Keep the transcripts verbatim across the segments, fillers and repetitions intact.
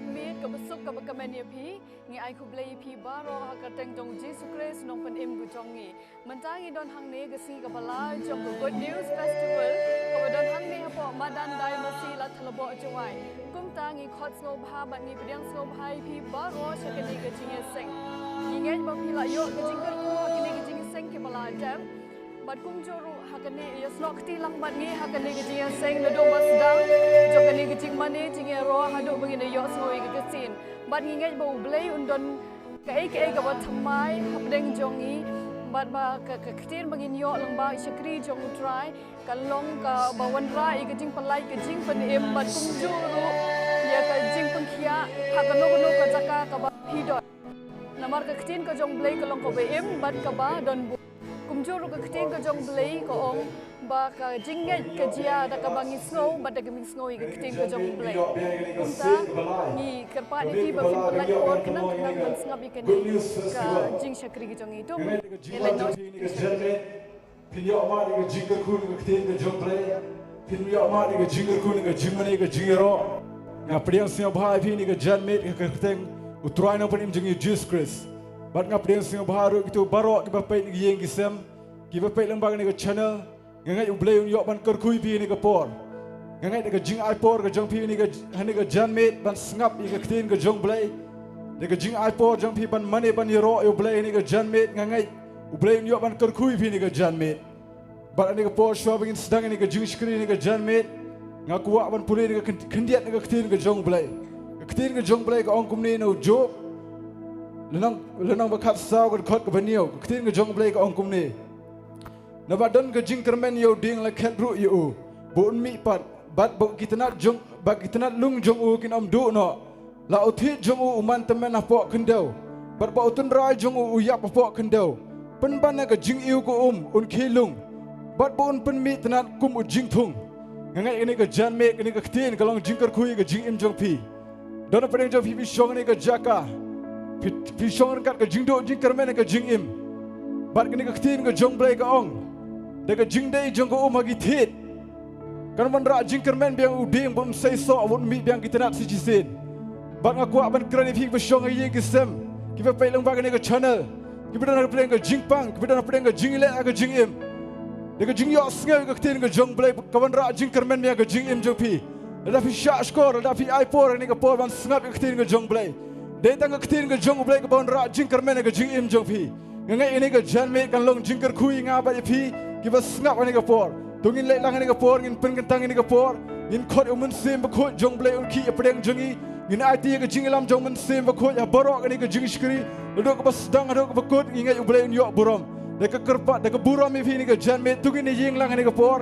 Miet kaba suk kaba kmen ïa phi, ngi ai khublei ïa phi baroh ha ka kyrteng jong u Jisu Khrist u nongpynim ka jong ngi. Mynta ngi don hangne ka sngi kaba lai jong ka Good News Festival kaba don hangne hapoh Madan Daiei Masi, Ladthadlaboh, Jowai. Kumta ngi khot sngewbha bad ngi pdiang sngewbha ïa phi baroh sha kane ka jingïaseng. Ngi ngeit ba phi la ïoh ka jingkyrkhu ha kane ka jingïaseng kaba la dep. Bad kumjuh ruh ha kane, ïasnoh kti lang bad ngi ha kane ka jingïaseng naduh ba sdang jong kane ka jingmane jingïaroh haduh ba ngin ïohsngew ïa ka ktien. Bad ngi ngeit ba U Blei un don kaei kaei kaba thymmai hapdeng jong ngi, bad ba ka, ka ktien ba ngin ïoh lyngba i shakri jong U Trai kan long kaba wanrah ïa ka jingpynlait, ka jingpynim, bad kumjuh ruh ïa ka jingpynkhiah ha kano kano ka jaka kaba phi don. Namar ka ktien ka jong U Blei ka long kaba im bad kaba don burom. Kumjuh ruh ka ktien ka jong U Blei ka ong ba ka jingngeit ka jia da kaba ngi sngew bad da kaba ngi sngew ïa ka ktien ka jong U Blei. Kumta ngi kyrpad ïa phi ba phin pynlait por khnang khnang ban sngap ïa kane ka jingshakri ka jong ngi. To ngin leit noh. Phin ïoh mad ïa ka jingkyrkhu na ka ktien ka jong U Blei. Phin ïoh mad ïa ka jingkyrkhu na ka jingmane ka jingïaroh. Nga pdiang sngewbha ïa phi na ka janmiet ha ka kyrteng U Trai nongpynim jong ngi Jisu Khrist. Bad nga pdiang sngewbha ruh kito baroh kiba peit na ki ïing ki sem, kiba peit lyngba kane ka channel. Nga ngeit U Blei un ïoh ban kyrkhu ïa phi ha kane ka por. Nga ngeit da ka jingai por ka jong phi ha kane ka, ha kane ka janmiet ban sngap ïa ka ktien ka jong U Blei. Da ka jingai por jong phi ban mane ban ïaroh ïa U Blei ha kane ka janmiet, nga ngeit U Blei un ïoh ban kyrkhu ïa phi ha kane ka janmiet. Bad ha kane ka por shuwa ba ngin sdang ïa kane ka jingshakri ha kane ka janmiet, nga kwah ban pule ïa ka khyn-, khyndiat na ka ktien ka jong U Blei. Ka ktien ka jong U Blei ka ong kumne na u Job lynnong, lynnong ba khatsaw, ka dkhot kaba hynñiew. Ka ktien ka jong U Blei ka ong kumne: Naba don ka jingkyrmen ïa u dieng la khet ruh ïa u ba un mih pat, bad ba ki tnat jong, ba ki tnat lung jong u kin ym duh noh. La u thied jong u u man tymmen hapoh khyndew, bad ba u tynrai jong u u ïap hapoh khyndew. Pynban na ka jingiw ka um un khie lung, bad ba un pynmih tnat kum u jingthung. Nga ngeit kane ka janmiet kane ka ktien ka long jingkyrkhu ïa ka jingim jong phi. Don hapdeng jong phi, phi shong ha kane ka jaka, phi, phi shong ryngkat ka jingduh jingkyrmen ha ka jingim. Bad kane ka ktien ka jong U Blei ka ong, da ka jingdei jong ka um ha ki thied kan wanrah jingkyrmen biang u dieng ba un seisoh, ba un mih biang ki tnat sa shisien. Bad nga kwah ban kren ïa phi kiba shong ha ïing ki sem, kiba peit lyngba kane ka channel, kiba don hapdeng ka jingpang, kiba don hapdeng ka jingleh ha ka jingim. Da ka jingïohsngew ïa ka ktien ka jong U Blei ka wanrah jingkyrmen biang ha ka jingim jong phi. Lada phi shahshkor, lada phi ai por ha kane ka por ban sngap ïa ka ktien ka jong U Blei, dei tang ka ktien ka jong U Blei kaba wanrah jingkyrmen ha ka jingim jong phi. Nga ngeit kane ka janmiet kan long jingkyrkhu ïa nga bad ïa phi kiba sngap ha kane ka por. To ngin leit lang ha kane ka por, ngin pynkyntang ha kane ka por, ngin khot ïa u Mynsiem Bakhuid jong U Blei un khih hapdeng jong ngi. Ngin aiti ïa ka jingïalam jong u Mynsiem Bakhuid ha baroh kane ka jingshakri, naduh kaba sdang haduh kaba kut. Ngi ngeit U Blei un ïoh burom. Da ka kyrpad, da ka burom ïa phi ha kane ka janmiet, to ngin ïeng lang ha kane ka por.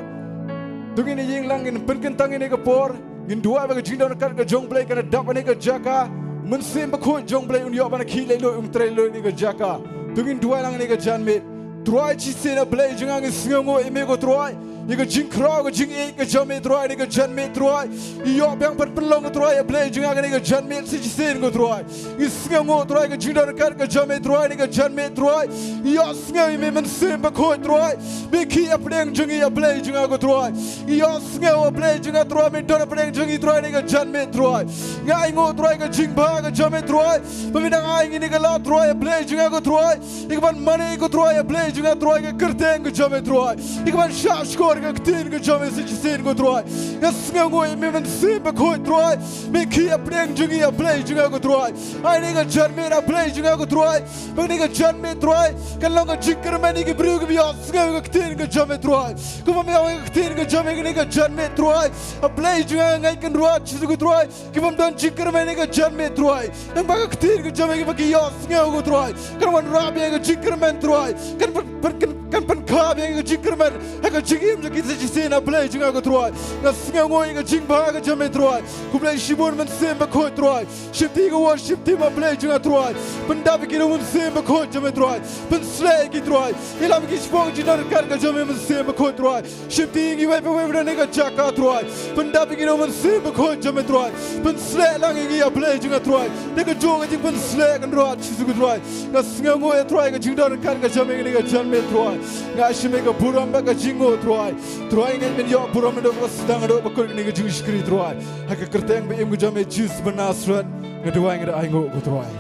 To ngin ïeng lang, ngin pynkyntang ha kane ka por. Ngin duwai ba ka jingdon ryngkat ka jong U Blei kan da dap ha kane ka jaka. U Mynsiem Bakhuid jong U Blei un ïoh ban khih lehluid, un trei lehluid ha kane ka jaka. To ngin duwai lang ha kane ka janmiet. Trai shisien A Blei jong nga, ngi sngewnguh ïa me ko Trai, ïa ka jingkhraw ka jingïeit ka jong me Trai ha kane ka janmiet Trai. Ïoh biang ban pynlong ko Trai A Blei jong nga ha kane ka janmiet sa shisien ko Trai. Ngi sngewnguh Trai ka jingdon ryngkat ka jong me Trai ha kane ka janmiet Trai. Ïohsngew ïa me Mynsiem Bakhuid Trai. Me khih hapdeng jong ngi A Blei jong nga ko Trai. Ïohsngew A Blei jong nga Trai, me don hapdeng jong ngi Trai ha kane ka janmiet Trai. Nga ainguh Trai ka jingbha ka jong me Trai, ba me dang ai ngi kane ka lad Trai A Blei jong nga ko Trai, ïa kaban mane ko Trai A Blei jong nga Trai ha ka kyrteng ka jong me Trai, ïa kaban shahshkor ïa ka ktien ka jong me sa shisien ko Trai. Nga sngewnguh ïa me Mynsiem Bakhuid Trai, me khih hapdeng jong ngi A Blei jong nga ko Trai. Ai kane ka janmiet A Blei jong nga ko Trai, ba kane ka janmiet Trai kan long ka jingkyrmen ïa ki briew kiba ïohsngew ïa ka ktien ka jong me Trai. Kumba me ong ïa ka ktien ka jong me ha kane ka janmiet Trai, A Blei jong nga, nga ngeit Kynrad Jisu ko Trai, ki bym don jingkyrmen ha kane ka janmiet Trai, naba ka ktien ka jong me kiba ki ïohsngew ko Trai, kan wanrah biang ïa ka jingkyrmen Trai, kan pyn, pyn, kan, kan pynkha biang ïa ka jingkyrmen ha ka jingim jong ki sa shisien A Blei jong nga ko Trai. Nga sngewnguh ïa ka jingbha ka jong me Trai. Khublei shibun Mynsiem Bakhuid Trai. Shimti ïa ka worship team A Blei jong nga Trai. Pyndap ïa ki da u Mynsiem Bakhuid jong me Trai. Pynsleh ïa ki Trai. Ïalam ïa ki shaphang ka jingdon ryngkat ka jong me Mynsiem Bakhuid Trai. Shimti ïa ngi wei pa wei pa wei ha kane ka jaka Trai. Pyndap ïa ngi da u Mynsiem Bakhuid jong me Trai. Pynsleh lang ïa ngi A Blei jong nga Trai, da kajuh ka jingpynsleh Kynrad Jisu ko Trai. Nga sngewnguh ïa Trai ka jingdon ryngkat ka jong me ha kane ka janmiet Trai. Nga ai sha me ka burom bad ka jingnguh Trai. Trai ngeit men ïoh burom naduh ba sdang haduh ba kut kane ka jingshakri Trai. Ha ka kyrteng ba im ka jong me Jisu ba Nasaret nga duwai nga da ainguh ko Trai.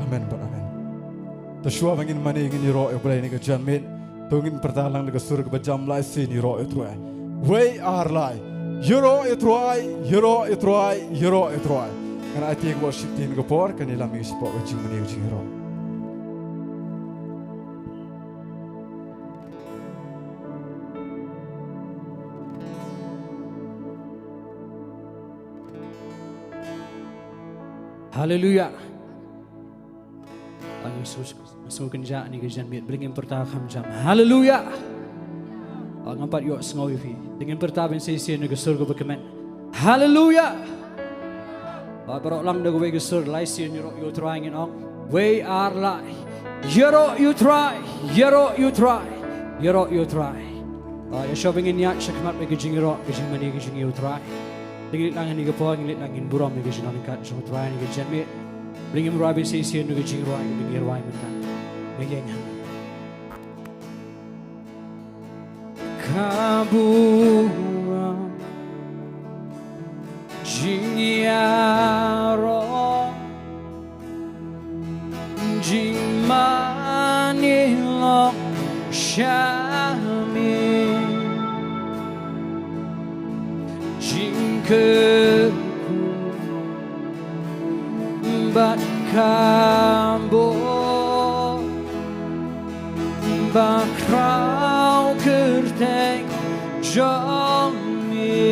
Amen bad amen. To shuwa ba ngin mane ngin ïaroh ïa U Blei ha kane ka janmiet. To ngin pyrta lang da ka sur kaba jam lai sien ïaroh ïa U Trai. Wei ar lai. Ïaroh ïa U Trai, ïaroh ïa U Trai, ïaroh ïa U Trai. Ngan aiti ïa ka worship team ka por kan ïalam ïa ngi shapoh ka jingmane ka jingïaroh. Haleluya. Ba ngin shu, shu kynjah ha kane ka janmiet, ba ngin pyrta kham jam. Haleluya. Ba ngam pat ïohsngew ïa phi. Ba ngin pyrta ban sa shisien na ka sur kaba kmen. Haleluya. Ba baroh lang da kawei ka sur lai sien ïaroh ïa U Trai ngin ong. Wei ar lai. Ïaroh ïa U Trai, ïaroh ïa U Trai, ïaroh ïa U Trai. Ba ïa shuwa ba ngin ïaid shakhmat bad ka jingïaroh, ka jingmane, ka jingïa U Trai. Ngin leit lang ha kane ka por, ngin leit lang ngin burom ïa ka jingïaroh ka jong U Trai ha kane ka janmiet. Bad ngin rwai ban sa shisien na ka jingrwai kaba ngi rwai mynta. Nga ïeng ha ngi. Ka burom jingïaroh jingmane long sha me. Jingkyrkhu bad ka bor ba khraw kyrteng jong me.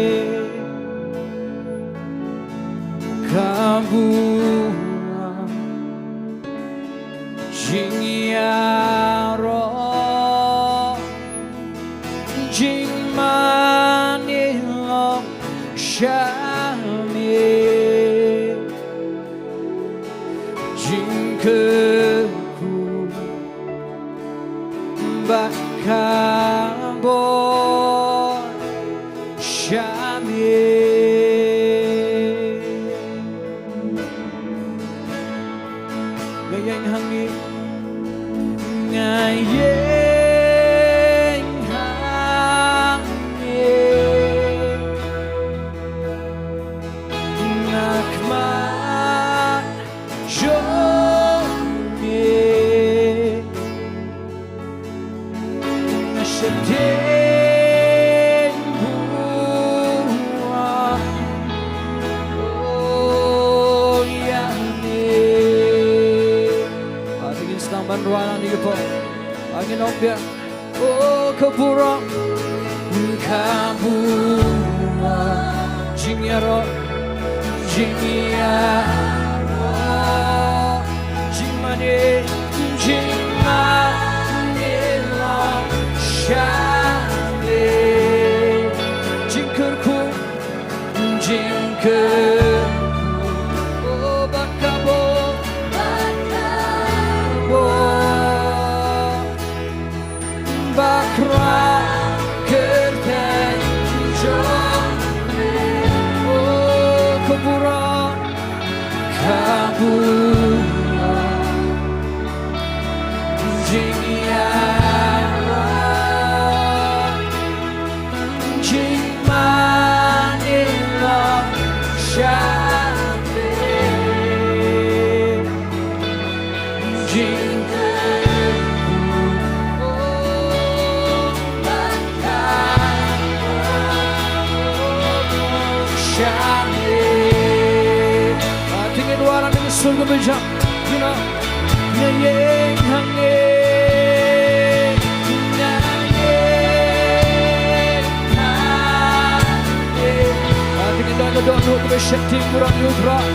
Ka burom jingïaroh jingmane long sha me. Jingkyrkhu bad ka bor sha me. Nga ïeng ha ngi. Nga ïeng ha ngi. Na khmat jong me. Nga sheptieng burom, oh, ïa me. Ba ngin sdang ban rwai ha kane ka por. Ba ngin ong biang. Oh, ka burom, ka burom. Jingïaroh, jingïaroh, jingmane, jingmane long sha me. Jingkyrkhu, jingkyrkhu, oh, bad ka bor, bad ka bor ba khraw kyrteng jong me. Oh, ka burom, ka burom, jingïaroh jingmane long sha me. Jingkyrkhu, oh, bad ka bor sha me. Ah, to ngin wad ha kane ka sur kaba jam. Nga ïeng ha ngi, nga ïeng ha ngi. Ah, to ngin don ka dohnud kaba sheptieng burom ïa U Trai.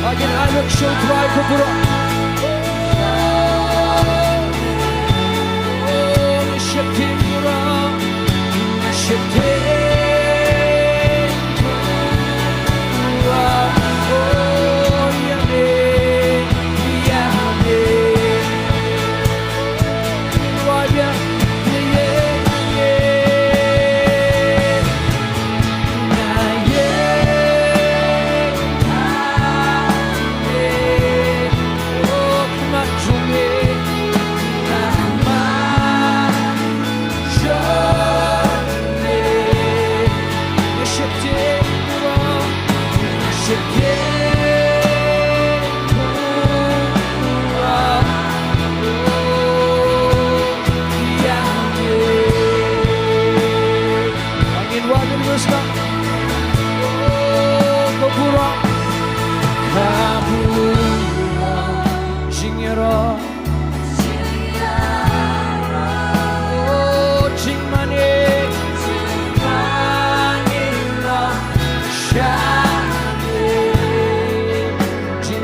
Ah, ngin ai lut sha U Trai ka burom. Oh, oh, sheptieng burom. Sheptieng burom, oh, ïa me, ïa me. Ïa me, ïa me. Nga ïeng ha me.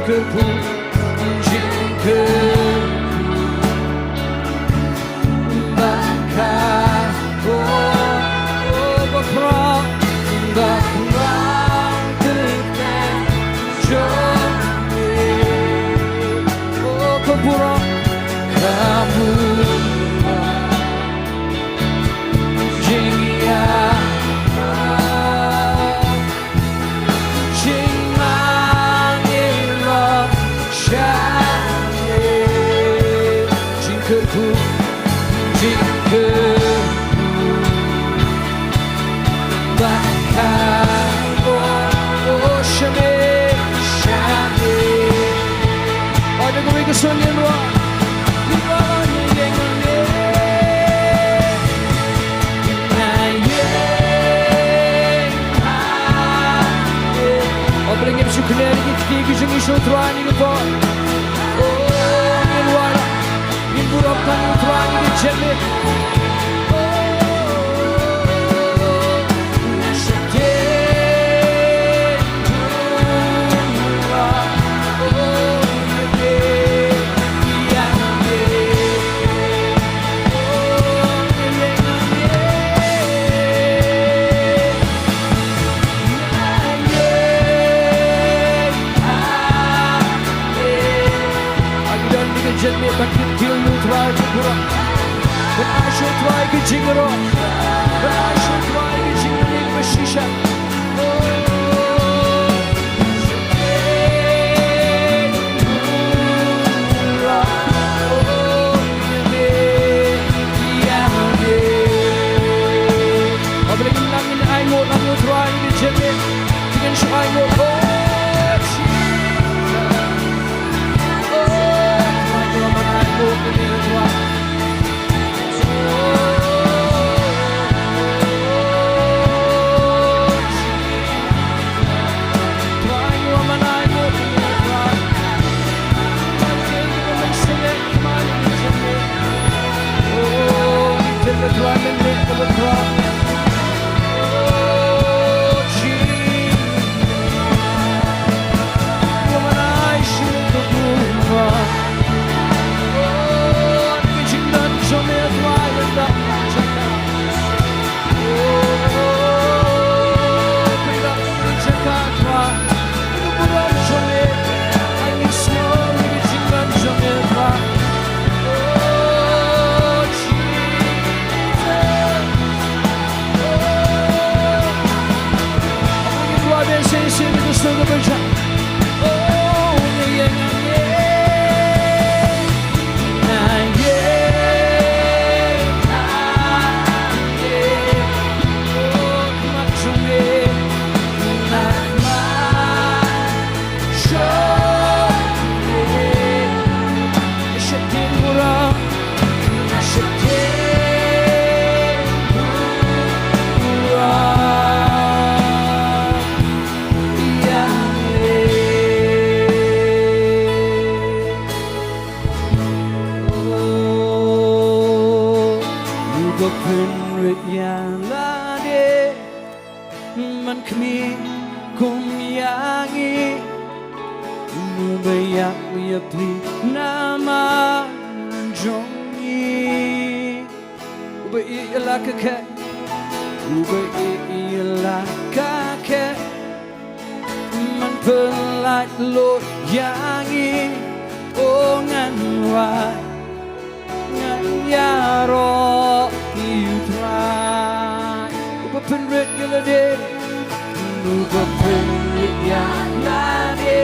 Kyrkhu, jingkyrkhu ba ka, oh, oh, ba khraw, ba khraw kyrteng jong me. Oh, ka burom, ka burom. Jingïarap, jingmane ruh sha me. Jingkyrkhu, jingkyrkhu ba ka, oh, sha me, sha me. Ïa kawei ka sur ngin ïa, ngin ïa, ngin ïa, ngin ïa. Oh, ba ngin shu kynnoh ïa ki kti ki jong ngi sha U Trai ha kane ka por. Oh, ngin wan, ngin burom ïa U Trai ha kane ka jingmut. Amen. Ngi don ha kane ka jingmut ban kyntiew ïa U Trai ka burom. Ban ai sha U Trai ka jingïaroh. Ban ai sha U Trai ka jingmane kaba shisha. Oh, Uba pynrit ïa lade man khmih kum ïa ngi, uba ïap ïa pli namar jong ngi. Uba ïeit ïa la ka khet, uba ïeit ïa la ka khet. Man pynlait lut ïa ngi, o ngan wad, ngan ïaroh ïa U Trai. Uba pynrit ïa lade, uba pynrit ïa lade.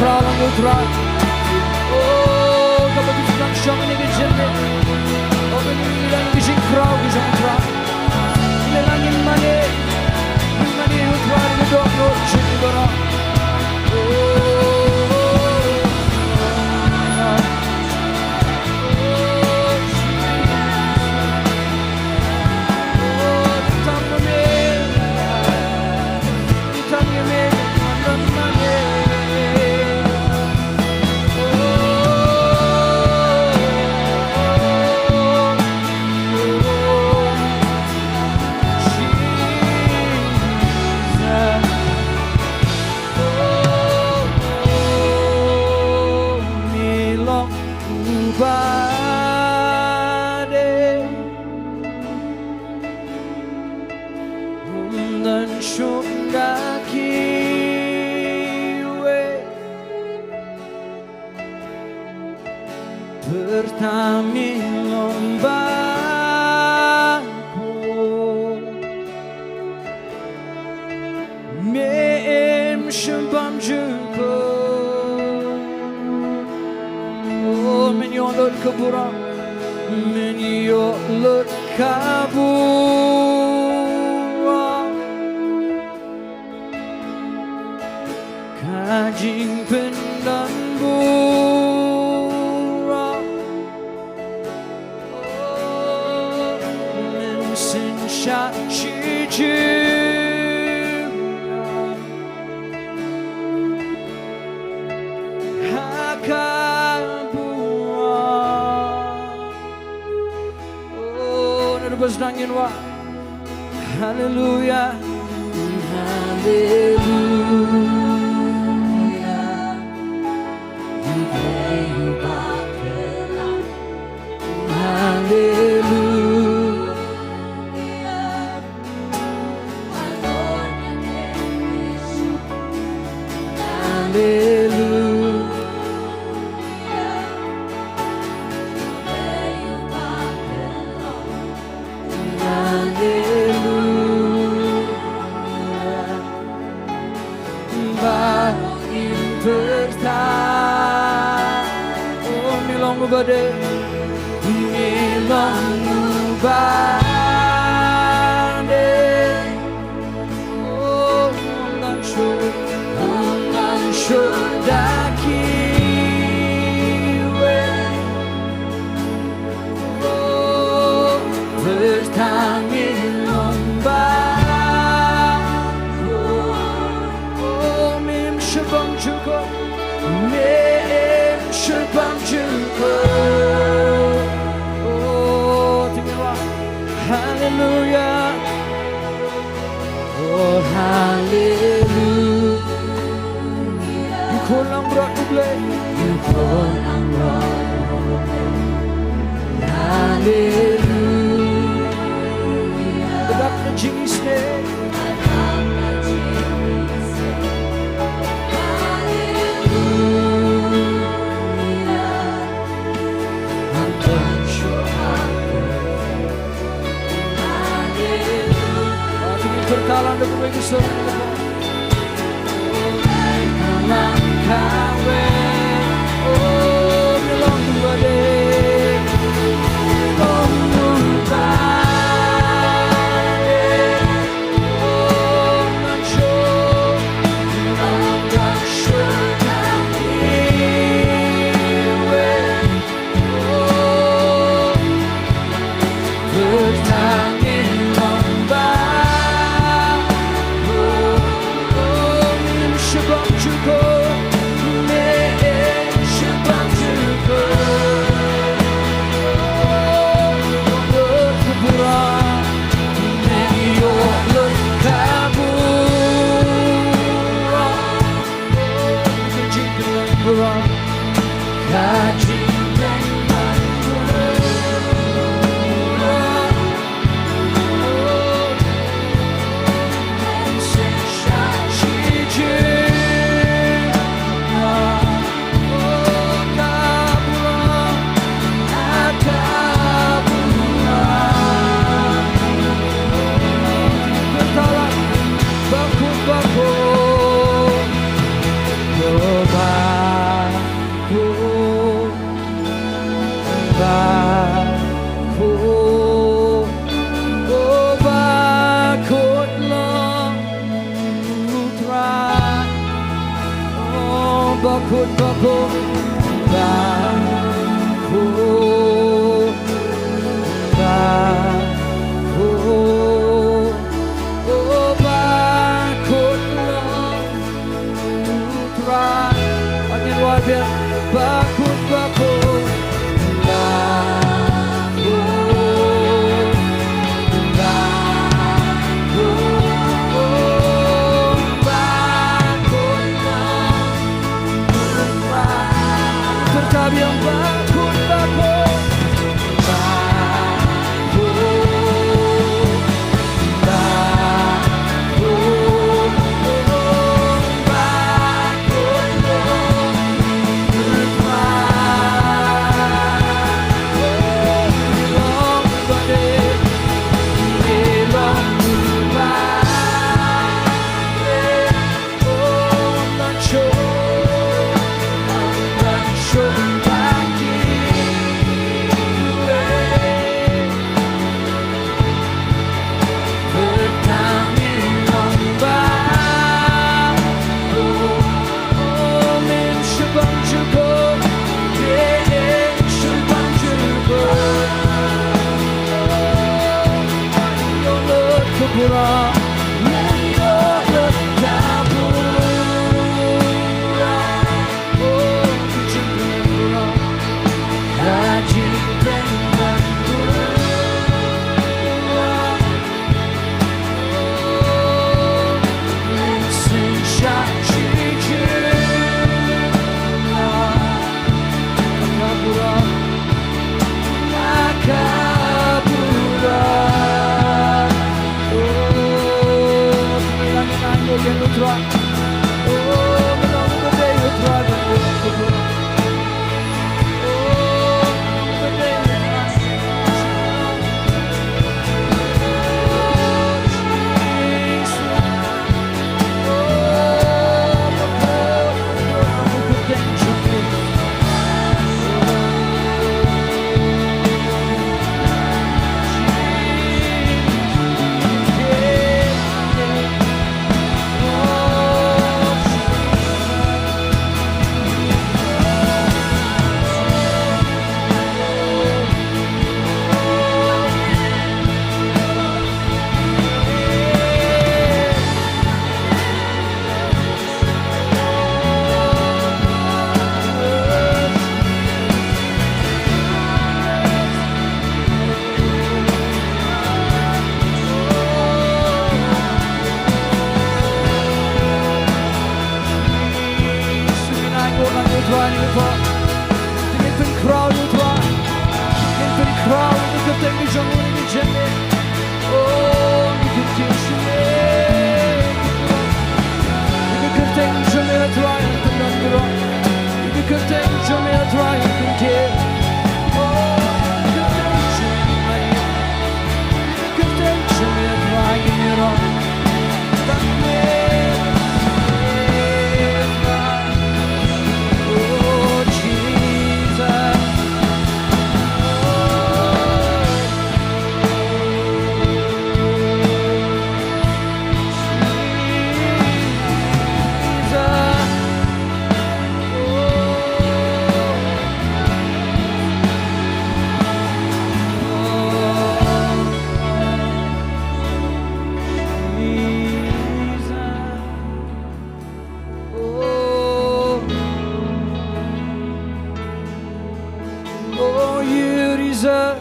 Khraw lang ïa u Trai. O, kaba phi sdang shong ha kane ka jingim. O, kane ka jingkhraw ka jong u Trai. Ngi la ngin mane. Ngin mane ïa u Trai da ka dohnud jong ngi baroh. O, Mem shu bam jukut. O, men ïoh lut ka burom, men ïoh lut ka burom. Ka jingpyndonkam burom. Mynsiem sha shi jingim ha ka burom. O, na ka bynta ngin wad. Haleluya. Haleluya. Haleluya. Haleluya. Haleluya. Ba ngin pyrta. O, me long uba dei. Me long uba dei. O, ym don shuh, ym don shuh da kiwei. O, pyrta me long ba. O, mem shu bam jukut, mem shu bam jukut. O, to ngin wad. Haleluya. O, haleluya. Ïakhun langbrot ïa U Blei. Ïakhun langbrot ïa U Blei. Haleluya. Ka dap ka jingisynei. Ka dap ka jingisynei. Haleluya. Ym don shuh ha ka. Haleluya. Te ngin pyrta lang da kawei ka sur. Kawei, kawei. O, me long uba dei. Me long uba dei. O, ym don shuh, ym don shuh da kiwei. Bakhuid, bakhuid, bakhuid, bakhuid, oh, bakhuid long U Trai. Ngin wan biang, bakhuid, bakhuid, bakhuid, bakhuid, bakhuid long Tertabi yang bakhuid, bakhuid, bakhuid, bakhuid, bakhuid, bakhuid. Oh, you deserve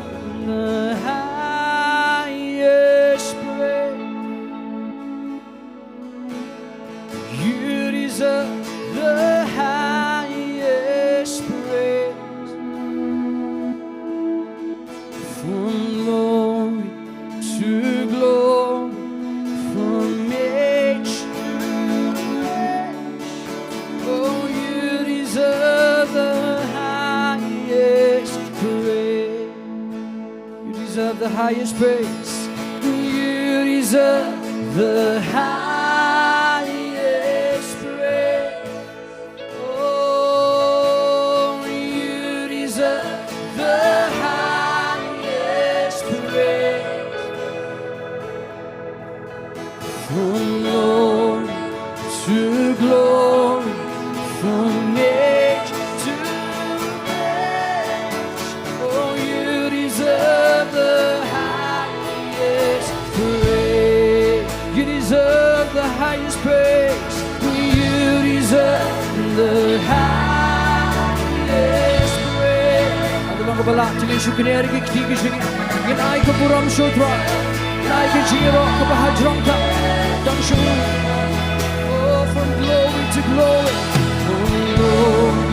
the highest praise. You deserve the highest praise. From glory to glory, from age to age. Oh, you deserve the highest praise. You deserve the highest praise. You deserve the highest praise. Oh, you deserve the highest praise. From glory to glory, From age to age, oh, you deserve the highest praise. You deserve the highest praise. You deserve the highest praise. Ato ba nga balat, to ngin shu kner ki kti ki jingim. Ngin ai ka burom sha u Trai. Ngin ai ka jingïaroh kaba hajrong tam. Tang sha u. Oh, from glory to glory. From glory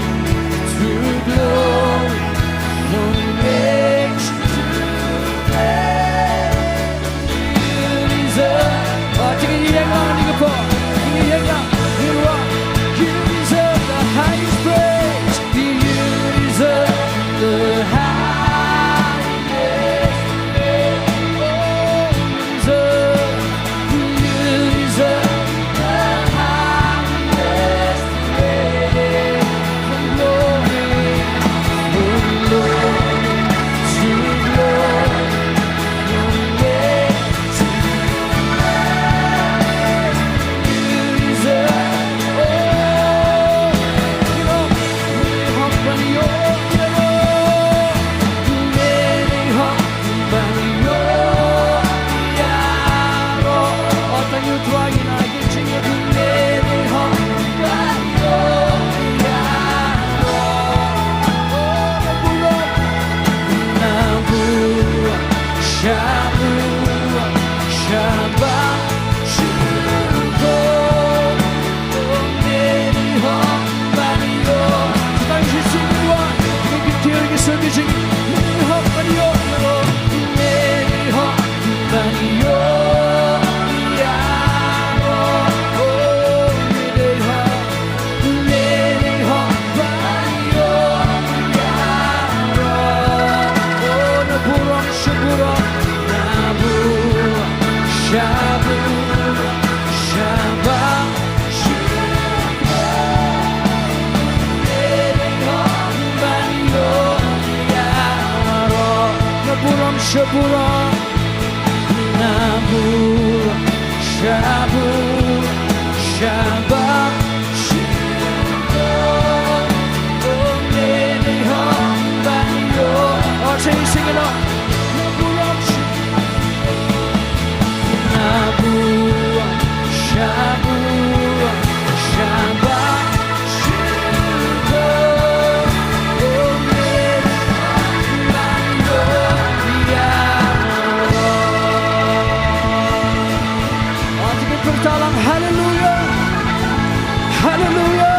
to glory. From age to age. You deserve. Ah, to ngin ïeng lang ha kane ka por. To ngin ïeng lang. Ngin wad. You deserve the highest praise. You deserve the highest praise. Oh, you deserve, you deserve the highest praise. From glory, from glory to glory, from age to age. Shaburom, shaburom, shaburom, shaburom. Oh, sing, sing it out. Haleluya. Haleluya.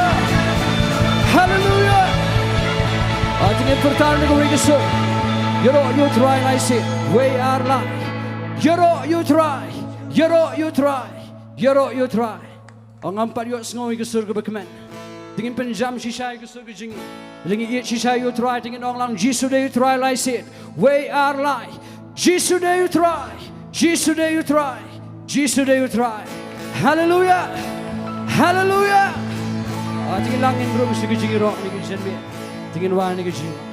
Haleluya. Ïaroh ïa u Trai, lai sien. Wei ar lai. Ïaroh ïa u Trai. Ïaroh ïa u Trai. Ïaroh ïa u Trai. Ong ngam pat ïohsngew ïa ka sur kaba kmen. Te ngin pynjam shisha ïa ka sur ka jingim. Te ngin ïeit shisha ïa u Trai, te ngin ong lang Jisu dei u Trai, lai sien. Wei ar lai. Jisu dei u Trai. Jisu dei u Trai. Jisu dei u Trai. Haleluya. Haleluya. Ah, te ngin lang ngin rung sha ka jingïaroh, ne ka jingïaroh. Te ngin wan ne ka jingïaroh.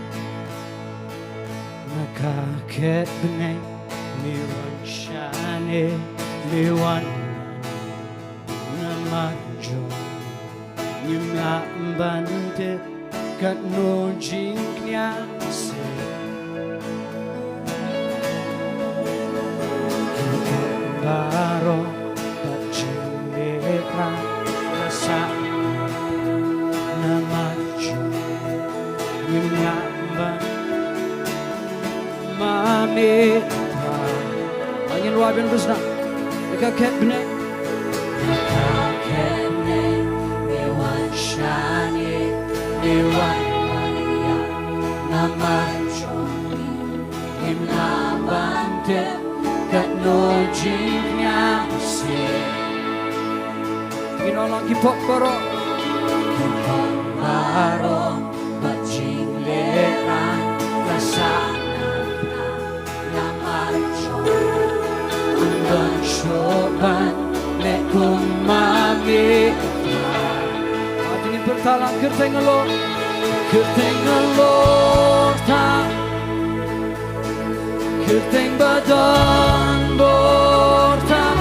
Na ka ket bneng, me wan shane, me wan namar jong ngi, ngim lah ban tip katno jingkñia seh. Ki kam baroh bad jinglehrain la sah namar jong ngi, ngim lah ban ma me. Ngin wad ban brisna. Na ka ket bneng, na ka ket bneng, me wan shane, me wan wan ïa namar jong ngi, ngim lah ban tip katno jingkñia seh. Ngin ong lang ki pop baroh. Ki pop baroh bad jinglehrain la sah namar jong ngi, ngim don shuh ban leh kum ma me. Te ngin pyrta lang. Kyrteng halor, kyrteng halor tam, kyrteng ba don bor tam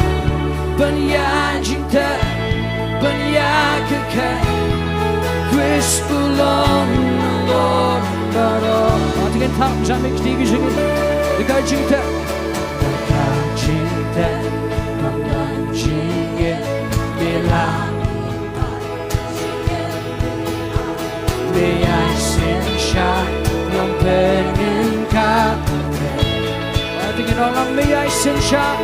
ban ïa jingteh, ban ïa kyrkhu. Khrist u long nalor baroh. Te ngin thap jam ïa kti ki jingim. Da ka jingtep. Da ka jingtep. Ngan jingim. Bilang. Mei ai synshar. Ngan pyngen ka. Te ngin ong lang mei ai synshar.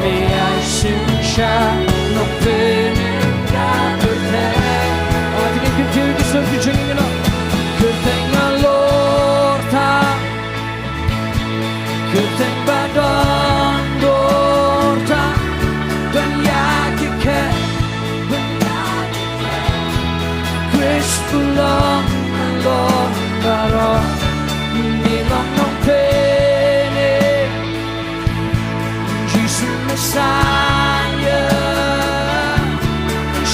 Mei ai synshar. Ngan pyngen ka. Te ngin kyntiew ki sur ki jingim. Kyrteng nalor ta. Kyrteng ba don bor ta. Ban ïa ki khet. Ban ïa ki khet. Khrist u long nalor baroh. Mei long nongpynim. Jisu Messiah.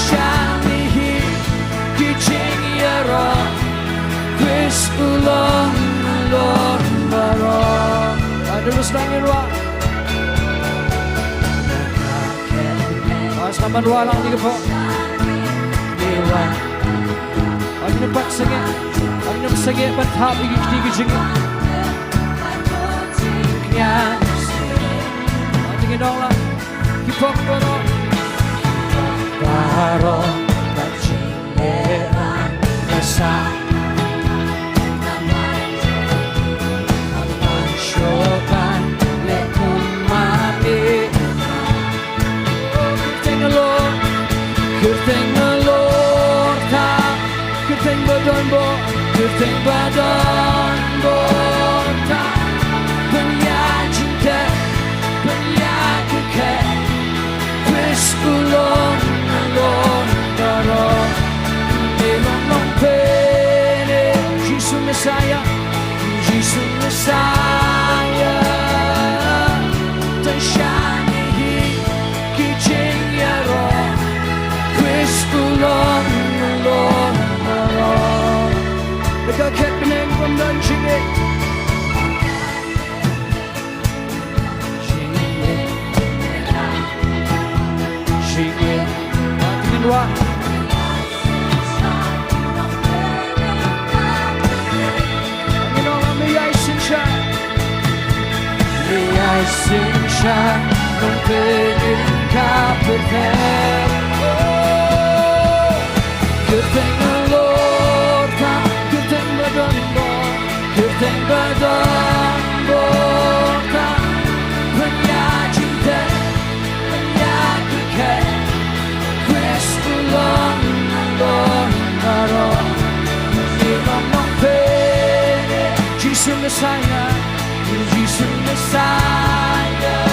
Shah mei hi ki jingïaroh. Khrist u long nalor baroh. Aduh, sdang ïa ruh. Sdang ban ruh lang ni ka pok. Ïa ruh. Ïa ngi pat sngewbha. Ïa ngi sngewbha ban thap ïa ki kti ki jingim. Ïa. Ïa ngi dang la. Ki pok baroh. Baroh. Ba jingeh. Ba sa. Kyrteng nalor, kyrteng nalor ta, kyrteng ba don bor, kyrteng ba don bor ta, pynïaid jingtep, pynïaid jingtep, Khrist u long nalor baroh, mei long nongpynim, Jisu Messiah. Jisu Messiah, to shane hi ki jingïaroh, Khrist u long nalor baroh. Ka khet bneng bym don jingeh. Jingeh. Jingeh. Ba kin wa. Ngin ong mei ai synshar. Mei ai synshar. Nongpynim ka pyrthei. Oh. Kyrteng nalor ta, kyrteng ba don bor, kyrteng ba don bor ta, pynïaid jingtep, pynïaid jingtep, Khrist u long nalor baroh, mei long nongpynim, Jisu Messiah, Jisu Messiah,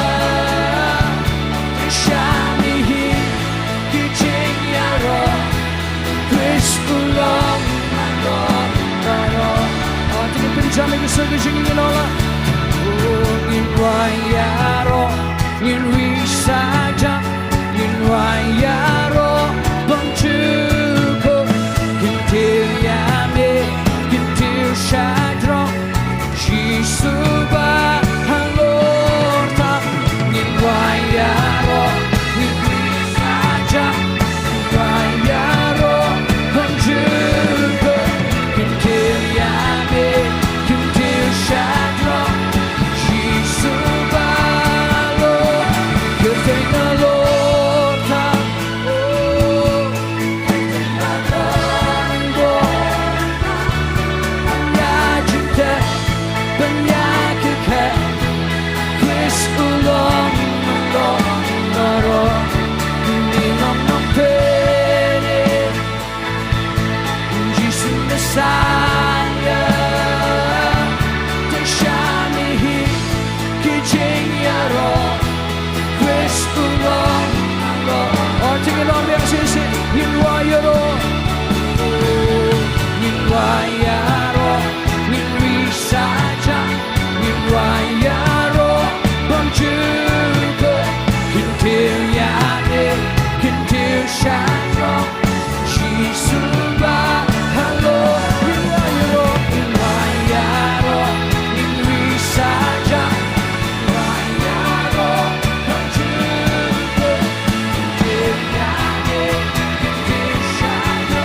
shane hi ki jingïaroh, Khrist u long nalor baroh. Oh, to ngin pynjam ïa ki sur ki jingim, ngin ong la. Oh, ngin wai ïaroh, ngin ri sa jam, ngin wai ïaroh, bym jukut, kyntiew ïa me, kyntiew shajrong. Jisu ba halor ta, ngin wai ïaroh, ngin ri sa jam, ngin wai ïaroh, bym jukut, kyntiew ïa me, kyntiew shajrong. Jisu ba halor, kyrteng nalor ta, oh. Messiah, to shane hi ki jingïaroh, Khrist u long nalor. Oh, to ngin ong biang shisha, ngin wai ïaroh. Ngin wai ïaroh, ngin ri sa jam, ngin wai ïaroh, bym jukut, kyntiew ïa me, kyntiew shajrong. Jisu ba halor, ngin wai ïaroh, ngin wai ïaroh, ngin ri sa jam, ngin wai ïaroh, bym jukut, kyntiew ïa me, kyntiew shajrong.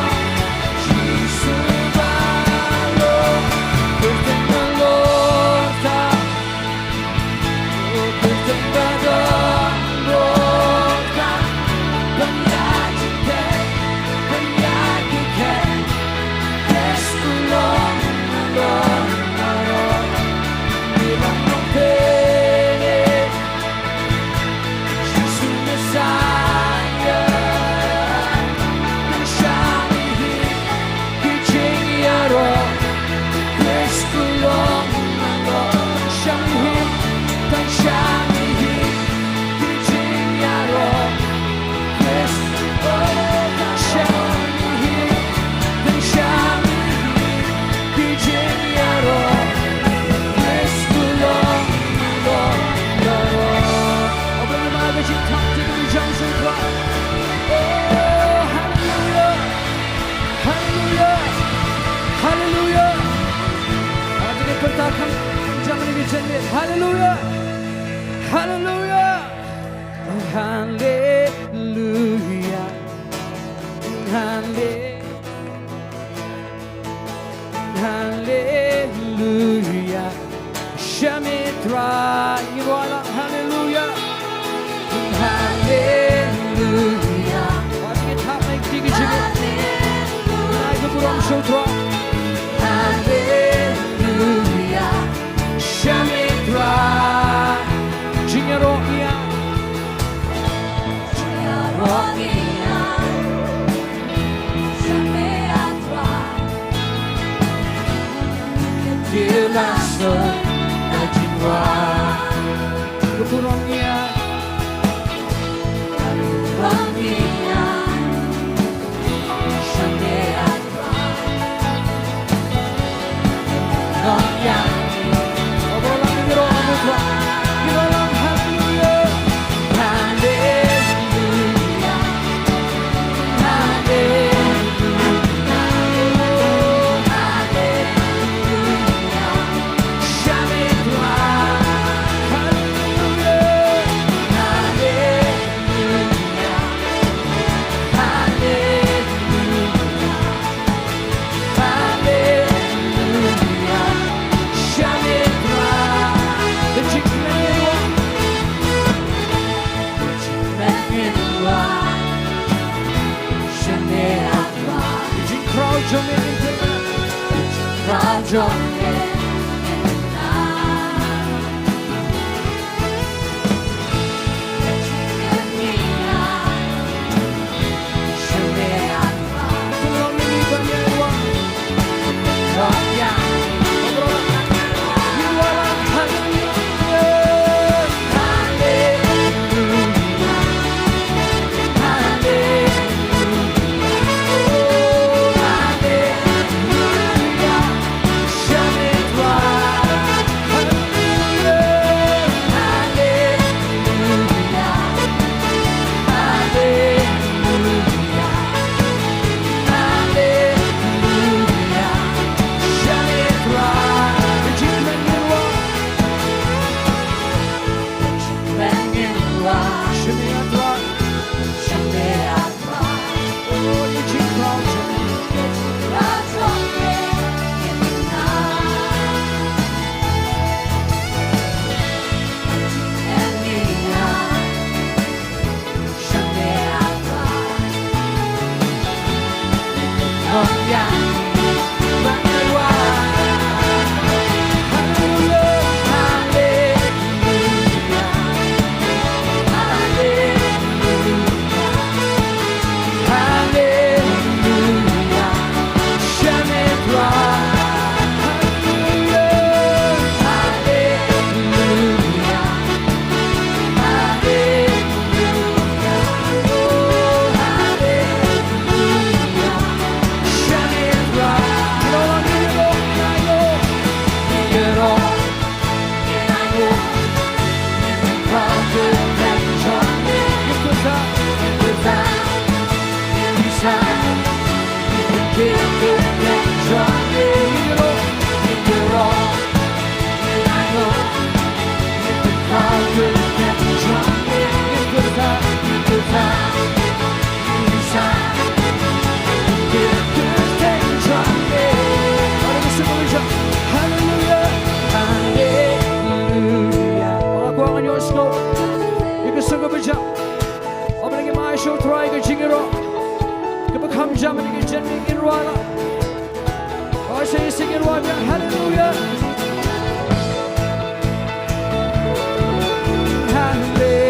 Haleluya. Hale-, haleluya. Sha me Trai. Ngi wan lang. Haleluya. Haleluya. Wat ngi thap mai kti ki jingim. Nai ka burom sha u Trai. Haleluya. Sha me Trai. Jingïaroh ïa. Jingïaroh ïa. Sha me Trai. Ka dei la sor ka jingwan. Ka burom ïa. Ka burom ïa. Sha me Trai. Haleluya, haleluya. Ïa ka song kaba jam. Haba ngi ai sha u Trai ka jingïaroh kaba kham jam ha kine ki jan miet, ngin rwai lang. Haleluya. Haleluya.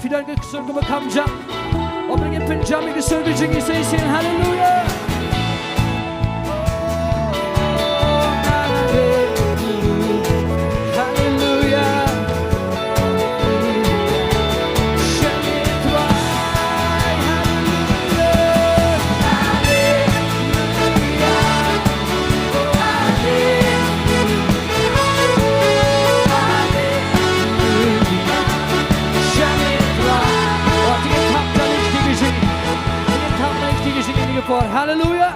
Phi don ka sur kaba kham jam. Hynrei ngin pynjam ïa ka sur ka jong ngi sa shisien. Haleluya. Haleluya. Haleluya. Haleluya.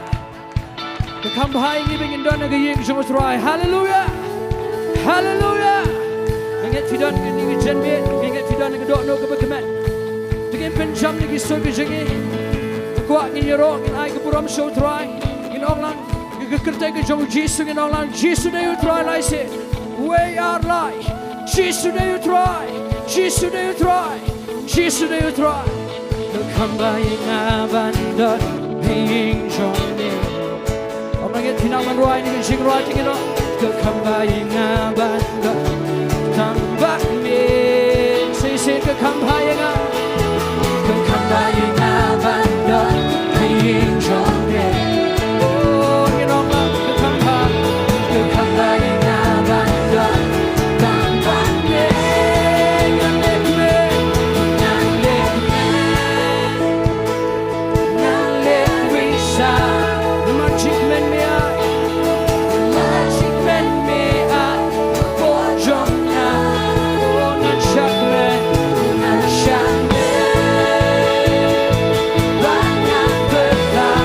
Ka kham bha ïa ngi ba ngin don ha ka ïing jong U Trai. Haleluya. Haleluya. Nga ngeit phi don ha ka janmiet, nga ngeit phi don ha ka dohnud kaba kmen. Te ngin pynjam ïa ki sur ka jong ngi. Nga kwah ngin ïaroh, ngin ai ka burom sha U Trai. Ngin ong lang ïa ka kyrteng ka jong U Jisu, ngin ong lang, Jisu dei U Trai, lai sien. Wei ar lai. Jisu dei U Trai. Jisu dei U Trai. Jisu dei U Trai. Ka kham bha ïa nga ban don ha ïing jong me. Ym nang ïa tynang ban rwai ïa ka jingrwai te ngin ong, ka kham bha ïa nga ban don tang bad me. Sa shisien, ka kham bha ïa nga. Ka kham bha ïa nga ban don ha ïing jong me. Oh, ngin ong lang, ka kham bha, ka kham bha ïa nga ban don tang bad me. Ngan leh kumne, ngan leh kumne. Ngan leh kumne sa, namar jingkmen me ai. Namar jingkmen me ai. Bor jong nga. Oh, ngan shah kmen, ngan shah kmen. Ba ngan pyrkhat.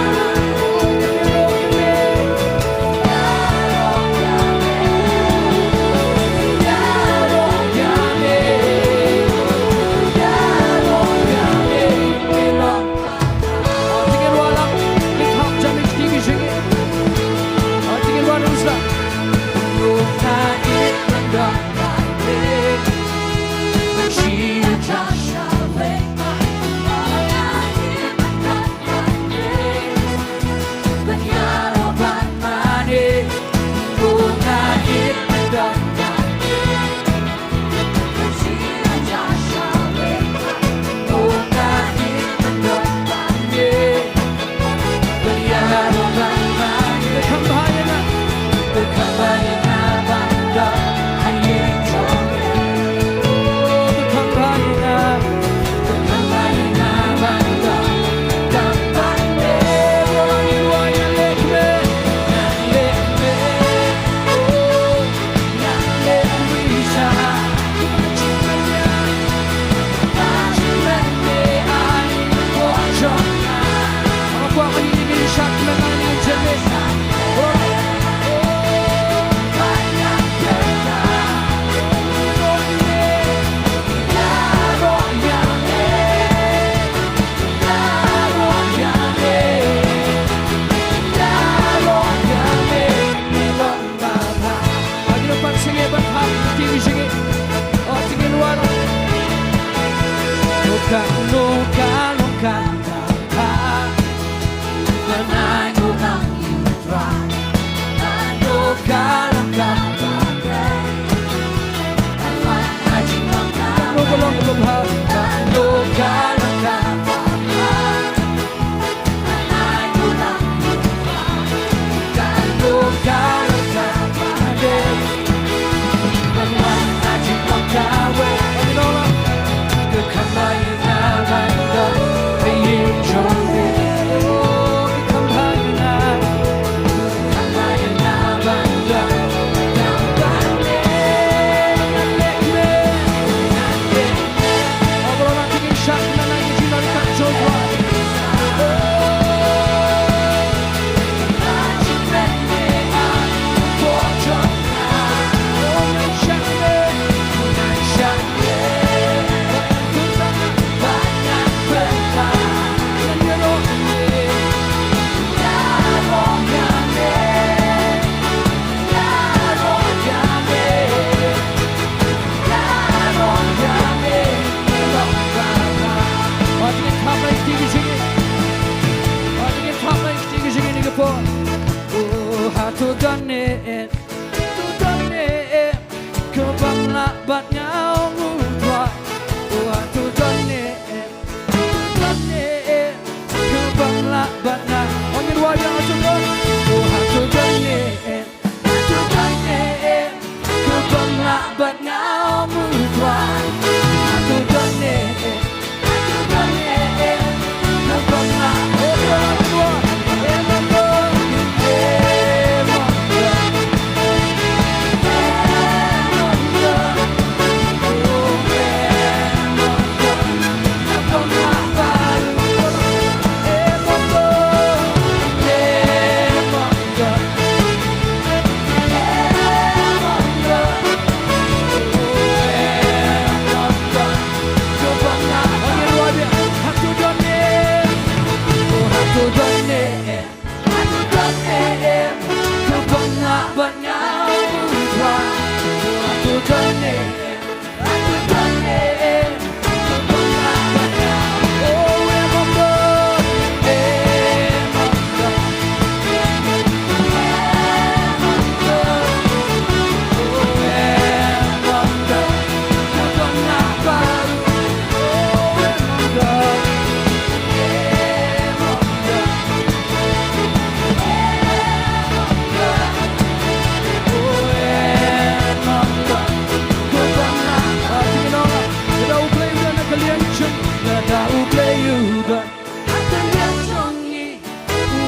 U Blei u don ha ka liang jong ngi,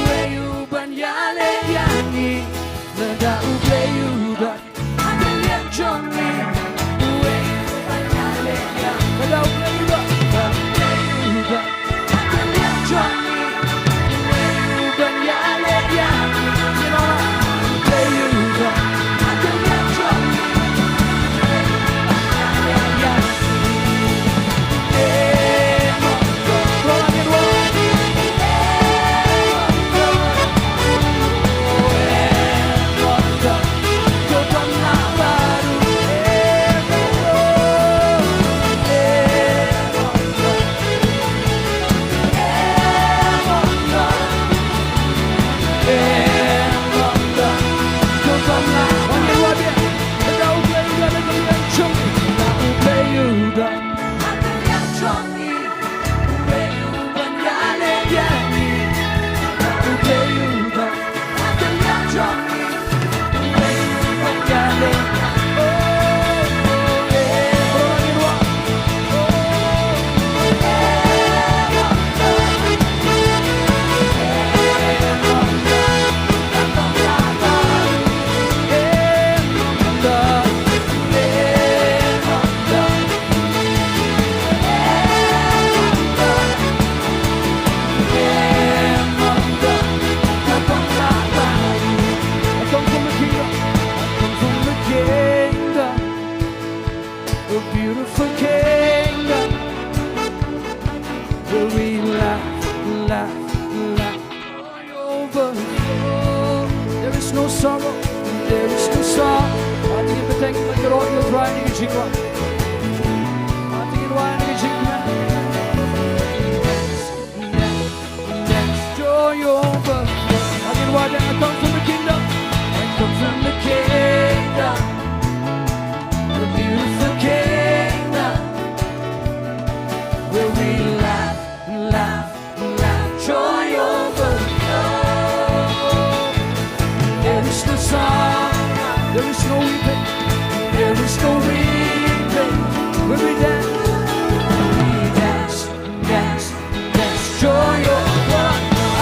uei uban ïaleh ïa ngi? Lada U Blei u don ha ka liang jong ngi, uei uban ïaleh ïa ngi? Lada U Blei u don, lada U Blei u don ha ka liang jong ngi, uei uban ïaleh ïa ngi? Ngi ong, U Blei u don ha ka liang jong ngi, uei uban ïaleh ïa ngi? A beautiful kingdom where we laugh, laugh, laugh. Joy overflow. There is no sorrow. There is no sorrow. Ati ngin bteng, like, ïaroh ïa U Trai ha kane ka jingwan. Ati ngin wan ha kane ka jingkmen. Joy overflow. Ati ngin wan, I come from the kingdom. I come from the kingdom. A beautiful kingdom where we laugh, laugh, laugh. Joy overflow. There is no sorrow, there is no weeping, there is no weeping. When we dance, we dance, dance, dance. Joy overflow.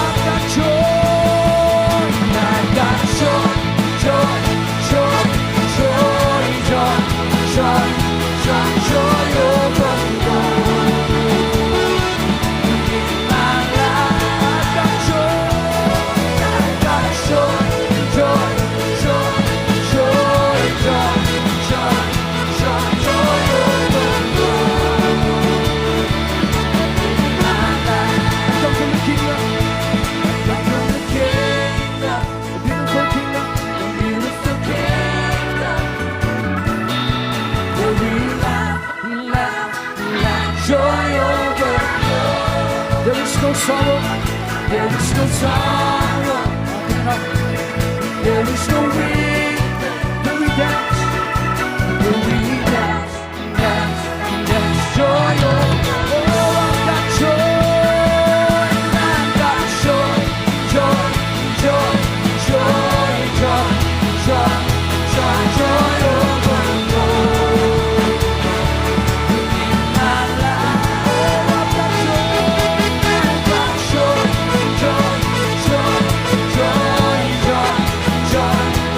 I've got joy, I've got joy, joy, joy, joy, joy, joy, joy, joy overflow. Joy overflow. There is no sorrow. There is no sorrow. There is no weeping. When we dance, when we dance, dance, dance. Joy overflow. Oh, I've got joy. I've got joy. Joy, joy, joy, joy, joy, joy, joy overflow. In my life, I've got joy, I've got joy, joy, joy, joy, joy, joy.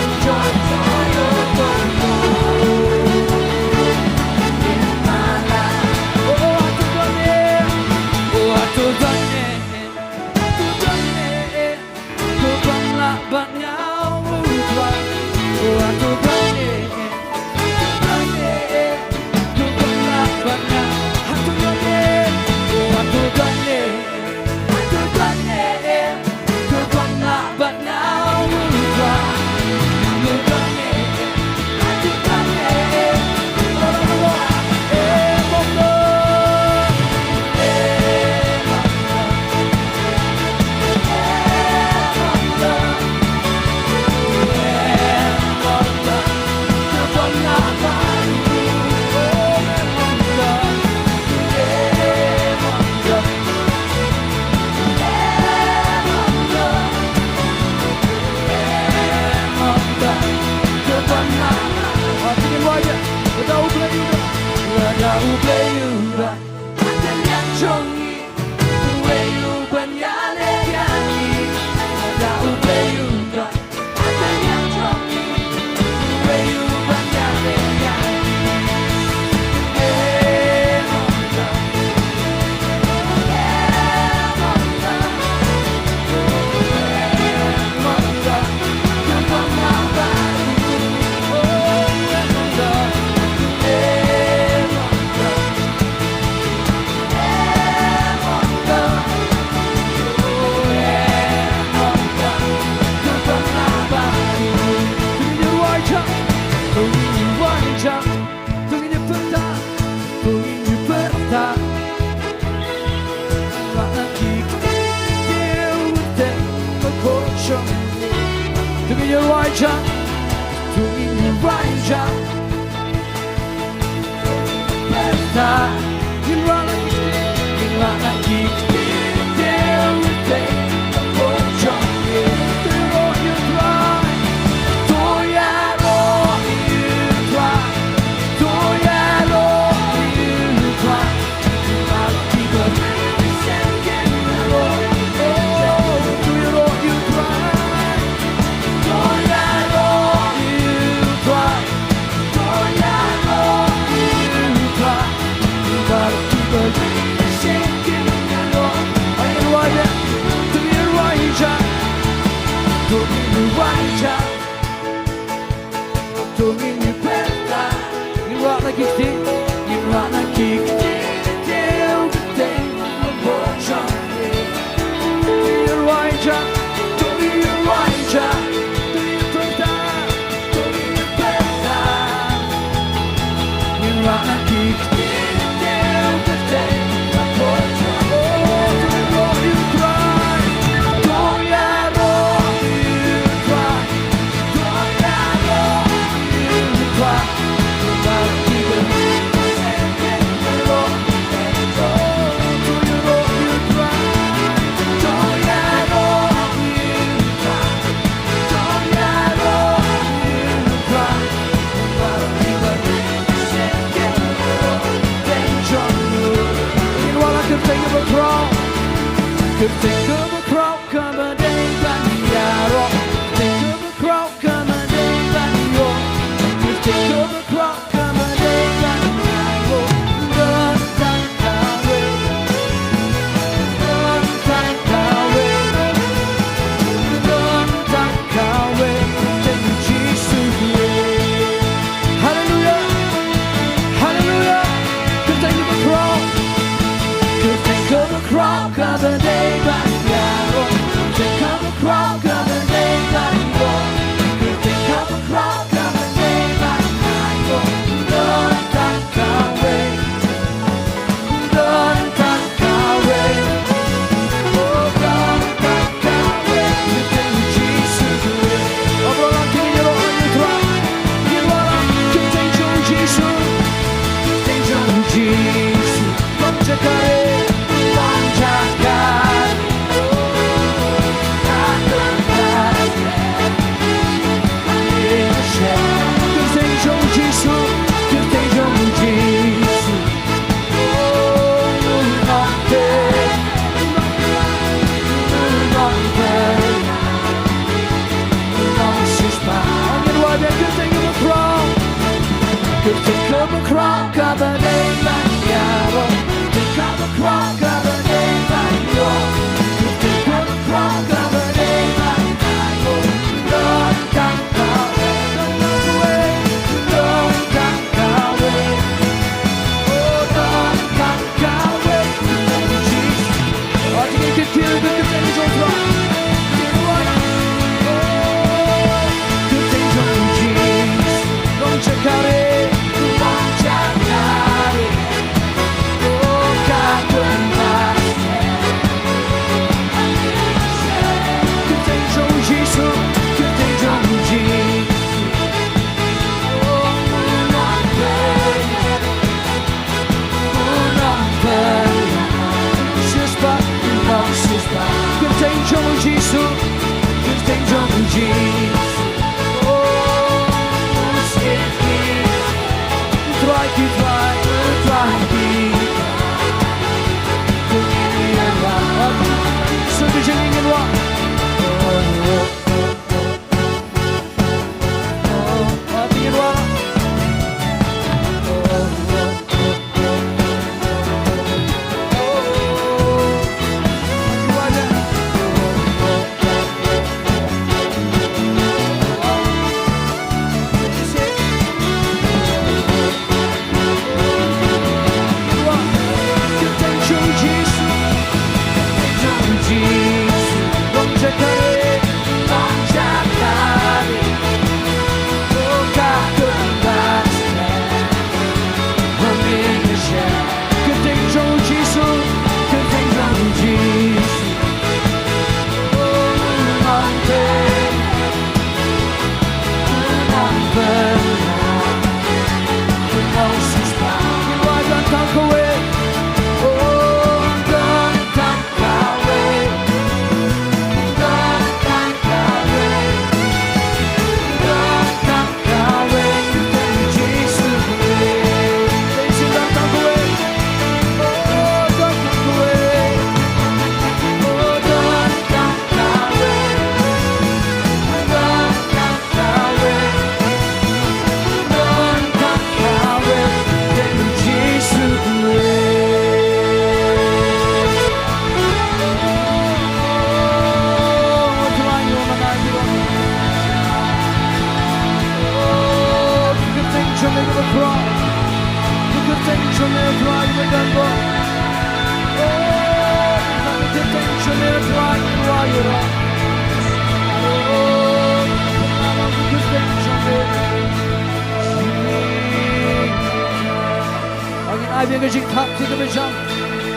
Ngin ai biang ka jingthap, ka jingthap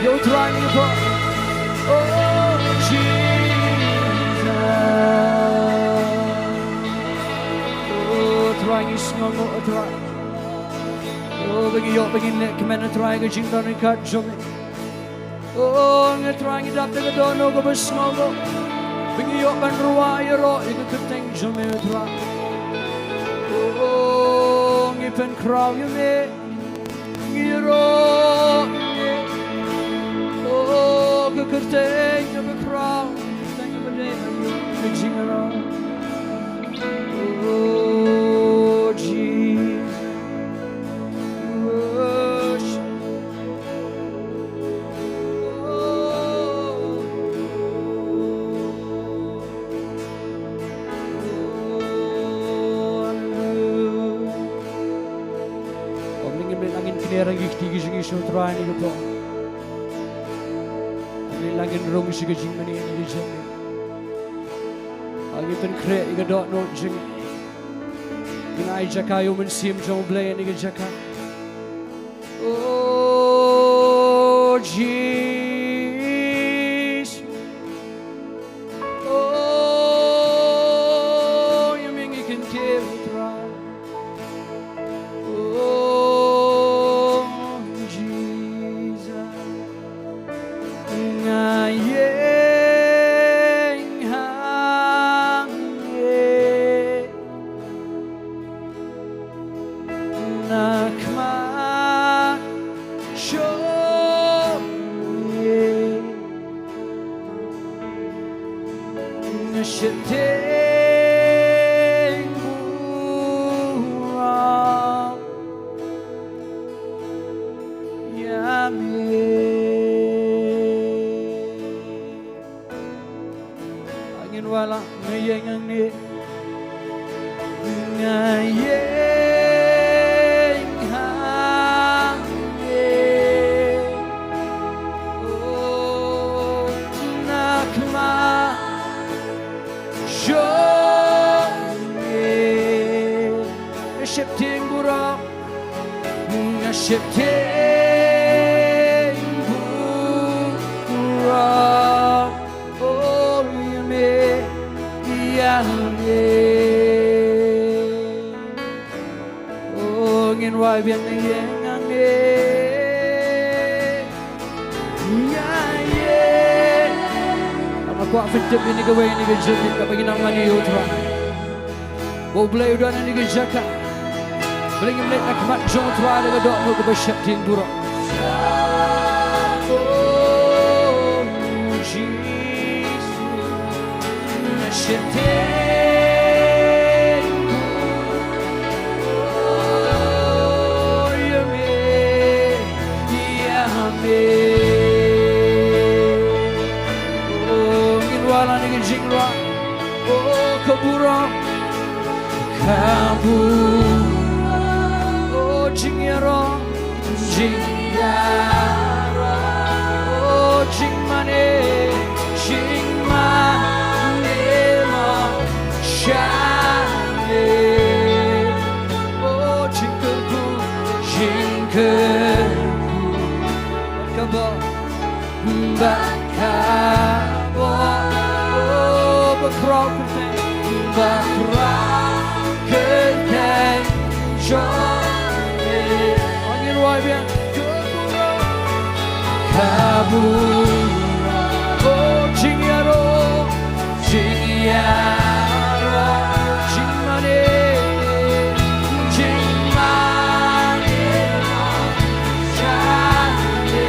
ïa U Trai ngi pok. Oh, Jesus. Oh, Trai ngi sngewnguh, oh, Trai. Oh, ba ngi ïoh, ba ngin leh kmen, oh, Trai, ka jingdon ryngkat jong me. Oh, nga Trai ngi dap da ka dohnud kaba sngewbha ba ngi ïoh ban rwai ïaroh ïa ka kyrteng jong me Trai. Oh, ngi pynkhraw ïa me. Ngi ïaroh ïa me. Oh, ka kyrteng kaba khraw, ka kyrteng kaba dei ban ïoh ka jingïaroh. Oh, Jesus. Worship. Ym lei ngin leit, ngin kner ha ki kti ki jong ngi sha U Trai ha kane ka por. Ym lei ngin rung sha ka jingmane ha ka jingmane. Ngin pynkhreh ïa ka dohnud jong ngi. Ngin ai jaka ïa U Mynsiem jong U Blei ha kane ka jaka. Oh, Jesus. Oh, ïa me ngi kyntiew, Trai. Oh, Jesus. Nga ïeng hangne na khmat jong me. Nga sheptieng burom ïa me. Ngin wallam. Nga ïeng hangne. Nga ïeng hangne. Oh, na khmat jong me. Nga sheptieng burom. Nga sheptieng burom. Oh, ïa me, ïa me. Oh, ngin wai biang, nga ïeng hangne. Nga ïeng. Nga kwah pyntip ïa kane kawei na ka jingmut kaba ngin nang mane ïa U Trai. Ba U Blei u don ha kane ka jaka. Balei ngim leit na khmat jong U Trai da ka dohnud kaba sheptieng burom. Oh, Jesus, nga sheptieng burom ïa me, ïa me. Oh, ngin wallam ha kane ka jingrwai. Oh, ka burom, ka burom. Oh, jingïaroh, jingïaroh. Oh, jingmane, jingmane ma shane. Oh, jingkyrkhu, jingkyrkhu. Ka bor. Bad ka bor, oh, bakhraw kyrteng, bakhraw kyrteng jong me. Ngin wai biang. Ka burom, oh, jingïaroh, jingïaroh, jingmane, jingmane, jingmane,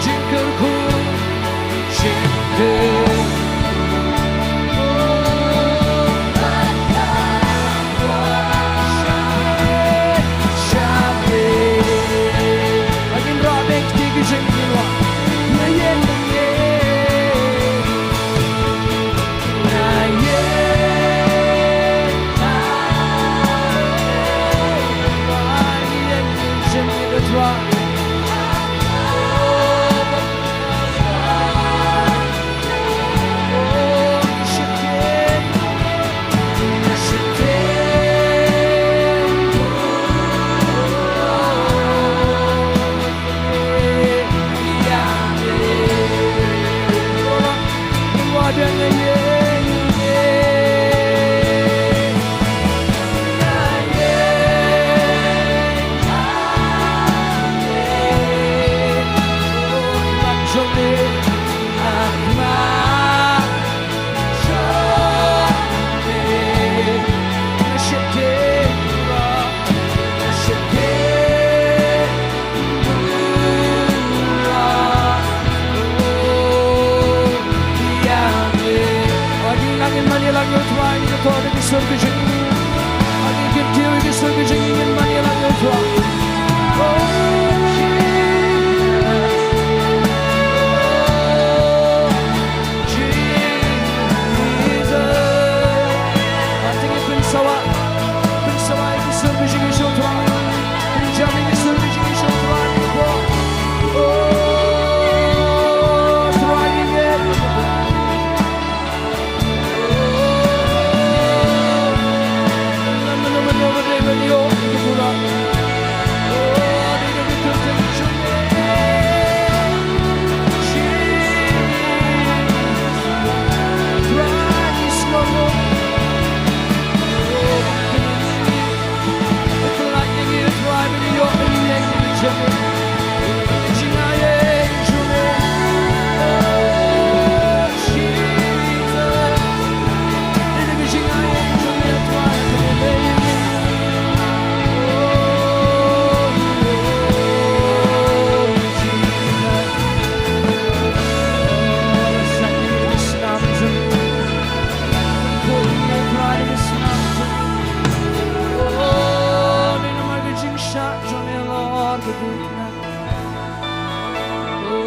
jingkyrkhu, jingkyrkhu. Ngin rah biang kti ki jingkyrkhu.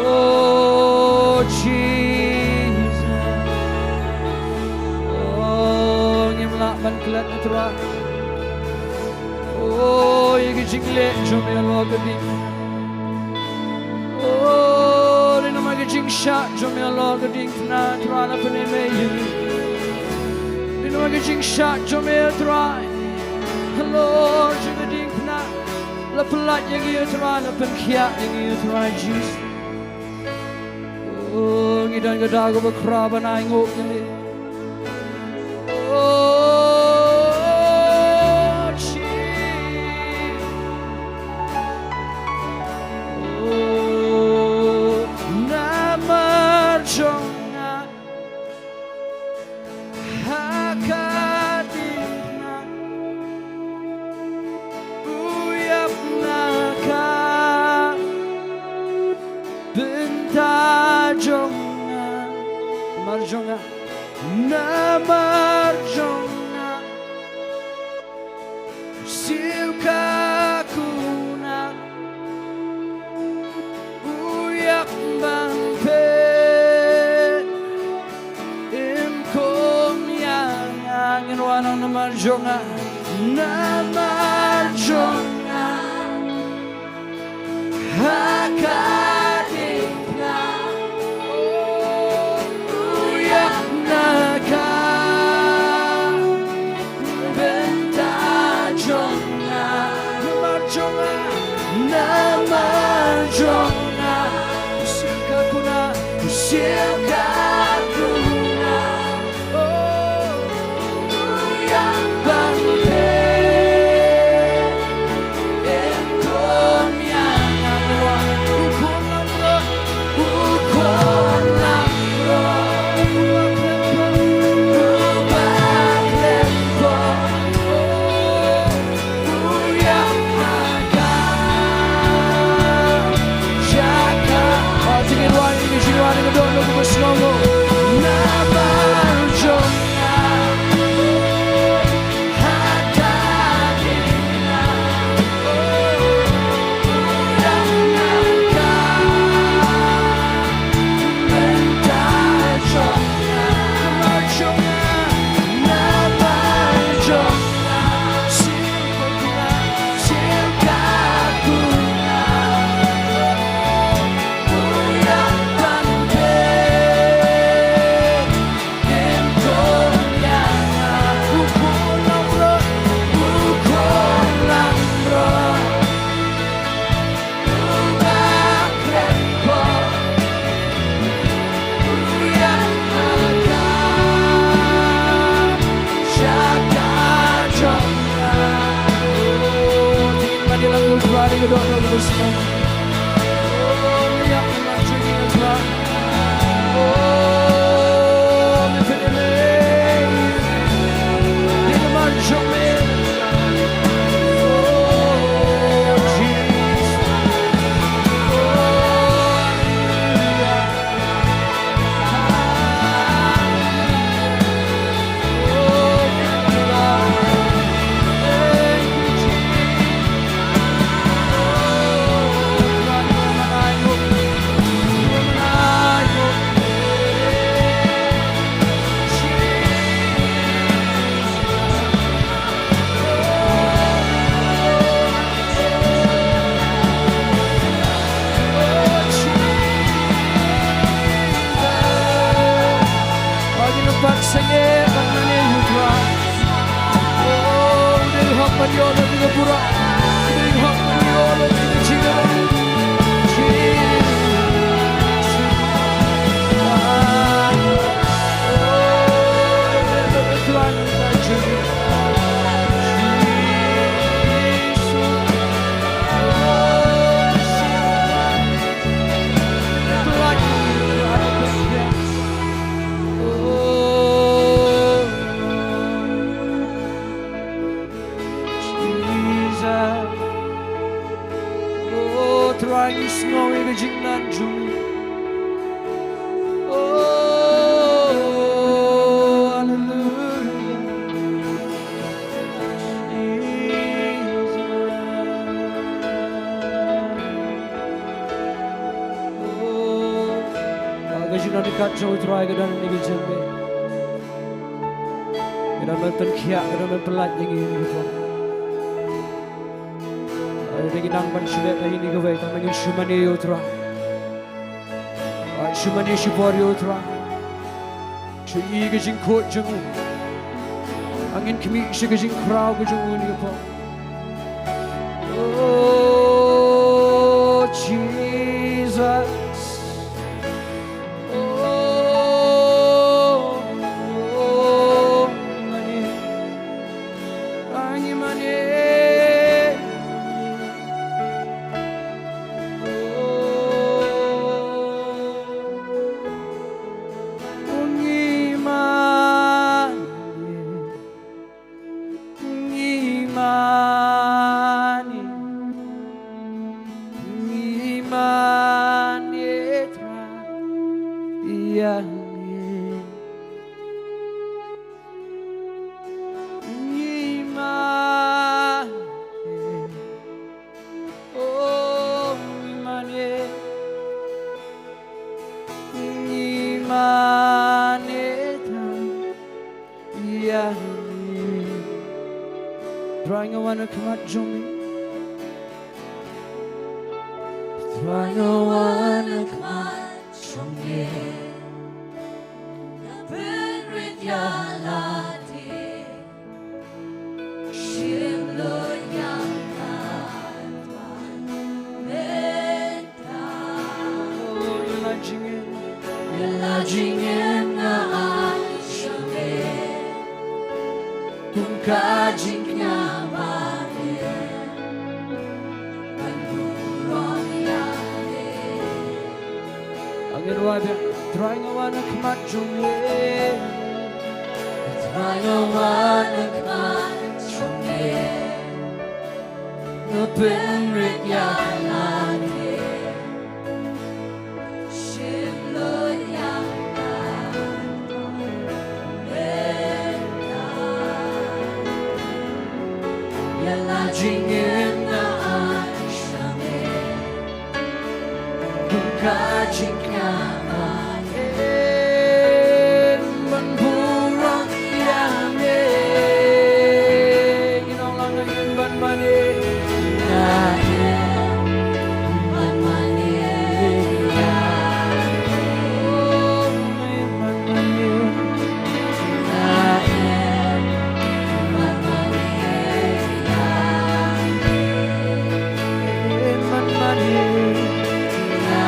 Oh, Jesus. Oh, ngim lah ban klet, Trai. Oh, ïa ka jingleh jong me halor ka ding. Oh, dei namar ka jingshah jong me halor ka diengphna, Trai, la pynim ïa ngi. Dei namar ka jingshah jong me, Trai, halor jong ka diengphna, la pyllait ïa ngi, Trai, la pynkhiah ïa ngi, Trai Jisu. Oh, ngi don ka daw kaba khraw ban ainguh ïa me. Oh, Jesus. Oh, namar jong nga ha ka diengphna, u ïap na ka bynta jong nga. Namar jong nga, namar jong nga, siew ka kuna, u ïap ban peit, im kum ïa nga. Ngin wanrah, namar jong nga, namar jong nga, ha ka diengphna, u ïap na ka bynta jong nga. Namar jong nga, namar jong nga, u siew ka kuna, u siew ka kuna. Sangeh ban mane ïa u Trai. Oh, u dei hok ban ïoh ïa ka burom. U dei hok ban ïoh ïa ka jingïarap. Jesus. Oh, Trai, Trai, Jesus. Oh, Trai, Trai, Trai. Oh, Jesus. Oh, Trai, ngi sngew ïa ka jingkmen jong me. Oh, hallelujah. Ka jingdon ryngkat jong u Trai ka don ha kane ka jingim. Ka don ban pynkhiah, ka don ban pyllait ïa ngi ha kane ka por. Ai, ngi nang ban shu leh ïa kane kawei, tang ba ngin shu mane ïa u Trai. Ai, shu mane shipor ïa u Trai. Shu ïohi ka jingkhuid jong u. Ngin khmih sha ka jingkhraw ka jong u ha kane ka por. Oh, Jesus. Oh, oh, mane. Ai, mane. Oh, ngi mane, ngi mane, ngi mane Trai ïa ngi. Ngi mane, oh, ngi mane, ngi mane Trai ïa ngi. Trai, nga wan ha khmat jong me. Trai, nga wan ha khmat jong me. Nga pynrit ïa lade. Shim lut ïa nga, Trai, mynta. Oh, ïa la jingim, ïa la jingim nga ai sha me. Kum ka jingkñia ba me. Ban burom ïa me. Ngin wad, Trai, nga wan ha khmat jong me. Trai, nga wan ha khmat jong me. Nga pynrit ïa lade. Shim lut ïa nga. Ïa la jingim nga ai sha me. Kum ka jingkñia ba me. Ban burom ïa me. Ngin ong lang, nga im ban mane. Nga im ban mane ïa me. Oh, nga im ban mane. Nga im ban mane ïa me. Im ban mane. Nga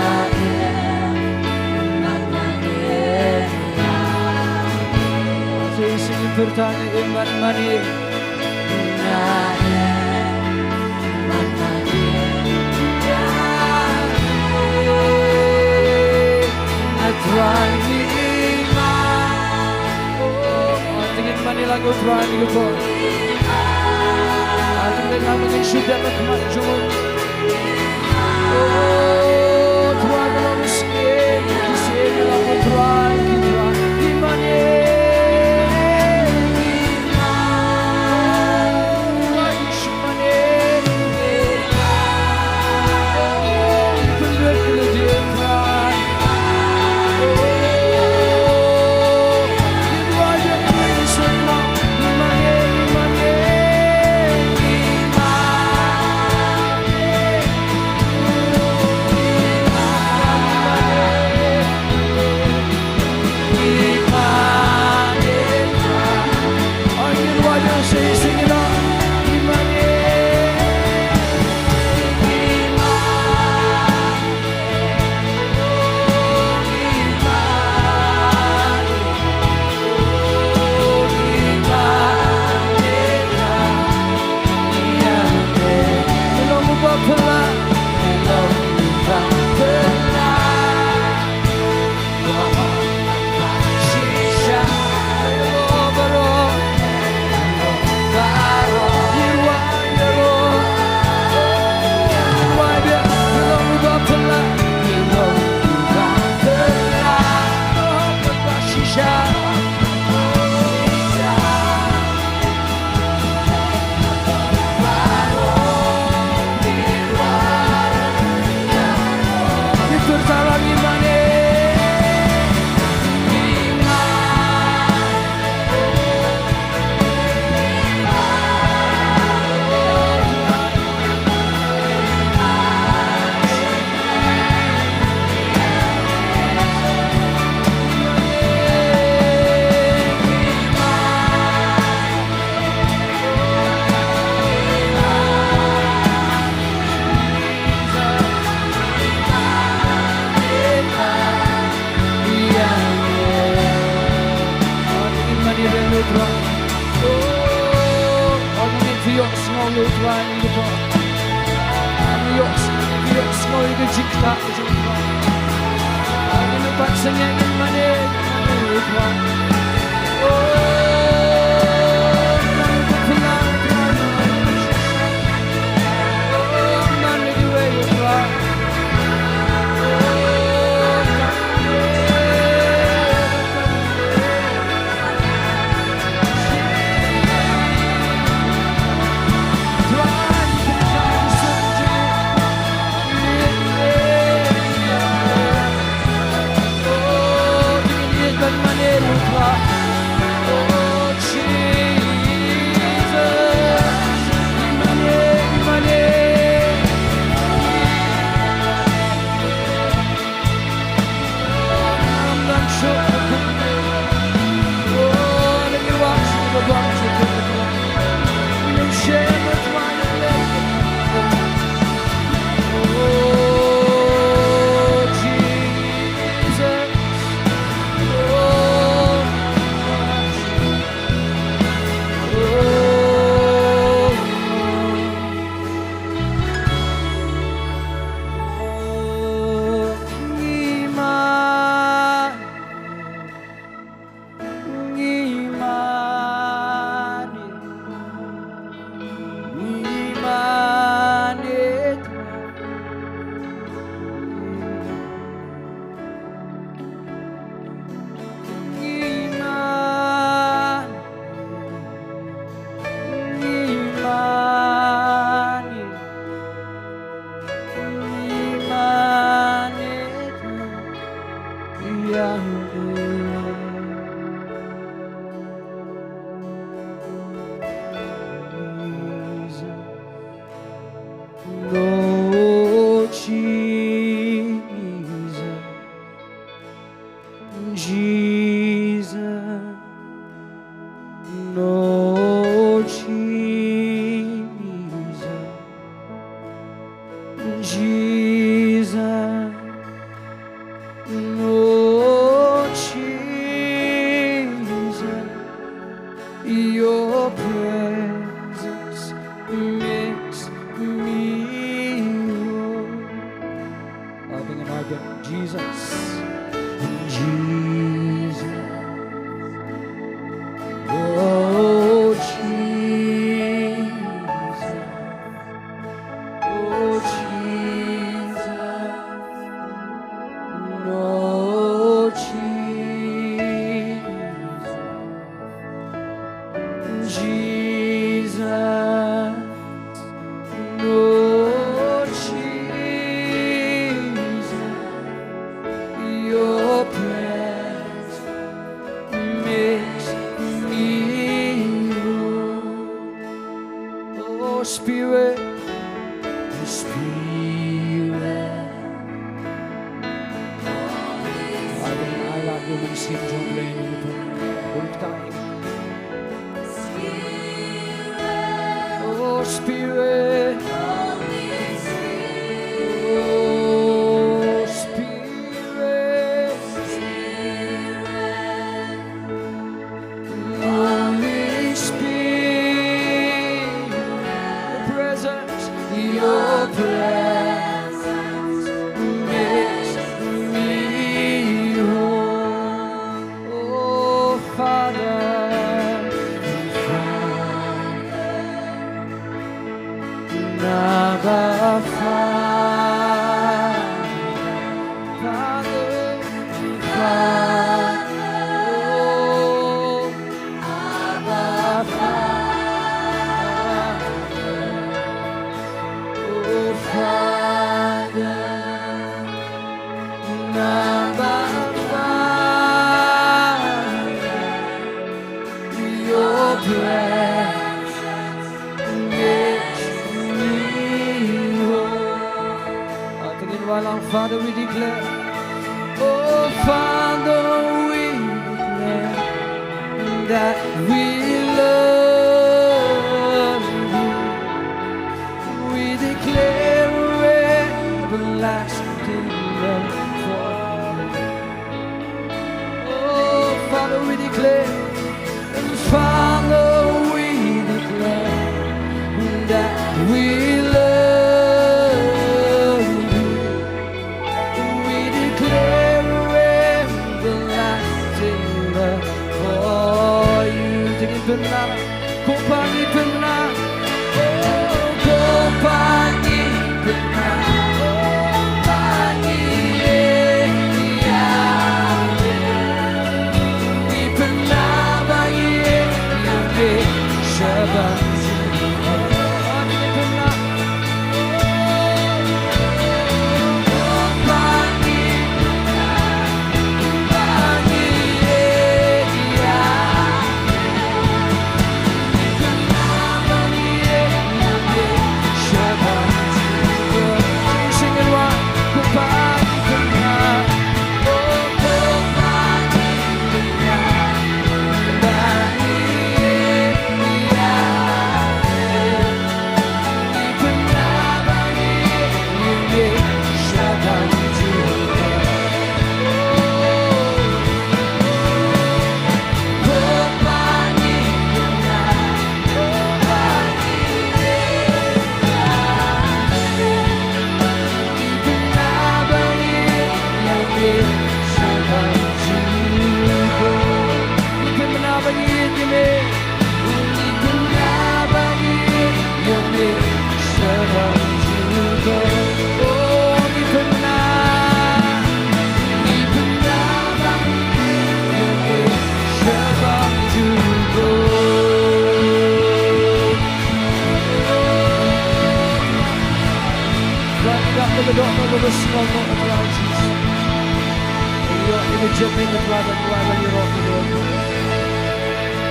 im ban mane ïa me. Sa shisien pyrta, nga im ban mane. Nga im ban mane ïa me. Nga Trai, ngi im. Oh, te ngin mane lang ïa u Trai ha kane ka por. Te ngin mane lang, ngin shu dep ha khmat jong u. Oh, Trai, ka long ka siem, ka siem, ka long u Trai, ki Trai, ngi mane. Ngi mane. Lord Jesus, Jesus, Lord Jesus, Jesus, Lord Jesus. Your presence makes me whole. Aw, teng ïa ka, Jesus. Jesus. Oh, Jesus. Oh, Jesus. Oh, Jesus. Jesus, Lord Jesus, your presence makes me whole. Oh, Spirit, Spirit. Ai, ai, la, ko mynsiem jong U Blei, ko mynsiem. Oh, Spirit. Oh, Spirit. Holy Spirit, your presence, your presence makes me whole. Oh, Father, Father, Abba, Father. Father, Father, oh, Abba, Father, oh, Father, Abba, Father, your presence makes me whole. Aw, teng ïa ka, Father, we declare. Oh, Father, we declare that we love you. We declare everlasting love for you. Oh, Father, we declare, and Father, we declare that we love you. We declare Ko Pa ngi pynbna, oh, ko Pa ngi pynbna, oh, Pa ngi ïeit ïa me. Ngi pynbna ba ngi ïeit ïa me, shabar jong ngi. Ko Pa ngi pynbna.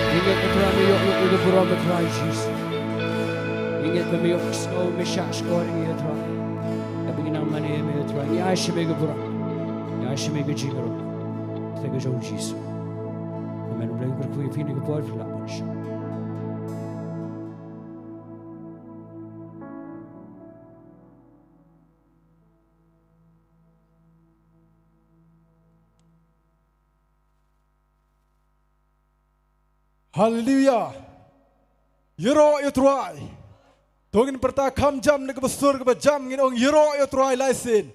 Ngi ngeit ba me ïoh ïa ka burom, me Trai Jisu. Ngi ngeit ba me ïoh sngew, me shah shkor ïa ngi, Trai. Haba ngi nang mane ïa me, Trai, ngi ai sha me ka burom, ngi ai sha me ka jingïarap. Thank you, Jisu. Amen. U Blei un kyrkhu ïa phi ha kane ka por, phi lah ban shong. Haleluia. Ïaroh ïa u Trai. To ngin pyrta kham jam na kaba sur kaba jam, ngin ong ïaroh ïa u Trai lai sien.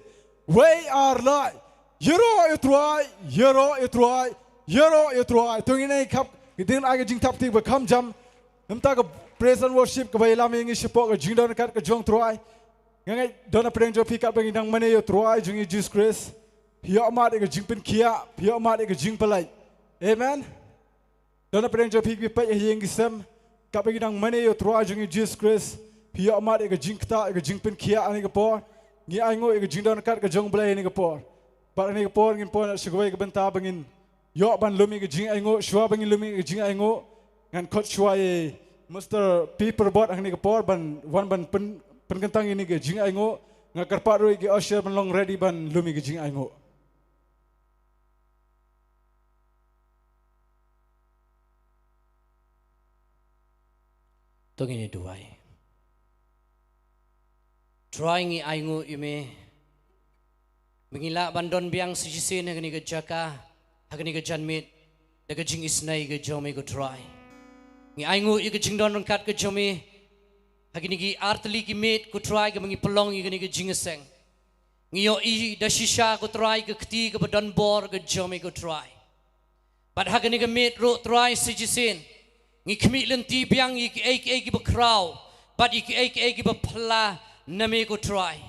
Wei ar lai. Ïaroh ïa u Trai, ïaroh ïa u Trai, ïaroh ïa u Trai. To ngin ai khap, ngin ai ka jingthap kti ba kham jam. Namar ka praise and worship kaba ïalam ïa ngi shapoh ka jingdon ryngkat ka jong u Trai. Nga ngeit don hapdeng jong phi katba ngi dang mane ïa u Trai jong ngi Jisu Khrist, phi ïoh mad ïa ka jingpynkhiah, phi ïoh mad ïa ka jingpyllait. Amen. Don hapdeng jong phi kiba peit ha ïing ha sem, katba ngi dang mane ïa u Trai jong ngi Jisu Khrist, phi ïoh mad ïa ka jingktah, ïa ka jingpynkhiah ha kane ka por. Ngi ainguh ïa ka jingdon ryngkat ka jong u Blei ha kane ka por. Bad ha kane ka por ngin poi noh sha kawei ka bynta ba ngin ïoh ban lum ïa ka jingainguh. Shuwa ba ngin lum ïa ka jingainguh, ngan khot shuwa ïa Mister P Pyrbot ha kane ka por ban wan ban pyn, pynkyntang ïa kane ka jingainguh. Nga kyrpad ruh ïa ki usher ban long ready ban lum ïa ka jingainguh. To ngin ïa duwai. Trai, ngi ainguh ïa me ba ngi lah ban don biang sa shisien ha kane ka jaka, ha kane ka janmiet, da ka jingisynei ka jong me ko Trai. Ngi ainguh ïa ka jingdon ryngkat ka jong me ha kine ki artylli ki miet ko Trai, kaba ngi pynlong ïa kane ka jingïaseng. Ngi ïohi da shisha ko Trai ka kti kaba don bor ka jong me ko Trai. Bad ha kane ka miet ruh Trai sa shisien ngi khmih lynti biang ïa kiei kiei kiba khraw bad ïa kiei kiei kiba phylla na me ko Trai.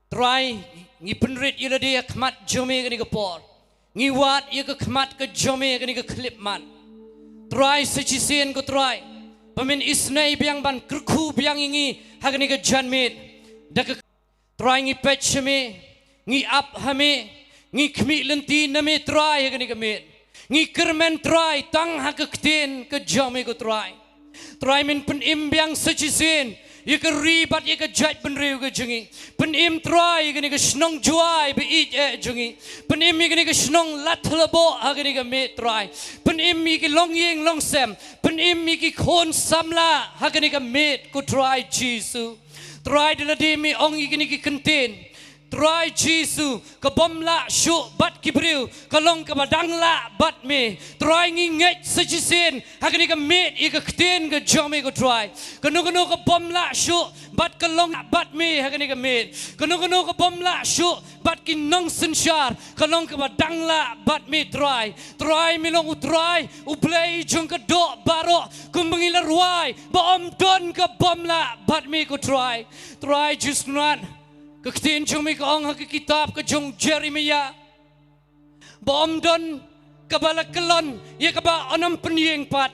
Trai, ngi pynrit ïa lade ha khmat jong me kane ka por. Ngi wad ïa ka khmat ka jong me kane ka khyllipmat. Trai, sa shisien ko Trai, ba men isynei biang ban kyrkhu biang ïa ngi ha kane ka janmiet. Da ka Trai, ngi peit sha me, ngi ap ha me, ngi khmih lynti na me Trai ha kane ka miet. Ngi kyrmen Trai tang ha ka ktien ka jong me ko Trai. Trai, men pynim biang sa shisien ïa ka ri bad ïa ka jaitbynriew ka jong ngi. Pynim Trai ïa kane ka shnong Jowai ba ïeit eh jong ngi. Pynim ïa kane ka shnong Ladthadlaboh ha kane ka miet Trai. Pynim ïa ki longïing longsem. Pynim ïa ki khun samla ha kane ka miet ko Trai Jisu. Trai, da lade me ong ïa kine ki kyntien, Trai Jisu, ka bym lah shuh bad ki briew, ka long kaba dang lah bad me. Trai ngi ngeit sa shisien, ha kane ka miet ïa ka ktien ka jong me ko Trai. Kano kano ka bym lah shuh, bad ka long bad me ha kane ka miet. Kano kano ka bym lah shuh, bad ki nongsynshar, ka long kaba dang lah bad me Trai. Trai me long u Trai, u Blei jong ka doh baroh, kumba ngi la rwai, ba ym don ka bym lah bad me ko Trai. Trai Jisu Kynrad, ka ktien jong me ka ong ha ka kitab ka jong Jeremiah, ba ym don kaba la kyllon ïa kaba ym pynïeng pat.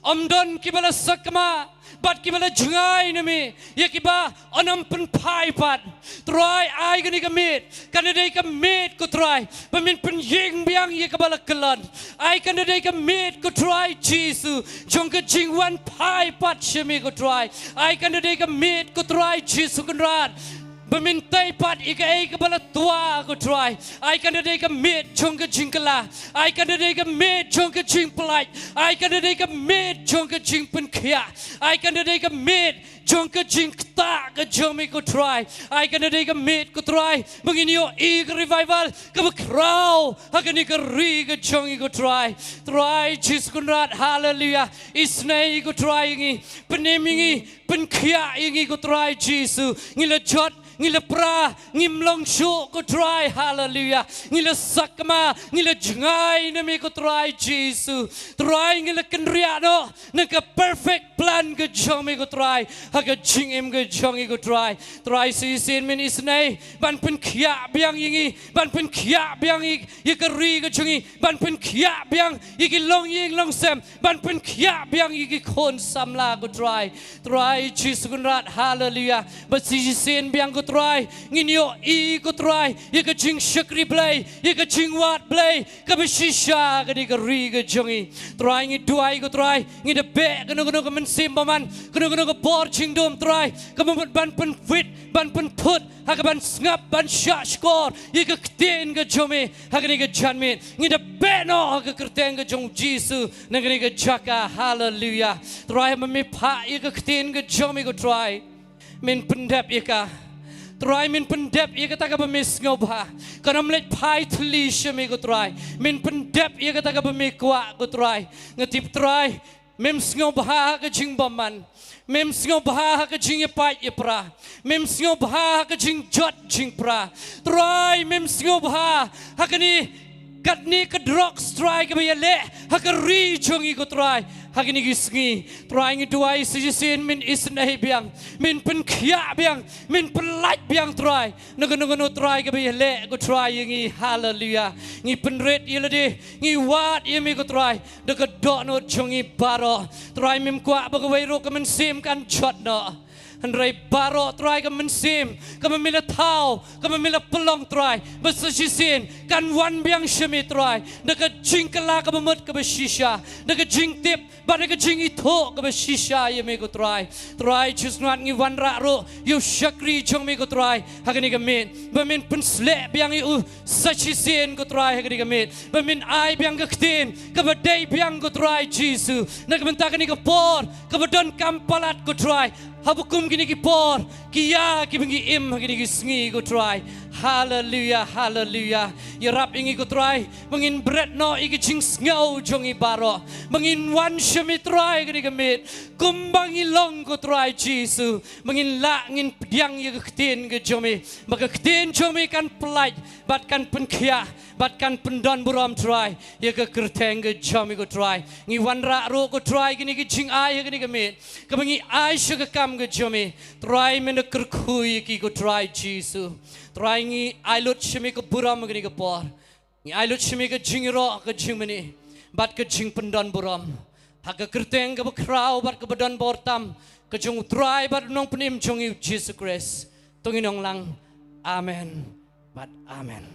Ym don kiba la sakma bad kiba la jngai na me ïa kiba ym pynphai pat. Trai, ai kane ka miet kan da dei ka miet ko Trai, ba men pynïeng biang ïa kaba la kyllon. Ai kan da dei ka miet ko Trai Jisu jong ka jingwan phai pat sha me ko Trai. Ai kan da dei ka miet ko Trai Jisu Kynrad, ba men tei pat ïa kaei kaba la twa ko Trai. Ai kan da dei ka miet jong ka jingkylla. Ai kan da dei ka miet jong ka jingpyllait. Ai kan da dei ka miet jong ka jingpynkhiah. Ai kan da dei ka miet jong ka jingktah ka jong me ko Trai. Ai kan da dei ka miet ko Trai, ba ngin ïohi ka revival kaba khraw ha kane ka ri ka jong ngi ko Trai. Trai Jisu Kynrad, haleluia. Isynei ko Trai ïa ngi, pynim ïa ngi, pynkhiah ïa ngi ko Trai Jisu. Ngi la jot, ngi la pra, ngim long shuh ko Trai, haleluia. Ngi la sakma, ngi la jngai na me ko Trai Jisu. Trai, ngi la kynriah noh na ka perfect plan ka jong me ko Trai ha ka jingim ka jong ngi ko Trai. Trai, sa shisien men isynei ban pynkhiah biang ïa ngi, ban pynkhiah biang ïa, ïa ka ri ka jong ngi, ban pynkhiah biang ïa ki longïing longsem, ban pynkhiah biang ïa ki khun samla ko Trai. Trai Jisu Kynrad, haleluia. Ba sa shisien biang ko Trai, ngin ïohi ko Trai ïa ka jingshakri Blei, ïa ka jingwad Blei kaba shisha ha kane ka ri ka jong ngi. Trai, ngi duwai ko Trai, ngi da beh kano kano ka mynsiem bymman, kano kano ka bor jingdum Trai, kaba mut ban pynwit, ban pynthut ha kaban sngap, ban shahshkor ïa ka ktien ka jong me ha kane ka janmiet. Ngi da beh noh ha ka kyrteng ka jong Jisu na kane ka jaka, haleluia. Trai, ba me phah ïa ka ktien ka jong me ko Trai, men pyndep ïa ka. Trai, men pyndep ïa kata kaba me sngewbha. Kan ym leit phai thylli sha me ko Trai, men pyndep ïa kata kaba me kwah ko Trai. Nga tip Trai, mem sngewbha ha ka jingbymman, mem sngewbha ha ka jingïapait ïapra, mem sngewbha ha ka jingjot jingpra. Trai, mem sngewbha ha kane, katne ka drugs Trai kaba ïaleh ha ka ri jong ngi ko Trai ha kine ki sngi. Trai, ngi duwai sa shisien men isynei biang, men pynkhiah biang, men pyllait biang Trai na kano kano Trai kaba ïaleh ko Trai ïa ngi, haleluia. Ngi pynrit ïa lade, ngi wad ïa me ko Trai da ka dohnud jong ngi baroh. Trai, mem kwah ba kawei ruh ka mynsiem kan jot noh. Hynrei baroh Trai ka mynsiem kaba me la thaw, kaba me la pynlong Trai, ba sa shisien kan wan biang sha me Trai da ka jingkylla kaba mut kaba shisha, da ka jingtip bad da ka jingithuh kaba shisha ïa me ko Trai. Trai Jisu Kynrad, ngi wanrah ruh ïa u shakri jong me ko Trai ha kane ka miet, ba men pynsleh biang ïa u sa shisien ko Trai ha kane ka miet, ba men ai biang ka ktien kaba dei biang ko Trai Jisu. Na ka bynta kane ka por kaba donkam palat ko Trai, haba kum kine ki por ki ïa kiba ngi im ha kine ki sngi ko Trai. Haleluia, haleluia. Ïarap ïa ngi ko Trai ba ngin bret noh ïa ki jingsngew jong ngi baroh, ba ngin wan sha me Trai ha kane ka miet kumba ngi long ko Trai Jisu, ba ngin lah ngin pdiang ïa ka ktien ka jong me, ba ka ktien jong me kan pyllait bad kan pynkhiah bad kan pyndonburom Trai ïa ka kyrteng ka jong me ko Trai. Ngi wanrah ruh ko Trai kine ki jingai ha kane ka miet kaba ngi ai sha ka kam ka jong me. Trai, men da kyrkhu ïa ki ko Trai Jisu. Trai, ngi ai lut sha me ka burom ha kane ka por. Ngi ai lut sha me ka jingïaroh ka jingmane bad ka jingpyndonburom ha ka kyrteng kaba khraw bad kaba donbor tam ka jong u Trai bad u Nongpynim jong ngi u Jisu Khrist. To ngin ong lang, amen bad amen.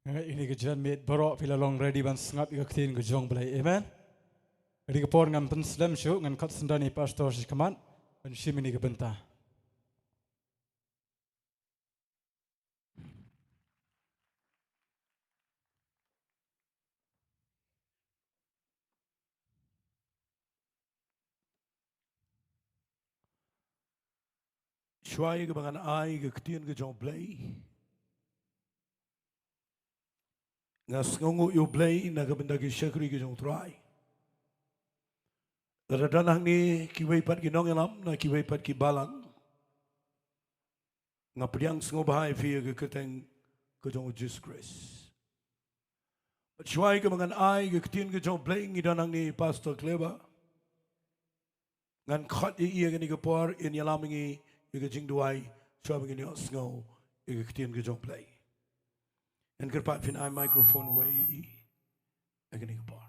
Nga ngeit ïa kine ki janmiet baroh phi la long ready ban sngap ïa ka ktien ka jong U Blei. Amen. Ïa kane ka por ngan pynslem shuh, ngan khot synran ïa i pastor sha khmat ban shim ïa kane ka bynta. Shuwa ïa kaba ngan ai ïa ka ktien ka jong U Blei, nga sngewnguh ïa U Blei na ka bynta ki shakri ka jong U Trai. Lada don hangne kiwei pat ki nongïalam na kiwei pat ki balang, nga pdiang sngewbha ïa phi ha ka kyrteng ka jong U Jisu Khrist. Bad shuwa ïa kaba ngan ai ïa ka ktien ka jong U Blei, ngi don hangne Pastor Clever. Ngan khot ïa i ha kane ka por in ïalam ïa ngi ïa ka jingduwai shuwa ba ngin ïohsngew ïa ka ktien ka jong U Blei. Ngan kyrpad phin ai microphone wei ïa i ha kane ka por.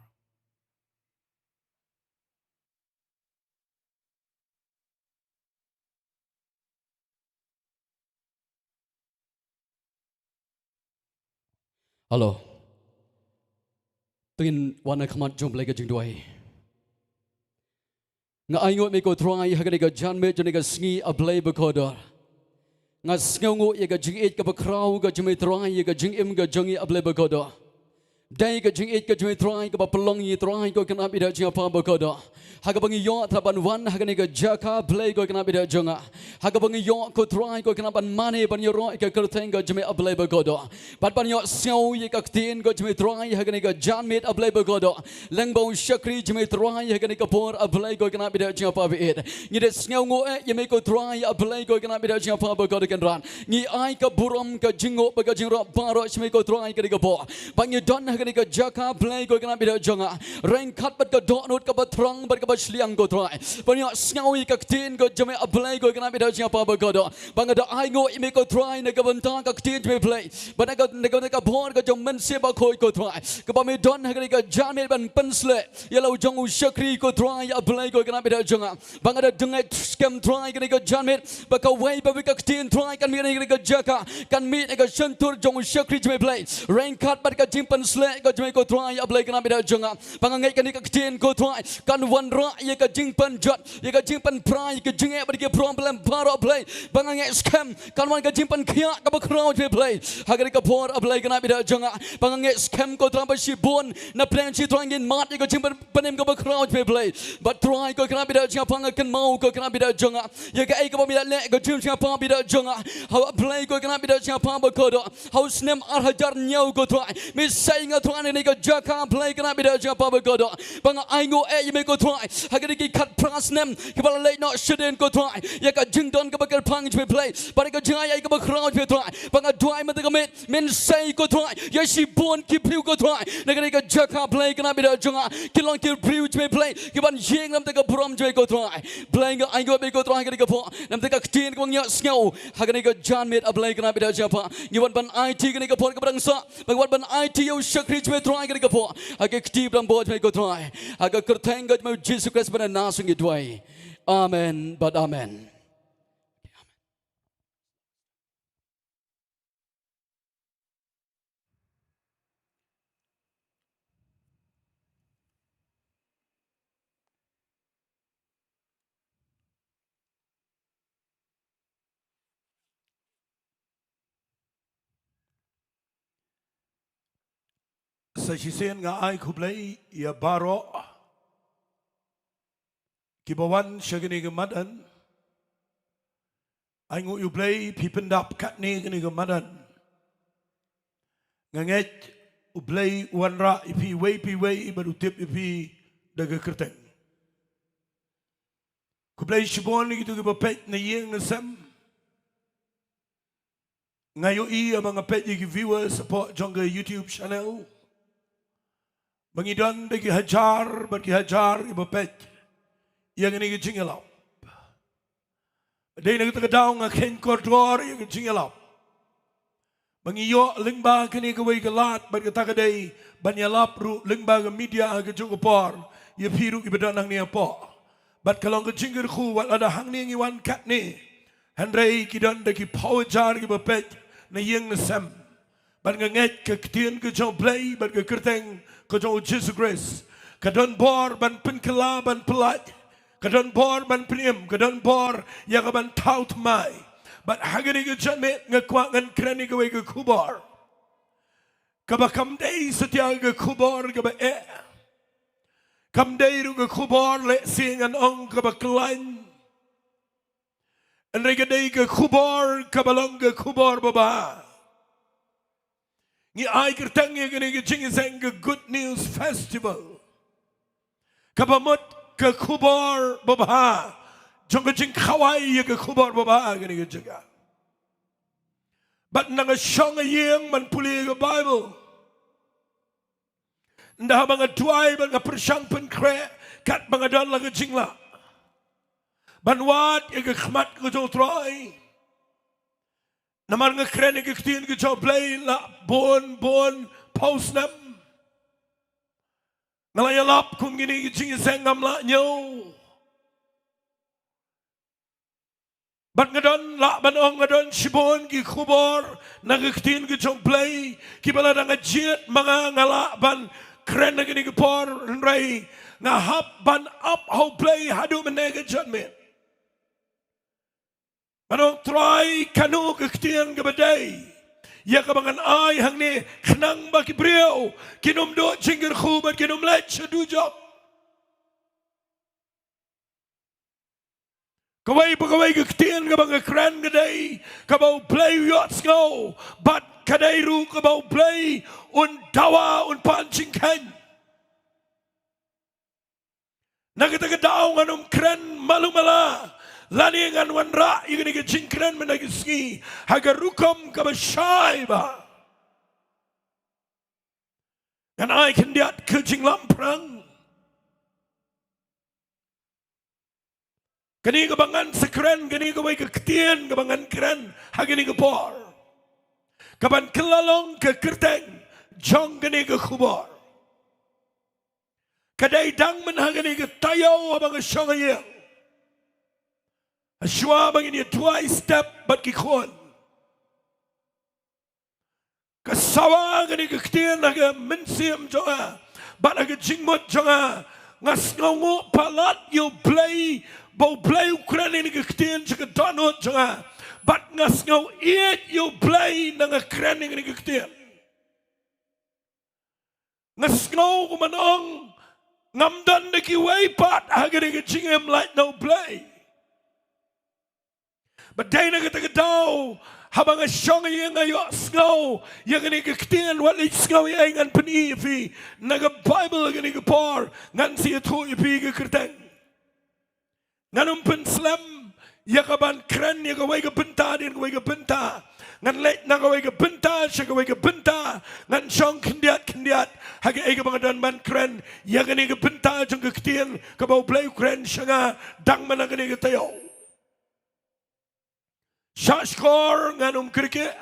Hello. To ngin wan ha khmat jong U Blei ka jingduwai. Nga ainguh ïa me ko Trai ha kane ka janmiet jong kane ka sngi, A Blei bakordor. Nga sngewnguh ïa ka jingïeit kaba khraw ka jong me Trai ïa ka jingim ka jong ngi, A Blei bakordor. Dei ka jingïeit ka jong me Trai kaba pynlong ïa ngi Trai ko Kynrad baieit jong nga, Papa bakordor. Ha kaba ngi ïoh Trai ban wan ha kane ka jaka, Blei ko Kynrad baieit jong nga. Ha kaba ngi ïoh ko Trai ko Kynrad ban mane ban ïaroh ïa ka kyrteng ka jong me, A Blei bakordor. Bad ban ïohsngew ïa ka ktien ka jong me Trai ha kane ka janmiet, A Blei bakordor. Lyngba u shakri jong me Trai ha kane ka por, A Blei ko Kynrad baieit jong nga, Papa baieit. Ngi da sngewnguh eh ïa me ko Trai, A Blei ko Kynrad baieit jong nga, Papa bakordor Kynrad. Ngi ai ka burom, ka jingnguh bad ka jingrwai baroh sha me ko Trai ha kane ka por. Ba ngi don ha kane ka jaka, Blei ko Kynrad baieit jong nga, ryngkat bad ka dohnud kaba thrang bad kaba shiliang ko Trai, ban ïohsngew ïa ka ktien ka jong me, A Blei ko Kynrad baieit jong nga, Papa bakordor. Ba nga da ainguh ïa me ko Trai na ka bynta ka ktien jong me Blei, bad na ka, na ka, na ka bor ka jong u Mynsiem Bakhuid ko Trai, kaba me don ha kane ka janmiet ban pynshlur ïa la u jong u shakri ko Trai, A Blei ko Kynrad baieit jong nga. Ba nga da dang ngeit skhem Trai kane ka janmiet ba kawei pa kawei ka ktien Trai kan mih na kane ka jaka, kan mih na ka shyntur jong u shakri jong me Blei, ryngkat bad ka jingpynshlur ka jong me ko Trai, A Blei Kynrad baieit jong nga. Ba nga ngeit kane ka ktien ko Trai kan wanrah ïa ka jingpynjot, ïa ka jingpynpra ïa ka jingeh bad ki problem baroh Blei. Ba nga ngeit skhem kan wan ka jingpynkhiah kaba khraw jong me Blei ha kane ka por, A Blei Kynrad baieit jong nga. Ba nga ngeit skhem ko Trai ba shibun na pdeng shi Trai ngin mad ïa ka jingpyn pynim kaba khraw jong me Blei. Bad Trai ko Kynrad baieit jong nga, Papa nga kynmaw ko Kynrad baieit jong nga ïa kaei kaba me la leh ka jong nga, Papa baieit jong nga. Ha Blei ko Kynrad baieit jong nga, Papa bakordor. Ha u snem ar hajar hynñiew ko Trai, me sei nga Trai na kane ka jaka, Blei Kynrad baieit jong nga, Papa bakordor. Ba nga ainguh eh ïa me ko Trai ha kine ki khatphra snem kiba la leit noh shadien ko Trai, ïa ka jingdon kaba kyrpang jong me Blei, bad ka jingai kaba khraw jong me Trai. Ba nga duwai mynta ka miet, men sei ko Trai ïa shibun ki briew ko Trai na kane ka jaka, Blei Kynrad baieit jong nga, ki long ki briew jong me Blei kiban ïeng na bynta ka burom jong me ko Trai. Blei nga ainguh ïa me ko Trai ha kane ka por na bynta ka ktien kaba ngi ïohsngew ha kane ka janmiet, A Blei Kynrad baieit jong nga, Papa. Ngi wan ban aiti kane ka por kaba dang sah, ba ngi wan ban aiti ïa u shakri jong me Trai ha kane ka por ha ka kti ba dang bud jong me ko Trai, ha ka kyrteng ka jong me Jisu Khrist ba na nas ngi duwai. Amen bad amen. Sa shisien nga ai khublei ïa baroh kiba wan sha kane ka madan. Ainguh ïa U Blei phi pyndap katne kane ka madan. Nga ngeit U Blei u wanrah ïa phi iwei pa iwei bad u tip ïa phi da ka kyrteng. Khublei shibun ïa kito kiba peit na ïing na sem. Nga ïohi haba nga peit ïa ki viewers hapoh jong ka YouTube channel ba ngi don da ki hajar bad ki hajar kiba peit ïa kane ka jingïalap. Dei na kata ka daw nga kheiñ kordor ïa ka jingïalap ba ngi ïoh lyngba kane kawei ka lad bad kata ka dei ban ïalap ruh lyngba ka media ha kajuh ka por ïa phi ruh kiba don hangne hapoh. Bad ka long ka jingkyrkhu wat lada hangne ngi wan katne, hynrei ki don da ki phew hajar kiba peit na ïing na sem. Bad nga ngeit ka ktien ka jong U Blei bad ka kyrteng ka jong U Jisu Khrist ka don bor ban pynkylla, ban pyllait, ka don bor ban pynim, ka don bor ïa ka ban thaw thymmai. Bad ha kane ka janmiet nga kwah ngan kren ïa kawei ka khubor kaba kam dei satia ka khubor kaba eh. Kam dei ruh ka khubor lehse ngan ong kaba khlaiñ. Hynrei ka dei ka khubor kaba long ka khubor babha. Ngi ai kyrteng ïa kane ka jingïaseng ka Good News Festival, kaba mut ka khubor babha jong ka jingkhawai ïa ka khubor babha ha kane ka jaka. Bad nga shong ha ïing ban pule ka Baibl. Ynda haba nga duwai bad nga pyrshang pynkhreh katba nga don la ka jinglah ban wad ïa ka khmat ka jong U Trai. Namar nga kren ïa ka ktien ka jong U Blei la bun bun phew snem. Nga la ïalap kum kine ki jingïaseng, ngam lah ñiew. Bad nga don, lah ban ong nga don shibun ki khubor na ka ktien ka jong U Blei kiba lada nga jied ma nga, nga lah ban kren ha kane ka por, hynrei nga hap ban ap ha U Blei haduh mynne ka janmiet. Ban ong, Trai, kano ka ktien kaba dei ïa kaba ngan ai hangne, khnang ba ki briew kin ym duh jingkyrkhu bad kin ym leit sha dujok. Kawei pa kawei ka ktien kaba nga kren ka dei kaba U Blei u ïohsngew, bad ka dei ruh kaba U Blei un dawa, un pan jingkheiñ. Na kata ka daw ngan ym kren malu mala, lane ngan wanrah ïa kane ka jingkren mynta ka sngi ha ka rukom kaba shai bha. Ngan ai khyndiat ka jinglamphrang. Kane kaba ngan sa kren, kane kawei ka ktien kaba ngan kren ha kane ka por, kaban kylla long ka kyrteng jong kane ka khubor, ka dei dang mynha kane ka taïew haba nga shong ha ïing, hashwa ba ngin ïa duwai step bad ki khun. Ka sawa kane ka ktien ha ka mynsiem jong nga bad ha ka jingmut jong nga. Nga sngewnguh palat ïa U Blei ba U Blei u kren ïa kane ka ktien sha ka dohnud jong nga, bad nga sngew ïeit ïa U Blei na nga kren ïa kane ka ktien. Nga sngew kumno ong, ngam don da kiwei pat ha kane ka jingim lait na U Blei. Bad dei na kata ka daw, haba nga shong ha ïing, nga ïohsngew ïa kane ka ktien, wat leit sngew ïa ei, ngan pyni ïa phi na ka Baibl ha kane ka por, ngan sa ïathuh ïa phi ka kyrteng. Ngan ym pynslem ïa kaban kren ïa kawei ka bynta hadien kawei ka bynta. Ngan leit na kawei ka bynta sha kawei ka bynta. Ngan shong khyndiat khyndiat ha kaei kaba nga don ban kren ïa kane ka bynta jong ka ktien kaba U Blei u kren sha nga dang mynta kane ka taïew. Shahshkor ngan ym kyrkieh.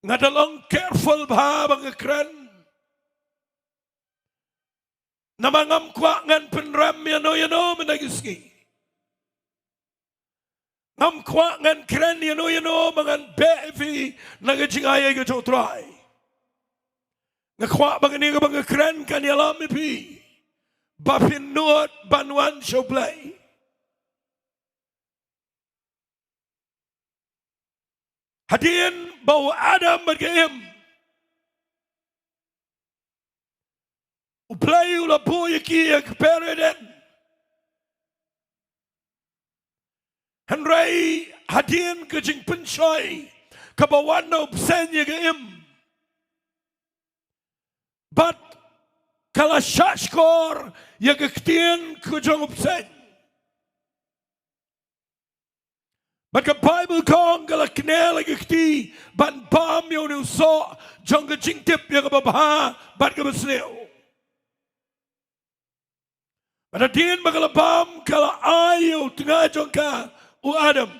Nga da long careful bha ba nga kren. Namar ngam kwah ngan pynrem ïano ïano mynta ka sngi. Ngam kwah ngan kren ïano ïano ba ngan beh ïa phi na ka jingai ka jong U Trai. Nga kwah ba kane kaba nga kren kan ïalam ïa phi ba phin nud ban wan sha U Blei. Hadien ba u Adam bad ka Im, U Blei u la buh ïa ki ha ka kper Eden. Hynrei hadien ka jingpynshoi kaba wan na u bseiñ ïa ka Im, bad ka la shahshkor ïa ka ktien ka jong u bseiñ. Bad ka Baibl ka ong ka la kneh la ka kti ban bam ïa une u soh jong ka jingtip ïa kaba bha bad kaba sniew. Bad hadien ba ka la bam, ka la ai ïa u tnga jong ka, u Adam.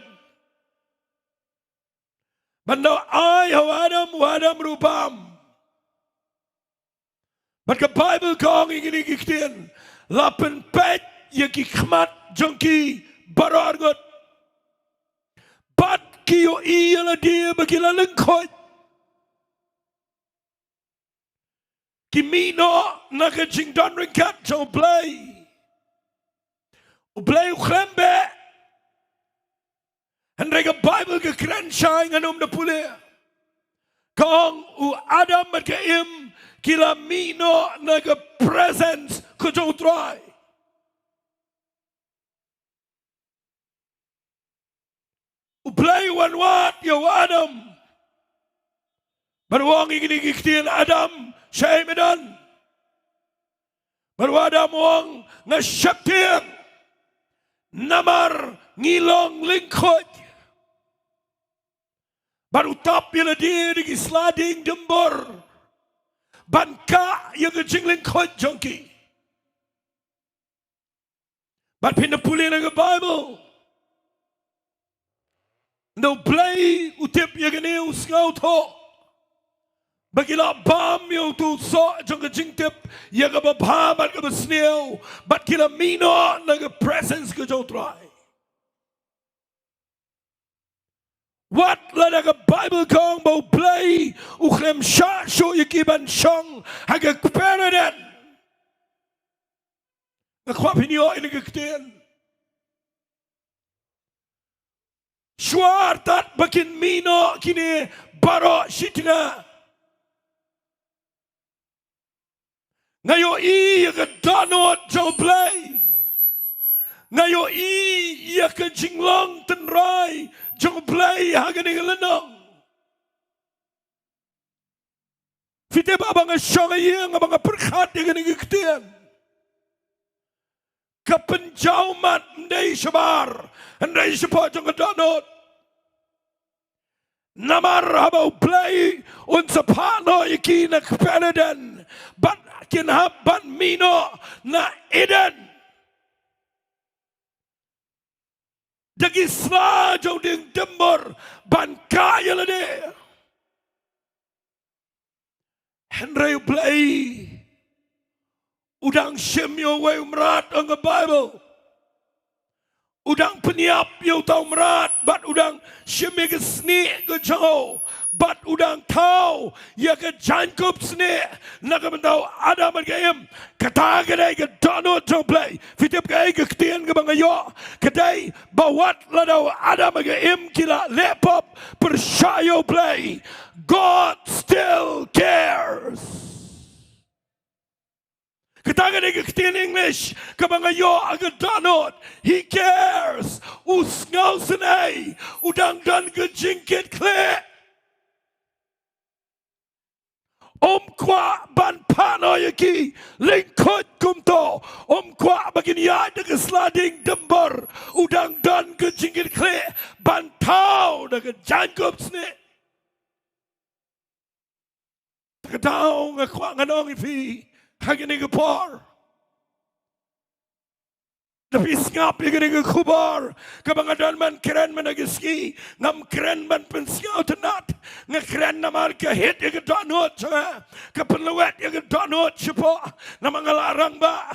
Bad ynda u ai ha u Adam, u Adam ruh u bam. Bad ka Baibl ka ong ïa kine ki ktien, la pynpeit ïa ki khmat jong ki baroh arngut. Bad ki ïohi ïa lade ba ki la lyngkhuid. Ki mih noh na ka jingdon ryngkat jong U Blei. U Blei u khlem beh. Hynrei ka Baibl ka kren shai, ngan ym da pule. Ka ong u Adam bad ka Im ki la mih noh na ka presence ka jong U Trai. U Blei u wan wad ïa u Adam. Bad u ong ïa kine ki ktien, Adam, shaei me don? Bad u Adam u ong, nga sheptieng namar ngi long lyngkhuid. Bad u tap ïa lade da ki sla dieng dymbor ban kah ïa ka jinglyngkhuid jong ki. Bad phin da pule na ka Baibl, ynda U Blei u tip ïa kane u sngewthuh ba ki la bam ïa uto u soh jong ka jingtip ïa kaba bha bad kaba sniew, bad ki la mih noh na ka presence ka jong U Trai. Wat lada ka Baibl ka ong ba U Blei u khlem shah shuh ïa ki ban shong ha ka kper Eden. Nga kwah phin ïoh ïa kane ka ktien. Shuwa artat ba kin mih noh kine baroh shi tnga, nga ïohi ïa ka dohnud jong U Blei. Nga ïohi ïa ka jinglong tynrai jong U Blei ha kane ka lynnong. Phi tip, haba nga shong ha ïing, haba nga pyrkhat ïa kane ka ktien, ka pynjaw mat ym dei shabar, hynrei shapoh jong ka dohnud. Namar haba U Blei un sa phah noh ïa ki na kper Eden, bad kin hap ban mih noh na Eden da ki sla jong dieng dymbor ban kah ïa lade. Hynrei U Blei u dang shim ïa uwei u mrad, ong ka Baibl. U dang pynïap ïa uta u mrad, bad u dang shim ïa ka snieh ka jong u, bad u dang thaw ïa ka jaiñkup snieh na ka bynta u Adam bad ka Im. Kata ka dei ka dohnud jong U Blei. Phi tip kaei ka ktien kaba nga ïoh? Ka dei ba wat lada u Adam bad ka Im ki la leh pop pyrshah ïa U Blei, God still cares. Kata ka dei ka ktien English kaba nga ïoh ha ka dohnud. He cares. U sngewsynei. U dang don ka jingkitkhlieh. Um kwah ban phah noh ïa ki lyngkhuid kumto. Um kwah ba kin ïaid da ka sla dieng dymbor. U dang don ka jingkitkhlieh ban thaw da ka jaiñkup snieh. Te ka daw nga kwah ngan ong ïa phi ha kane ka por, da phi sngap ïa kane ka khubor kaba nga don ban kren mynta ka sngi, ngam kren ban pynsngewtynnat. Nga kren namar ka hit ïa ka dohnud jong nga, ka pynlwet ïa ka dohnud shapoh. Namar nga la rangbah,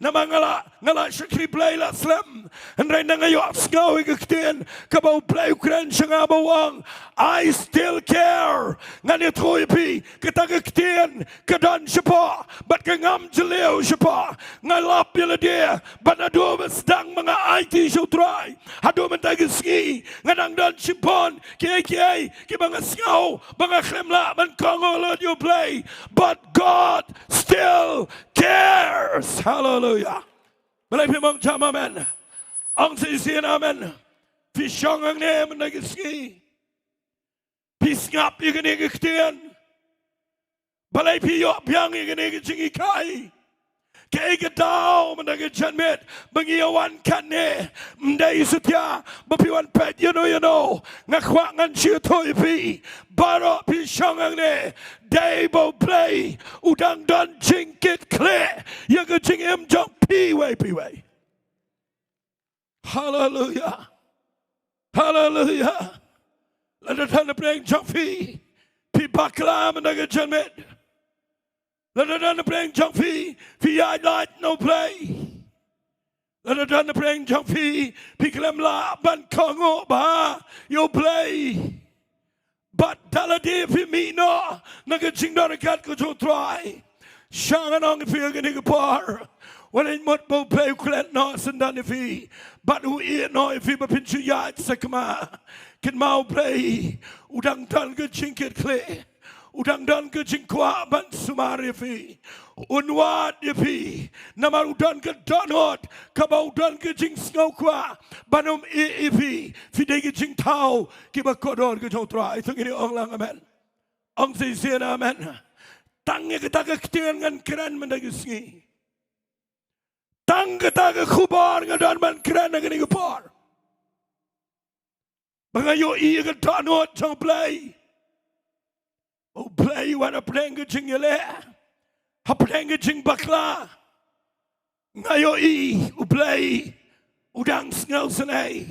namar nga la, nga la shakri Blei la slem. Hynrei nga ïohsngew ïa ka ktien kaba U Blei u kren sha nga ba u ong, "I still care." Ngan ïathuh ïa phi, kata ka ktien ka don shapoh bad ka ngam jylliew shapoh. Nga lap ïa lade ba naduh ba sdang ba nga aiti sha U Trai haduh mynta ka sngi, nga dang don shibun kiei kiei kiba nga sngew ba nga khlem lah ban kohnguh lut ïa U Blei. But God still cares. Haleluia. Balei phim ong jam amen? Ong shisien amen. Phi shong hangne mynta ka sngi, phi sngap ïa kane ka ktien. Balei phi ïoh biang ïa kane ka jinghikai? Kaei ka daw mynta ka janmiet ba ngi ïa wan katne? Ym dei satia ba phi wan peit ïano ïano. Nga kwah ngan shu ïathuh ïa phi baroh phi shong hangne, dei ba U Blei u dang don jingkitkhlieh ïa ka jingim jong phi iwei pa iwei. Haleluia. Haleluia. Lada don na pdeng jong phi, phi bakla mynta ka janmiet. Lada don na pdeng jong phi, phi ïaid lait na U Blei. Lada don napdeng jong phi, phi khlem lah ban kohnguh bha ïa U Blei, bad da lade phi mih noh na ka jingdon ryngkat ka jong U Trai, sha ngan ong ïa phi ha kane ka por, wat leit mut ba U Blei u klet noh syndon ïa phi, bad u ïeh noh ïa phi ba phin shu ïaid sakma. Kynmaw, U Blei u dang don ka jingkitkhlieh, u dang don ka jingkwah ban sumar ïa phi. Un wad ïa phi namar u don ka dohnud kaba u don ka jingsngewkwah ban ym ïeh ïa phi. Phi dei ki jingthaw kiba kordor ka jong U Trai. To ngin ong lang amen. Ong shisien amen. Tang ïa kata ka ktien ngan kren mynta ka sngi. Tang kata ka khubor nga don ban kren ha kane ka por. Ba nga ïohi ïa ka dohnud jong U Blei. U Blei u wan hapdeng ka jingïaleh, hapdeng ka jingbakla. Nga ïohi U Blei u dang sngewsynei.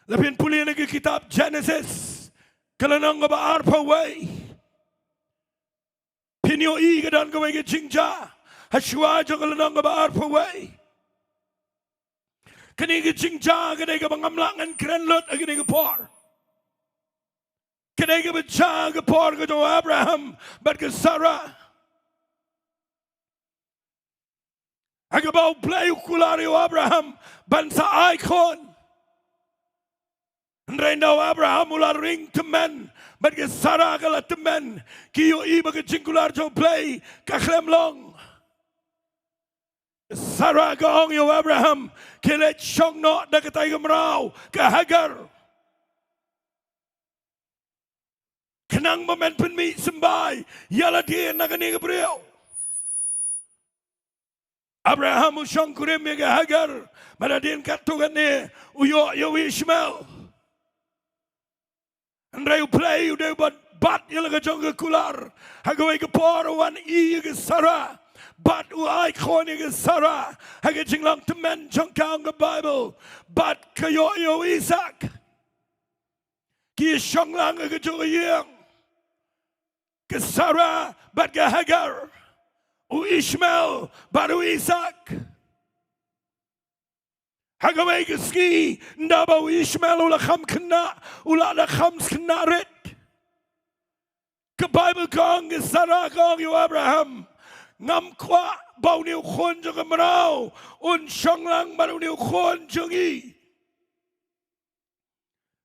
Lada phin pule na ka kitab Genesis, ka lynnong kaba arphew wei, phin ïohi ka don kawei ka jingjia hashuwa jong ka lynnong kaba arphew wei. Kane ka jingjia ka dei kaba ngam lah ngan kren lut ha kane ka por. Ka dei kaba jia ha ka por ka jong u Abraham bad ka Sarah, ha kaba U Blei u kular ïa u Abraham ban sa ai khun. Hynrei ynda u Abraham u la ring tymmen bad ka Sarah ka la tymmen, ki ïohi ba ka jingkular jong U Blei ka khlem long. Sarah ka ong ïa u Abraham, khie leit shong noh da katai ka mraw ka Hagar. Khnang ba men pynmih symbai ïa lade na kane ka briew. Abraham u shongkurim ïa ka Hagar, bad hadien katto katne u ïoh ïa u Ishmael. Hynrei U Blei u dei uba bat ïa la ka jong ka kular. Ha kawei ka por u wan ïa ka Sarah, bad u ai khun ïa ka Sarah ha ka jinglong tymmen jong ka, ong ka Baibl. Bad ka ïoh ïa u Isaak. Ki shong lang ha ka jong ka ïing, ka Sarah bad ka Hagar, u Ishmael bad u Isaak. Ha kawei ka sngi, ynda ba u Ishmael u la kham khynnah, u la da kham khynnah rit, ka Baibl ka ong, ka Sarah ka ong ïa u Abraham, ngam kwah ba une u khun jong ka mraw un shong lang bad une u khun jong ngi.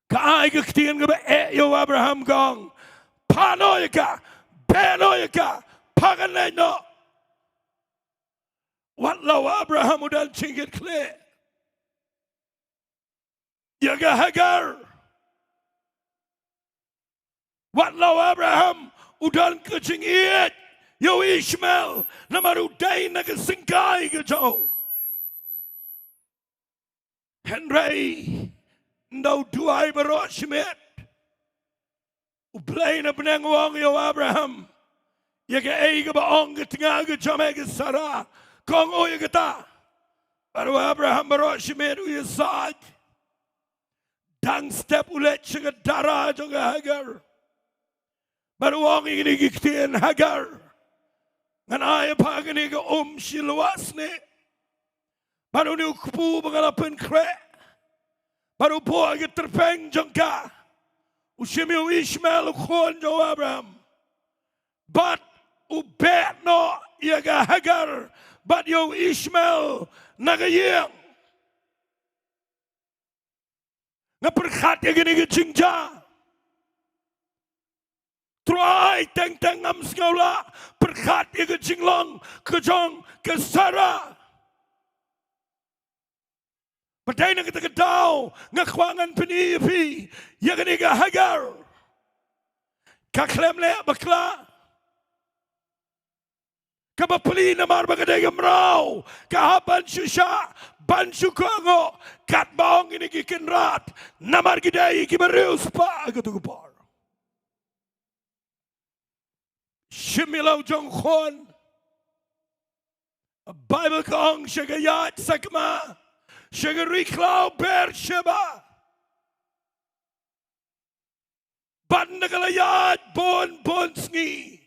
Ka ai ka ktien kaba eh ïa u Abraham, ka ong, phah noh ïa ka, beh noh ïa ka, phah kan leit noh. Wat la u Abraham u don jingkitkhlieh ïa ka Hagar. Wat la u Abraham u don ka jingïeit ïa u Ishmael namar u dei na ka syngkai ka jong u. Hynrei ynda u duwai baroh shimet, U Blei na bneng u ong ïa u Abraham, ïa kaei kaba ong ka tnga ka jong me ka Sarah, kong, oh, ïa kata. Bad u Abraham baroh shimet u ïasaid. Dang step u leit sha ka dara jong ka Hagar. Bad u ong ïa kine ki ktien, Hagar, ngan ai ha pha kane ka um shi lwasnieh. Bad une u kpu ba nga la pynkhreh, bad u buh ha ka tyrpeng jong ka, u shim ïa u Ishmael u khun jong u Abraham. Bad u beh noh ïa ka Hagar bad ïa u Ishmael na ka ïing. Nga pyrkhat ïa kane ka jingjia. Trai, teng teng ngam sngew lah pyrkhat ïa ka jinglong ka jong ka Sarah. Ba dei na kata ka daw nga kwah ngan pyni ïa phi ïa kane ka Hagar. Ka khlem leh bakla. Kaba plie namar ba ka dei ka mraw, ka hap ban shu shah, ban shu kohnguh, katba ong ïa kine ki kynrad, namar ki dei kiba riewspah ha kato ka por. Shim ïa la u jong u khun. Baibl ka ong sha ka ïaid sakma, sha ka ri khlaw Beersheba. Bad ynda ka la ïaid bun bun sngi,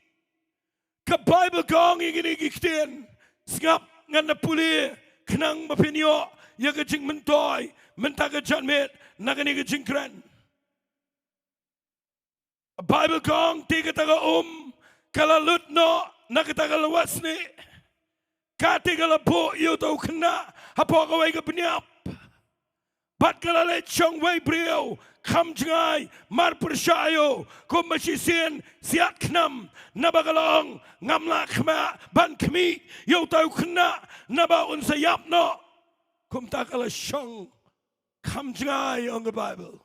ka Baibl ka ong ïa kine ki ktien. Sngap, ngan da pule khnang ba phin ïoh ïa ka jingmyntoi mynta ka janmiet na kane ka jingkren. Baibl ka ong te kata ka um ka la lut noh na kata ka lwasnieh. Kata ka la buh ïa uta u khynnah hapoh kawei ka bniap. Bad ka la leit shong wei briew kham jngai mar pyrshah ïa u, kumba shisien siat khnam, naba ka la ong ngam lah khmih ban khmih ïa uta u khynnah naba un sa ïap noh. Kumta ka la shong kham jngai, ong ka Baibl.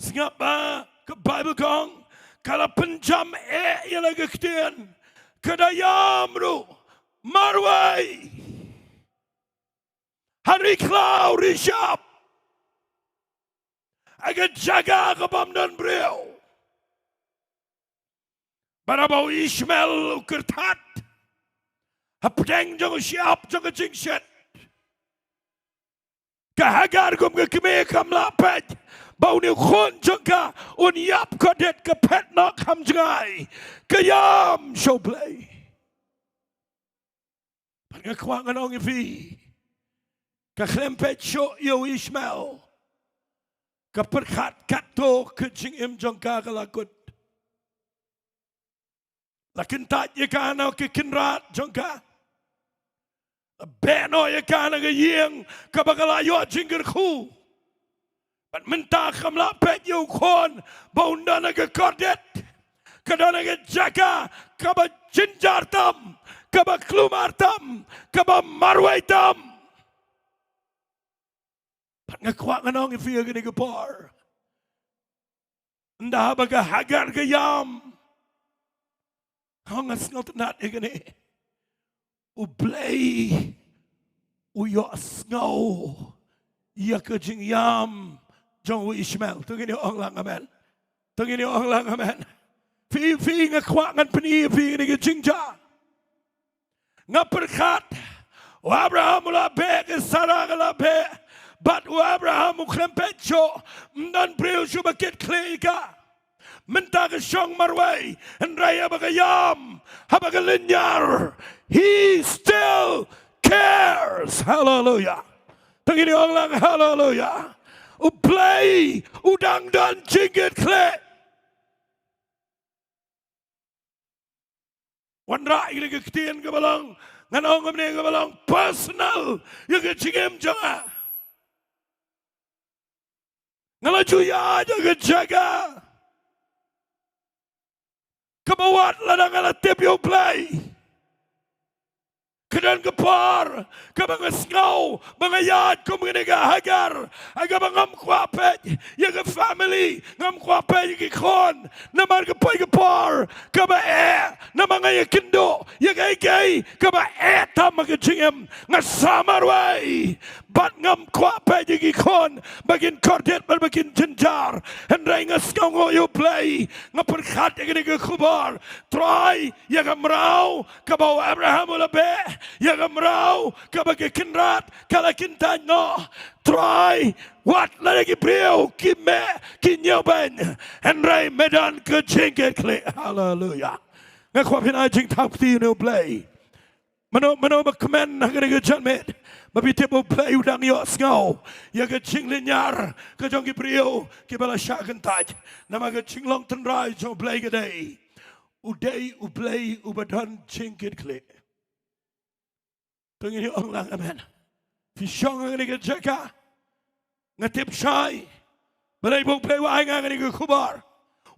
Sngap ba ka Baibl ka ong ka la pynjam eh ïa la ka ktien, ka da ïam ruh marwei ha ri khlaw ri shyiap, ha ka jaka ka bym don briew. Bad haba u Ishmael u kyrthat hapdeng jong u shyiap jong ka jingshet, ka Hagar kum ka kmie kam lah peit ba une u khun jong ka un ïap kordit, ka phet noh kham jngai, ka ïam sha U Blei. Bad nga kwah ngan ong ïa phi, ka khlem peit shuh ïa u Ishmael ka pyrkhat katto ka jingim jong ka ka la kut. La kyntait ïa ka na ki kynrad jong ka. La beh noh ïa ka na ka ïing kaba ka la ïoh jingkyrkhu. Bad mynta kam lah peit ïa u khun ba un don ha ka kordit. Ka don ha ka jaka kaba jynjar tam, kaba kulmar tam, kaba marwei tam. Bad nga kwah ngan ong ïa phi ha kane ka por, ynda haba ka Hagar ka ïam, nga ong nga sngewtynnat ïa kane. U Blei u ïohsngew ïa ka jingïam jong u Ishmael. To ngin ïa ong lang amen. To ngin ïa ong lang amen. Phi, phi, nga kwah ngan pyni ïa phi kane ka jingjia. Nga pyrkhat u Abraham u la beh, ka Sarah ka la beh, bad u Abraham u khlem peit shuh, ym don briew shuh ba kit khlieh ïa ka. Mynta ka shong marwei, hynrei haba ka ïam, haba ka lynñiar, he still cares. Hallelujah. To ngin ïa ong lang hallelujah. U Blei u dang don jingkit khlieh. Wanrah ïa kane ka ktien kaba long, ngan ong kumne, kaba long personal ïa ka jingim jong nga. Nga la ju ïaid ha ka jaka kaba wat lada nga la tip ïa U Blei. Ka don ka por kaba nga sngew ba nga ïaid kum kane ka Hagar, ha kaba ngam kwah peit ïa ka family, ngam kwah peit ïa ki khun. Namar ka poi ka por kaba eh, namar nga ïakynduh ïa kaei kaei kaba eh tam ha ka jingim. Nga sah marwei bad ngam kwah peit ïa ki khun ba kin kordit bad ba kin jynjar. Hynrei nga sngewnguh ïa U Blei, nga pyrkhat ïa kane ka khubor. Trai, ïa ka mraw kaba u Abraham u la beh, ïa ka mraw kaba ka kynrad ka la kyntait noh. Trai, wat lada ki briew ki meh ki ñiewbeiñ, hynrei me don ka jingkit khlieh. Haleluya. Nga kwah phin ai jingthap kti ïa U Blei. Mano mano ba kmen ha kane ka janmiet ba phi tip U Blei u dang ïohsngew ïa ka jinglynñiar ka jong ki briew kiba la shah kyntait? Namar ka jinglong tynrai jong U Blei ka dei, u dei U Blei uba don jingkit khlieh. To ngin ïa ong lang amen. Phi shong ha kane ka jaka, nga tip shai balei ba U Blei u ai nga kane ka khubor.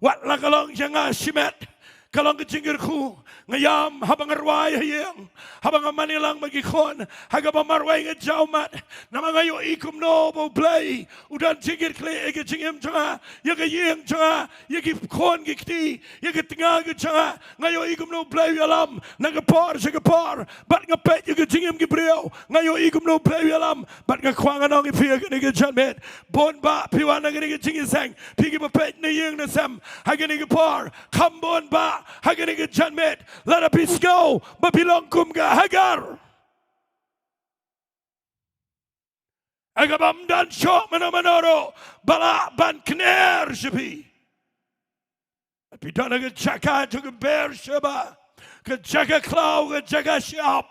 Wat la ka long ïa nga shimet ka long ka jingkyrkhu, nga ïam haba nga rwai ha ïing, haba nga mane lang bad ki khun, ha kaba marwei nga jaw mat. Namar nga ïohi kumno ba U Blei u don jingkit khlieh ïa ka jingim jong nga, ïa ka ïing jong nga, ïa ki khun ki kti, ïa ka tnga ka jong nga. Nga ïohi kumno U Blei u ïalam na ka por sha ka por. Bad nga peit ïa ka jingim ki briew, nga ïohi kumno U Blei u ïalam. Bad nga kwah ngan ong ïa phi ha kane ka janmiet, bun bah phi wan ha kane ka jingïaseng, phi kiba peit na ïing na sem ha kane ka por, kham bun bah ha kane ka janmiet lada phi sngew ba phi long kum ka Hagar. Ha kaba ym don shuh mano mano ruh ba lah ban kner sha phi. Phi don ha ka jaka jong ka Beersheba, ka jaka khlaw, ka jaka shyiap,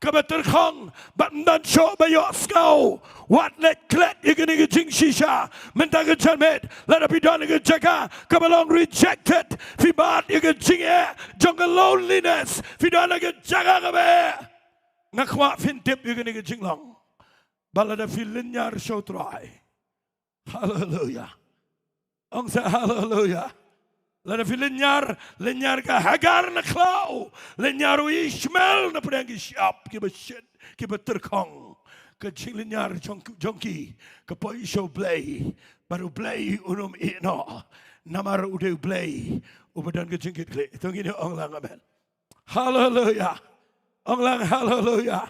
kaba tyrkhong, bad ym don shuh ba ïohsngew. Wat leit klet ïa kane ka jingshisha. Mynta ka janmiet, lada phi don ha ka jaka kaba long rejected, phi mad ïa ka jingeh jong ka loneliness, phi don ha ka jaka kaba eh, nga kwah phin tip ïa kane ka jinglong, ba lada phi lynñiar sha U Trai. Haleluya. Ong sa haleluya. Lada phi lynñiar, lynñiar ka Hagar na khlaw, lynñiar u Ishmael na pdeng ki shyiap kiba shit, kiba tyrkhong. Ka jinglynñiar jong, jong ki ka poi sha U Blei, bad U Blei un ym ïehnoh, namar u dei U Blei uba don ka jingkitkhlieh. To ngin ong lang amen. Haleluya. Ong lang haleluya.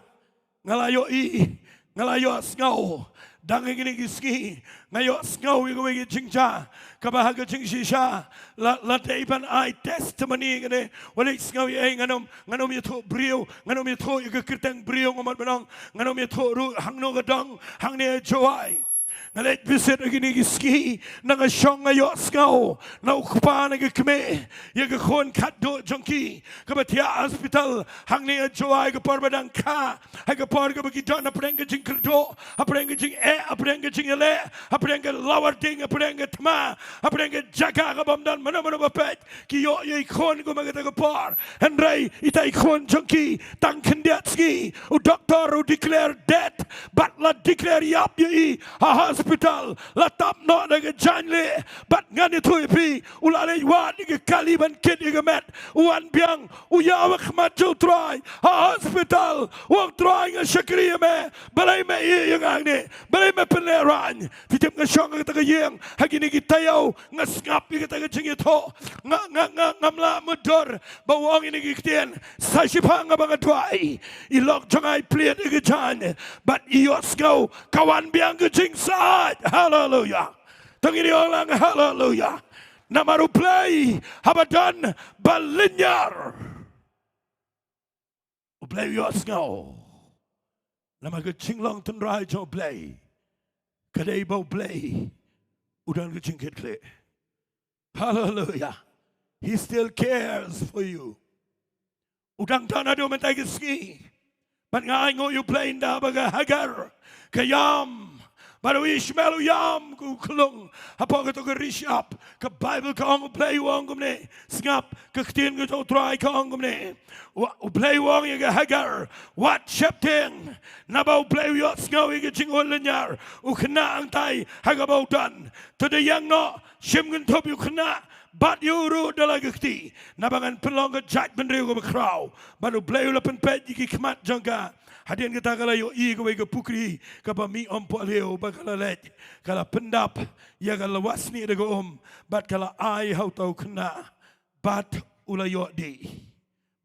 Nga la ïohi, nga la ïohsngew. Dang ha kine ki sngi nga ïohsngew ïa kawei ka jingjia kaba ha ka jingshisha la, la dei ban ai testimony kane. Wat leit sngew ïa ei, ngan ym, ngan ym ïathuh briew, ngan ym ïathuh ïa ka kyrteng briew, nga mut ban ong, ngan ym ïathuh ruh hangno ka dong, hangne ha Jowai. Nga leit visit ha kine ki sngi, na nga shong nga ïohsngew na u kpa na ka kmie ïa ka khun khatduh jong ki kaba thiah hospital hangne ha Jowai, ha ka por ba dang kha, ha ka por kaba ki don hapdeng ka jingkyrduh, hapdeng ka jingeh, hapdeng ka jingïaleh, hapdeng ka lawar ding, hapdeng ka thma, hapdeng ka jaka kaba ym don mano mano ba peit. Ki ïoh ïa i khun kumba kata ka por. Hynrei ita i khun jong ki tang khyndiat sngi u doktor u declare dead, bad la declare ïap ïa i ha hospital, la tap noh da ka jaiñlieh. Bad ngan ïathuh ïa phi, u la leit wad ïa ka kali ban kit ïa ka met, u wan biang, u ïaw ha khmat jong U Trai ha hospital. U ong, Trai, nga shakri ïa me, balei me ïeh ïa nga hangne, balei me pynlehraiñ? Phi tip, nga shong ha kata ka ïing ha kine ki taïew, nga sngap ïa kata ka jingïathuh. Nga, nga, nga, ngam lah mutdur ba u ong ïa kine ki ktien. Sa shiphang haba nga duwai, i lok jong nga i plied ïa ka jaiñ, bad i ïohsngew ka wan biang ka jingsaid. Haleluya. To ngin ong lang haleluya. Namar U Blei haba don ba lynñiar, U Blei u ïohsngew. Namar ka jinglong tynrai jong U Blei ka dei ba U Blei u don ka jingkitkhlieh. Haleluya. He still cares for you. U dang don haduh mynta ki sngi. Bad nga ainguh ïa U Blei ynda ba ka Hagar ka ïam, bad u Ishmael u ïam, u khlung hapoh kato ka ri shyiap. Ka Baibl ka ong, U Blei u ong kumne, sngap, ka ktien ka jong U Trai ka ong kumne. Wa-, U Blei u ong ïa ka Hagar, wat sheptieng, naba U Blei u ïohsngew ïa ka jingïaleh lynñiar. U khynnah hangtai ha kaba u don. To da ïeng noh, shim kynthup ïa u khynnah bad ïa u ruh da la ka kti, naba ngan pynlong ka jaitbynriew kaba khraw. Bad U Blei u la pynpeit ïa ki khmat jong ka. Hadien kata ka la ïohi kawei ka pukri kaba mih ym pohliew, bad ka la leit, ka la pyndap ïa ka lawasnieh da ka um, bad ka la ai ha uta u khynnah, bad u la ïoh dih.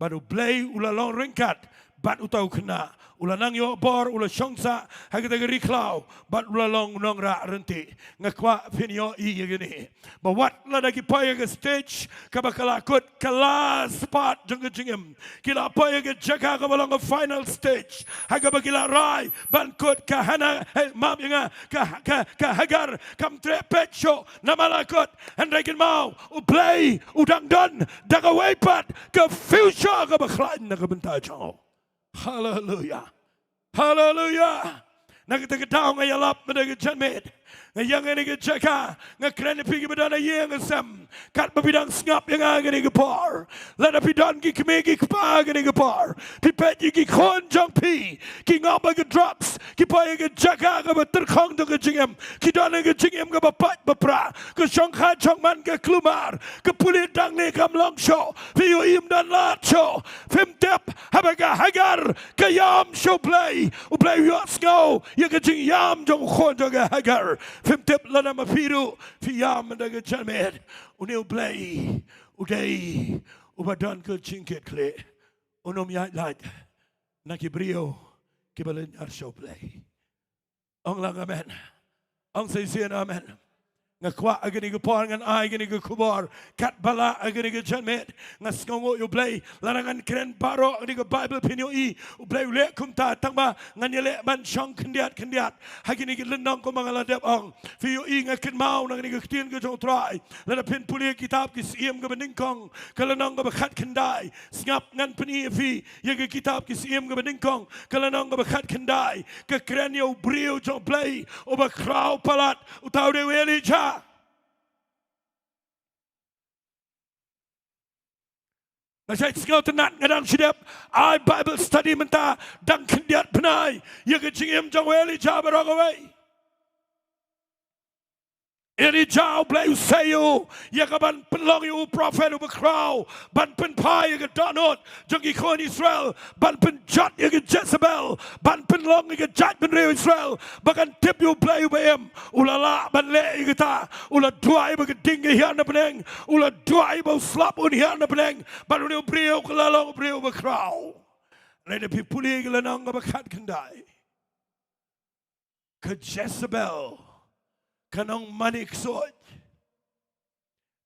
Bad U Blei u la long ryngkat bad uta u khynnah, u la nang ïoh bor, u la shong sah ha kata ka ri khlaw, bad u la long u nongrah ryntih. Nga kwah phin ïohi ïa kane, ba wat lada ki poi ha ka stage kaba ka la kut, ka last part jong ka jingim, ki la poi ha ka jaka kaba long ka final stage, ha kaba ki la rai ban kut. Ka Hana, eh, map ïa nga, ka, ka, ka Hagar kam treh peit shuh namar la kut. Hynrei kynmaw, U Blei u dang don da kawei pat ka future kaba khlaiñ na ka bynta jong u. Haleluya. Haleluya. Na kata ka daw nga ïalap mynta ka janmiet, nga ïeng ha kane ka jaka, nga kren ïa phi kiba don ha ïing ha sem, katba phi dang sngap ïa nga ha kane ka por. Lada phi don ki kmie ki kpa ha kane ka por, phi peit ïa ki khun jong phi ki ngop ha ka drugs, ki poi ha ka jaka kaba tyrkhong jong ka jingim, ki don ha ka jingim kaba pait ba prah, ka shongkha shongman ka kulmar, ka pulit dang ne kam long shuh, phi ïohi ym don lad shuh. Phim tip, haba ka Hagar ka ïam sha U Blei, U Blei u ïohsngew ïa ka jingïam jong u khun jong ka Hagar. Phim tip, lada ma phi ruh phi ïam mynta ka janmiet, une U Blei u dei uba don ka jingkitkhlieh. Un ym ïaid lait na ki briew kiba lynñiar sha U Blei. Ong lang amen. Ong sa shisien amen. Nga kwah ha kane ka por ngan ai kane ka khubor. Katba lah ha kane ka janmiet, nga sngewnguh ïa U Blei. Lada ngan kren baroh ha kane ka Baibl phin ïohi U Blei u leh kumta, tangba ngan ïaleh ban shong khyndiat khyndiat ha kine ki lynnong kumba nga la dep ong. Phi ïohi, nga kynmaw na kane ka ktien ka jong U Trai. Lada phin pule kitab Ki Syiem kaba nyngkong, ka lynnong kaba khatkhyndai. Sngap, ngan pyni ïa phi ïa ka kitab Ki Syiem kaba nyngkong, ka lynnong kaba khatkhyndai. Ka kren ïa u briew jong U Blei uba khraw palat, uta u dei u Elijah. Nga shait sngewtynnat, nga dang shu dep ai Bible study mynta, dang khyndiat bnai ïa ka jingim jong u Elijah baroh kawei. Elijah, U Blei u sei ïa u ïa kaban pynlong ïa u prophet uba khraw, ban pynphai ïa ka dohnud jong ki khun Israel, ban pynjot ïa ka Jezebel, ban pynlong ïa ka jaitbynriew Israel ba kan tip ïa U Blei uba im. U la lah ban leh ïa kata. U la duwai ba ka ding ka hiar na bneng. U la duwai ba u slap un hiar na bneng. Bad une u briew ka la long u briew uba khraw. Lada phi pule ka lynnong kaba khatkhyndai, ka Jezebel, ka nongmane ksuid,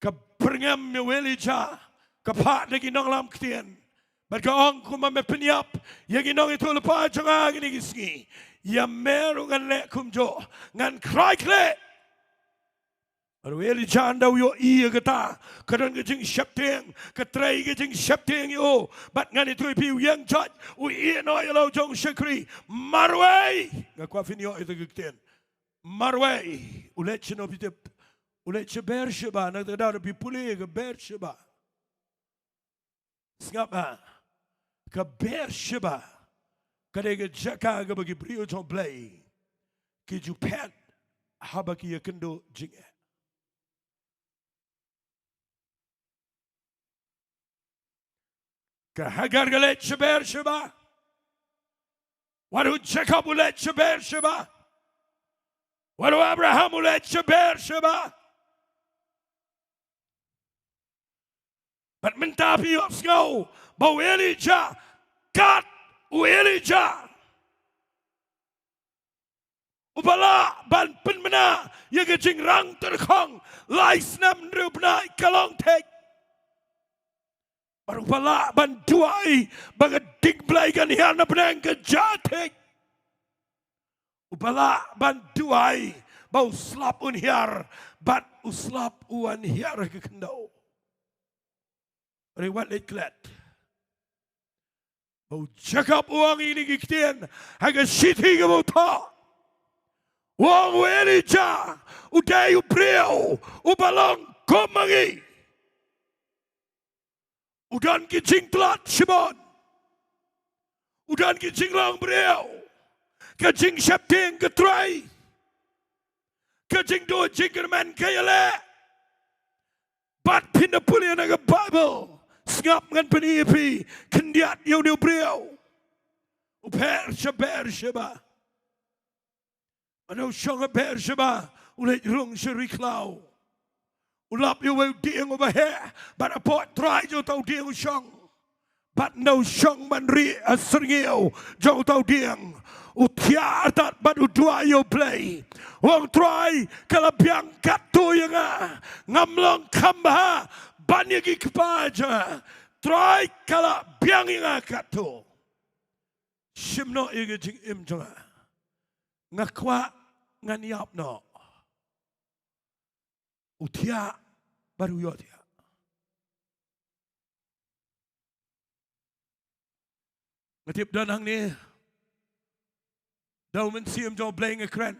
ka byrngem ïa u Elijah, ka phah na ki nonglam ktien. Bad ka ong, kumba me pynïap ïa ki nongïathuhlypa jong nga kine ki sngi, ïa me ruh ngan leh kumjuh, ngan krai khleh. Bad u Elijah ynda u ïohi ïa kata, ka don ka jingsheptieng, ka trei ka jingsheptieng ïa u. Bad ngan ïathuh ïa phi, u ïeng jait, u ïeh noh ïa la u jong u shakri, marwei. Nga kwah phin ïoh ïa kata ka ktien. Marwei, u leit shano phi tip? U leit sha Beersheba. Na kata ka daw lada phi pule ka Beersheba, sngap ha, ka Beersheba ka dei ka jaka kaba ki briew jong U Blei ki ju phet haba ki ïakynduh jingeh. Ka Hagar ka leit sha Beersheba. Wat u Jakob u leit sha Beersheba. Wat u Abraham u leit sha Beersheba. Bad mynta phi ïohsngew ba u Elijah, kat u Elijah, uba lah ban pynbna ïa ka jingrang tyrkhong lai snem hynriew bnai, ka long thik. Bad uba lah ban duwai ba ka ding Blei kan hiar na bneng, ka jia thik. Uba lah ban duwai ba u slap un hiar, bad u slap u wan hiar ha ka khyndew. Re wat leit klet. Ba u Jakob u ong ïa kine ki ktien ha ka shithi kaba u thoh. U ong u Elijah u dei u briew uba long kum ma ngi. U don ki jingtlot shibun. U don ki jinglong briew. Ka jingsheptieng ka trei. Ka jingduh jingkyrmen ka ïaleh. Bad phin da pule na ka Baibl. Sngap, ngan pyni ïa phi khyndiat ïa une u briew. U pher sha Beersheba. Haba u shong ha Beersheba, u leit rung sha ri khlaw. U lap ïa uwei u dieng uba heh, bad hapoh trai jong uta u dieng u shong. Bad haba u shong ban rieh ha syrngiew jong uta u dieng, u thiah artat bad u duwai ïa U Blei. U ong, Trai, ka la biang katto ïa nga. Ngam long kham bha ban ïa ki kpa jong nga. Trai, ka la biang ïa nga katto. Shim noh ïa ka jingim jong nga. Nga kwah ngan ïap noh. U thiah bad u ïohthiah. Nga tip don hangne, da u Mynsiem jong U Blei nga kren.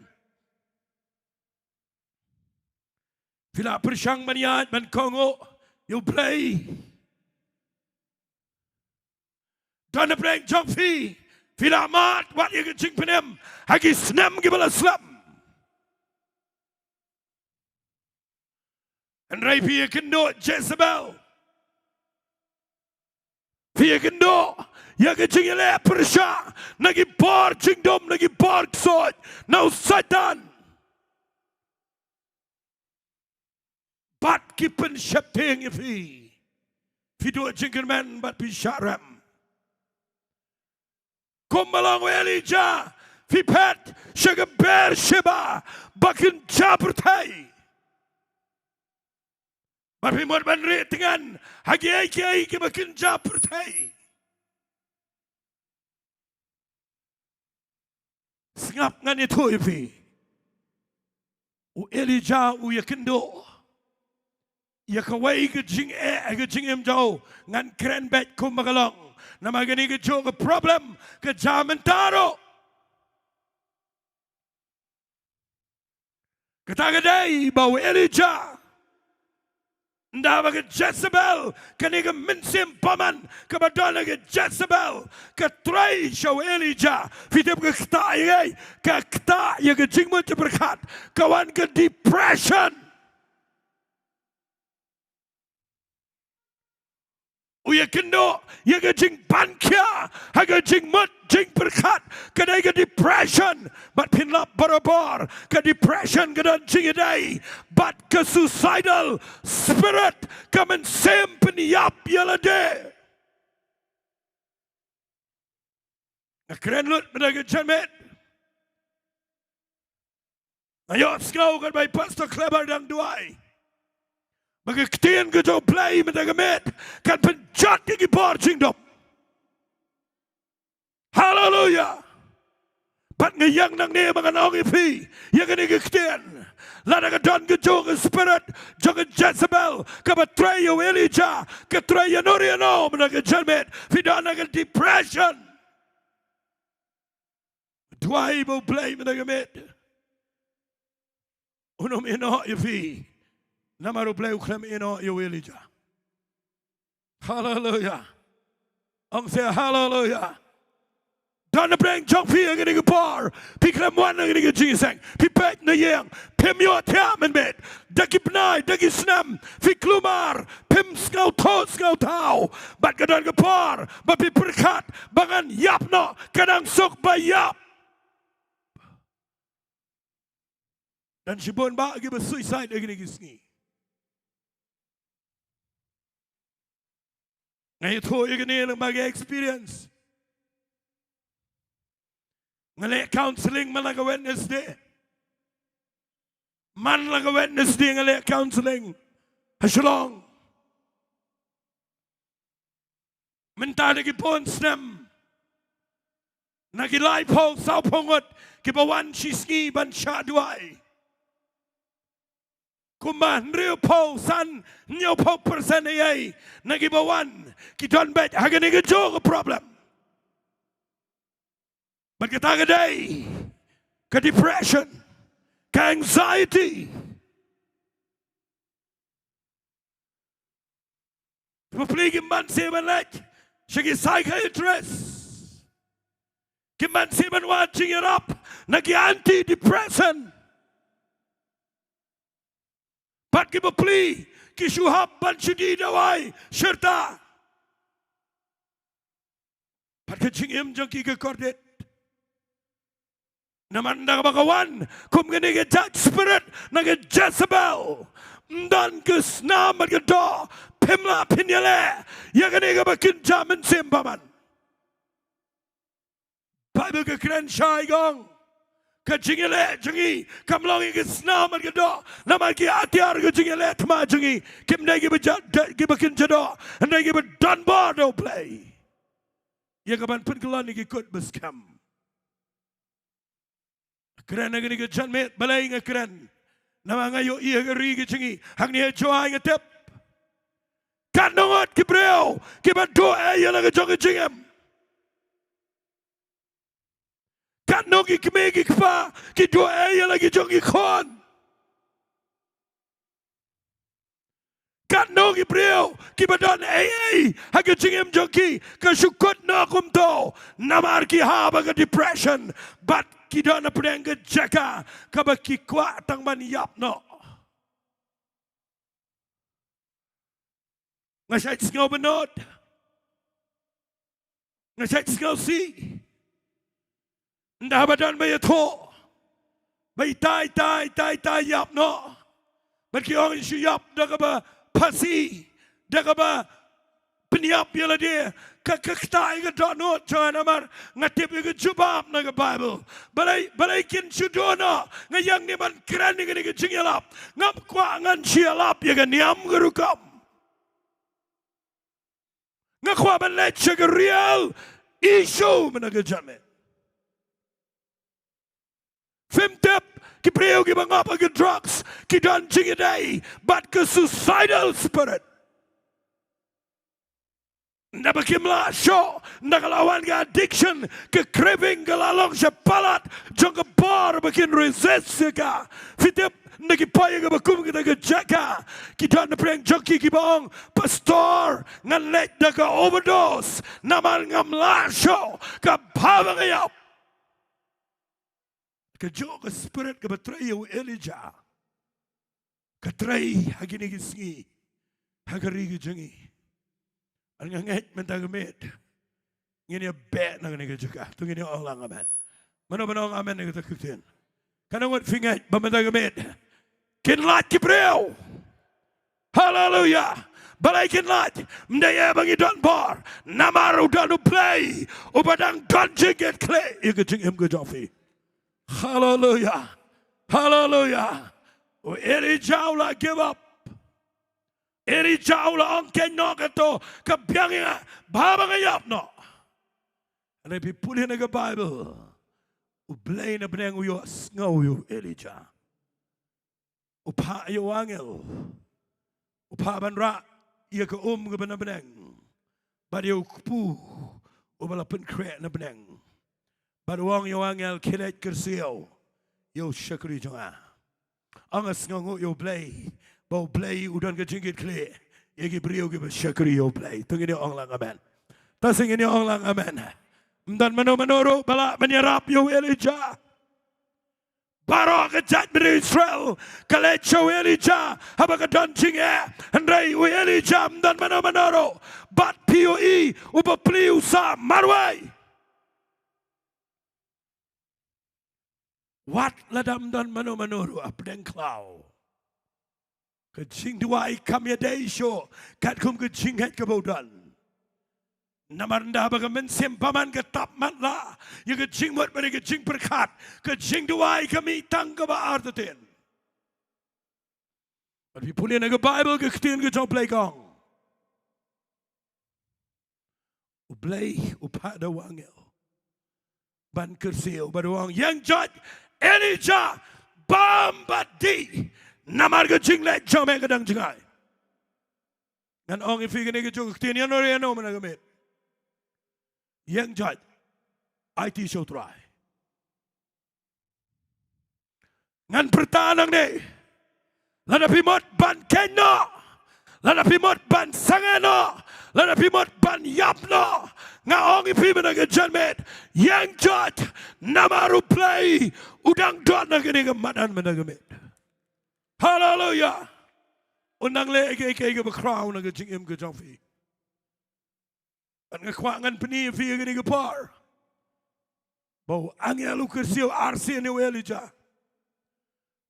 Phi la pyrshang ban ïaid ban kohnguh ïa U Blei. Don na pdeng jong phi, phi la mad wat ïa ka jingpynim ha ki snem kiba la slem. Hynrei phi ïakynduh Jezebel. Phi ïakynduh ïa ka jingïaleh pyrshah na ki bor jingdum, na ki bor ksuid, na u Soitan. Bad ki pynsheptieng ïa phi. Phi duh jingkyrmen bad phi shah rem. Kumba long u Elijah, phi phet sha ka Beersheba ba kynja pyrthei. Ba phi mut ban rieh tngen ha kiei kiei kiba kynja pyrthei. Sngap, ngan ïathuh ïa phi. U Elijah u ïakynduh ïa kawei ka jingeh, ka jingim jong u. Ngan kren beit kumba ka long. Namar kane ka juh ka problem ka jia mynta ruh. Kata ka dei ba u Elijah, ynda ba ka Jezebel, kane ka mynsiem bymman kaba don ha ka Jezebel, ka trei sha u Elijah. Phi tip ka ktah ïa kaei? Ka ktah ïa ka jingmut jingpyrkhat. Ka wan ka depression. U ïakynduh ïa ka jingbankhia ha ka jingmut jingpyrkhat, ka dei ka depression. Bad phin lap barabor, ka depression ka don jingïadei bad ka suicidal spirit, ka mynsiem pynïap ïa lade. Nga kren lut mynta ka janmiet. Nga ïohsngew katba i Pastor Kleber dang duwai ba ka ktien ka jong U Blei mynta ka miet kan pynjot ïa ki bor jingdum. Haleluya. Bad nga ïeng nangne ba ngan ong ïa phi ïa kane ka ktien. Lada ka don ka juh ka spirit jong ka Jezebel kaba trei ïa u Elijah, ka trei ïano re ïano mynta ka janmiet, phi don ha ka depression. Duwai ba U Blei mynta ka miet un ym ïehnoh ïa phi. Namar U Blei u khlem ïehnoh ïa u Elijah. Haleluya. Ong sa haleluya. Don napdeng jong phi ha kane ka por. Phi khlem wan ha kane ka jingïaseng. Phi peit na ïing. Phim ïohthiah mynmiet. Da ki bnai, da ki snem, phi kulmar, phim sngewthuh sngewthaw. Bad ka don ka por ba phi pyrkhat ba ngan ïap noh, ka dang suk ba ïap. Don shibun bah kiba suicide ha kine ki sngi. Nga ïathuh ïa kane namar ka experience. Nga leh counseling man la ka Wednesday. Man la ka Wednesday nga leh counseling ha Shillong. Mynta da ki bun snem, na ki laiphew sawphew ngut kiba wan shisngi ban shah duwai. Kumba hynriewphew san, hynñiewphew percent eiei na kiba wan ki don beit ha kane ka juh ka problem. Bad kata ka dei ka depression, ka anxiety. Bapli kim banse ban leit sha ki psychiatrist. Kim banse ban wad jingïarap na ki antidepressant. Bad ki bapli ki shu hap ban shu die dawai shirta. Bad ka jingim jong ki ka kordit. Namar ynda kaba ka wan kum kane ka jait spirit na ka Jezebel, ym don ka snam bad ka doh. Phim lah phin ïaleh ïa kane kaba kynja mynsiem bymman. Baibl ka kren shai ka ong, ka jingïaleh jong ngi kam long ïa ka snam bad ka doh. Namar ki atiar ka jingïaleh thma jong ngi kim dei kiba ja, kiba kynja doh, hynrei kiba don bor da U Blei. Ïa kaban pynkylla ïa ki kut ba skhem. Kren ha kane ka janmiet, balei nga kren? Namar nga ïohi ha ka ri ka jong ngi, hangne ha Jowai nga tip. Katno ngut ki briew kiba duh ei ïa la ka jong ka jingim. Katno ki kmie ki kpa ki duh ei ïa la ki jong ki khun. Katno ki briew kiba don ei ei ha ka jingim jong ki, ka shu kut noh kumto, namar ki hap ha ka depression, bad ki don hapdeng ka jaka kaba ki kwah tang ban ïap noh. Nga shait sngew bynnud. Nga shait sngewsih. Ynda ba don ba ïathuh ba itai tai tai tai ïap noh. Bad ki ong shu ïap da kaba phasi, da kaba pynïap ïa lade, ka, ka ktah ïa ka dohnud jong nga namar nga tip ïa ka jubab na ka Baibl. Balei, balei kin shu duh noh, nga ïeng ne ban kren ïa kane ka jingïalap. Ngam kwah ngan shu ïalap ïa ka niam ka rukom. Nga kwah ban leit sha ka real issue mynta ka janmiet. Phim tip, ki briew kiba ngop ha ki drugs ki don jingïadei bad ka suicidal spirit. Naba kim lah shuh, naba ka la wan ka addiction, ka craving ka la long sha palat jong ka bor ba kin resist ïa ka. Phi tip, naba ki poi ïa kaba kum kita ka jaka, ki don na pdeng jong ki kiba ong, "Pastor, ngan leit da ka overdose namar ngam lah shuh, ka bha ba nga ïap." Kajuh ka spirit kaba trei ïa u Elijah ka trei ha kine ki sngi ha ka ri ka jong ngi. Bad nga ngeit mynta ka miet ngin ïa beh na kane ka jaka. To ngin ïa ong lang amen. Mano mano ong amen na kata ka ktien? Katno ngut phi ngeit ba mynta ka miet kin lait ki briew? Haleluya. Balei kin lait? Ym dei eh ba ngi don bor, namar u don U Blei uba dang don jingkitkhlieh ïa ka jingim ka jong phi. Haleluya. Haleluya. U Elijah u la give up. Elijah u la ong, "Keiñ noh, kato ka biang ïa nga, bha ba nga ïap noh." Hynrei phi pule na ka Baibl, U Blei na bneng u ïohsngew ïa u Elijah. U phah ïa u angel, u phah ban rah ïa ka um kaba na bneng bad ïa u kpu uba la pynkhreh na bneng. Bad u ong ïa u angel, "Khie leit kyrsiew ïa u shakri jong nga." Ong, nga sngewnguh ïa U Blei ba U Blei u don ka jingkitkhlieh ïa ki briew kiba shakri ïa U Blei. To ngin ïa ong lang amen. To sa ngin ïa ong lang amen. Ym don mano mano ruh ba lah ban ïarap ïa u Elijah. Baroh ka jaitbynriew Israel ka leit sha u Elijah haba ka don jingeh. Hynrei u Elijah ym don mano mano ruh. Bad phi ïohi u bapli u sah marwei. Wat lada ym don mano mano ruh hapdeng khlaw, ka jingduwai kam ïadei shuh katkum ka jingngeit kaba u don. Namar ynda ba ka mynsiem bymman ka tap matlah ïa ka jingmut bad ïa ka jingpyrkhat, ka jingduwai ka mih tang kaba artatien. Bad phi pule na ka Baibl, ka ktien ka jong U Blei ka ong, U Blei u phah da u angel ban kyrsiew bad u ong, "Ïeng joit, Elijah, bam bad dih, namar ka jingleit jong me ka dang jngai." Ngan ong ïa phi kane kajuh ka ktien, ïano re ïano mynta ka miet. Ïeng joit, aiti sha U Trai. Ngan pyrta nangne, lada phi mut ban kheiñ noh, lada phi mut ban sangeh noh, lada phi mut ban ïap noh, nga ong ïa phi mynta ka janmiet, ïeng joit, namar U Blei u dang don ha kane ka madan mynta ka miet. Haleluya. Un nang leh ïa kiei kiei kiba khraw na ka jingim ka jong phi. Bad nga kwah ngan pyni ïa phi ïa kane ka por ba u angel u kyrsiew arsien ïa u Elijah.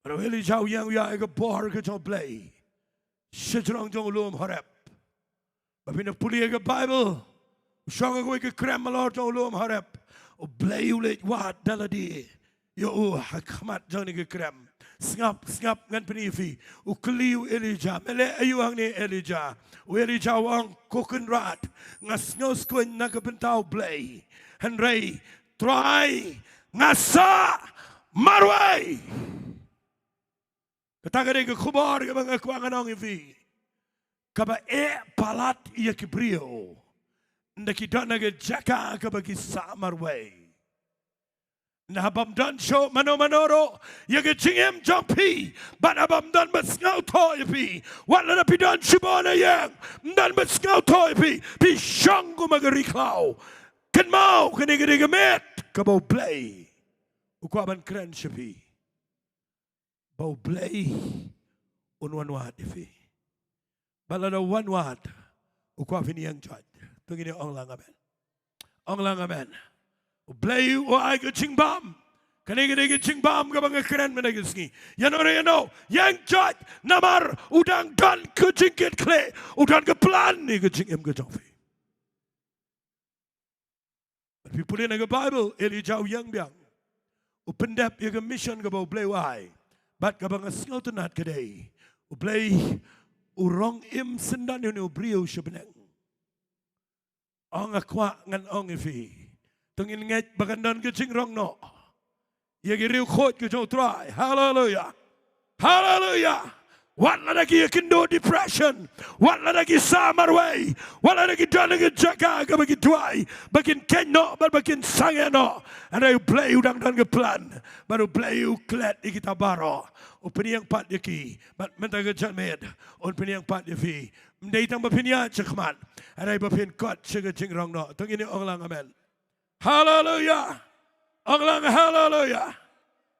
Bad u Elijah u ïeng u ïaid ïa ka bor ka jong U Blei sha jrong jong u lum Horeb. Ba phin pule ïa ka Baibl, u shong ha kawei ka krem halor jong u lum Horeb. U Blei u leit wad da lade ïa u ha khmat jong kane ka krem. Sngap, sngap, ngan pyni ïa phi. U kylli u Elijah, "Me leh aïu hangne, Elijah?" U Elijah u ong, "Ko Kynrad, nga sngewskuiñ na ka bynta U Blei, hynrei Trai, nga sah marwei." Kata ka dei ka khubor kaba nga kwah ngan ong ïa phi, kaba eh palat ïa ki briew ynda ki don ha ka jaka kaba ki sah marwei. Ynda haba ym don shuh mano mano ruh ïa ka jingim jong phi, bad haba ym don ba sngewthuh ïa phi, wat lada phi don shibun na ïing, ym don ba sngewthuh ïa phi, phi shong kum ha ka ri khlaw, kynmaw, kane ka dei ka miet kaba U Blei u kwah ban kren sha phi. Ba U Blei un wanwad ïa phi. Ba lada u wanwad, u kwah phin ïeng joit. To ngin ïa ong lang amen. Ong lang amen. U Blei u ai ka jingbam. Kane ka dei ka jingbam kaba nga kren mynta ka sngi. Ïano re ïano, ïeng joit, namar u dang don ka jingkitkhlieh, u don ka plan ïa ka jingim ka jong phi. Phi pule na ka Bible, Elijah u ïeng biang. U pyndep ïa ka mission kaba U Blei u ai. Bad kaba nga sngewtynnat ka dei, U Blei u rong im syndon ïa une u briew sha bneng. Ong, nga kwah, ngan ong ïa phi, to ngin ngeit ba kan don ka jingrong noh ïa ki riewkhuid ka jong U Trai. Haleluya. Haleluya. Wat lada ki ïakynduh depression, wat lada ki sah marwei, wat lada ki don ha ka jaka kaba ki duwai ba kin khein noh bad ba kin sangeh noh, hynrei U Blei u dang don ka plan. Bad U Blei u klet ïa kita baroh, u pynïeng pat ïa ki. Bad mynta ka janmiet un pynïeng pat ïa phi. Ym dei tang ba phin ïaid sha khmat, hynrei ba phin kot sha ka jingrong noh. To ngin ong lang amen. Haleluya. Ong lang haleluya.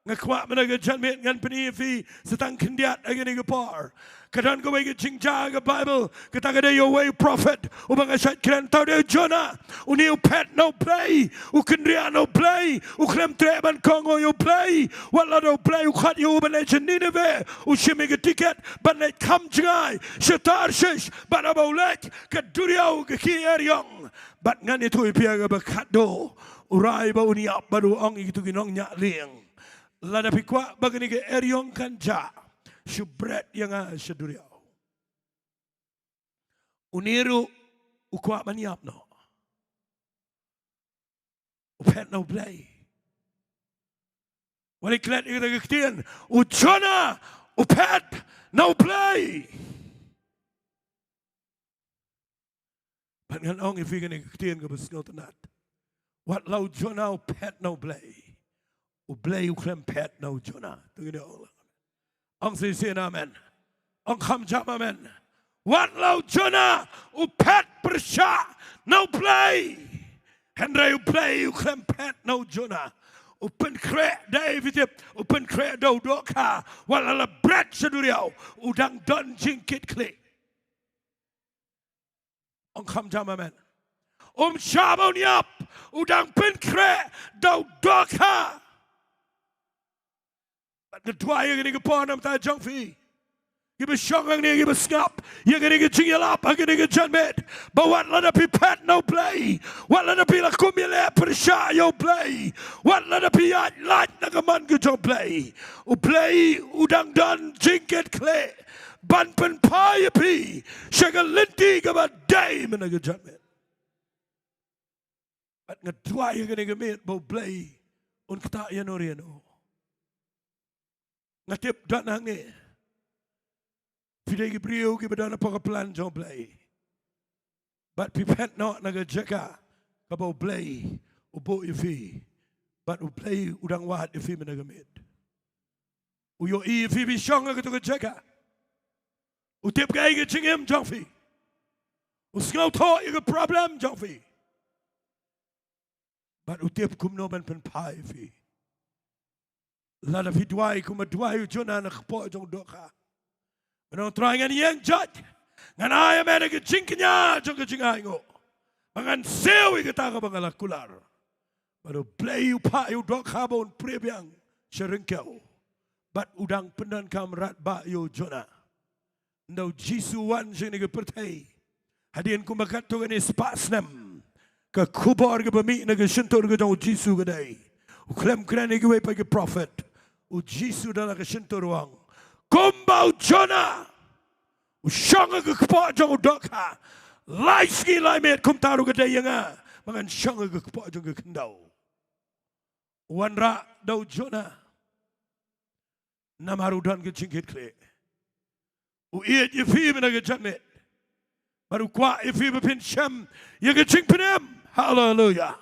Nga kwah mynta ka janmiet ngan pyni ïa phi sa tang khyndiat ha kane ka por. Ka don kawei ka jingjia ha ka Bible, kata ka dei ïa uwei u prophet uba nga shait kren, uta u dei u Jonah. Une u phet na U Blei, u kynriah na U Blei, u khlem treh ban kohnguh ïa U Blei. Wat la da U Blei u khot ïa u ban leit sha Nineveh, u shim ïa ka tiket ban leit kham jngai sha Tarshish, bad haba u leit, ka duriaw ka khie eriong. Bad ngan ïathuh ïa phi ïa kaba khatduh, u rai ba un ïap bad u ong ïa kito ki nongñiah lieng, lada phi kwah ba kane ka eriong kan jah, shu bret ïa nga sha duriaw. Une ruh u kwah ban ïap noh. U phet na U Blei. Wat la klet ïa kata ka ktien, u Jonah u phet na U Blei. Bad ngan ong ïa phi kane ka ktien kaba sngewtynnat. Wat la u Jonah u phet na U Blei, U Blei u khlem phet na u Jonah. To ngin ong lang. Ong shisien amen. Ong kham jam amen. Wat la u Jonah u phet pyrshah na U Blei, hynrei U Blei u khlem phet na u Jonah. U pynkhreh, dei phi tip, u pynkhreh da u dohkha. Wat la la bret sha duriaw, u dang don jingkitkhlieh. Ong kham jam amen. Um shah ba un ïap, u dang pynkhreh da u dohkha. Bad nga duwai ïa kane ka por na ka bynta jong phi kiba shong hangne, kiba sngap ïa kane ka jingïalap ha kane ka janmiet, ba wat lada phi phet na U Blei, wat lada phi la kum ïaleh pyrshah ïa U Blei, wat lada phi ïaid lait na ka mon ka jong U Blei, U Blei u dang don jingkitkhlieh ban pynphai ïa phi sha ka lynti kaba dei mynta ka janmiet. Bad nga duwai ïa kane ka miet ba U Blei un ktah ïano re ïano. Nga tip don hangne phi dei ki briew kiba don hapoh ka plan jong U Blei. Bad phi phet noh na ka jaka kaba U Blei u buh ïa phi. Bad U Blei u dang wad ïa phi mynta ka miet. U ïohi ïa phi ba phi shong ha kato ka jaka. U tip kaei ka jingim jong phi. U sngewthuh ïa ka problem jong phi. Bad u tip kumno ban pynphai ïa phi. Lada phi duwai kumba duwai u Jonah na ka kpoh jong u dohkha, ban ong, Trai, ngan ïeng jait, ngan ai ha me da ka jingkñia jong ka jingainguh, ba ngan siew ïa kata kaba nga la kular. Bad U Blei u phah ïa u dohkha ba un prie biang sha ryngkew. Bad u dang pyndonkam radbah ïa u Jonah. Ynda u Jisu u wan sha kane ka pyrthei, hadien kumba katto katne spah snem, ka khubor kaba mih na ka shyntur ka jong u Jisu ka dei, u khlem kren ïa kiwei pat ki prophet. U Jisu da la ka shyntur u ong, kumba u Jonah u shong ha ka kpoh jong u dohkha, lai sngi lai miet kumta ruh ka dei ïa nga, ba ngan shong ha ka kpoh jong ka khyndew. U wanrah da u Jonah namar u don ka jingkitkhlieh. U ïeit ïa phi mynta ka janmiet. Bad u kwah ïa phi ba phin shem ïa ka jingpynim. Haleluya.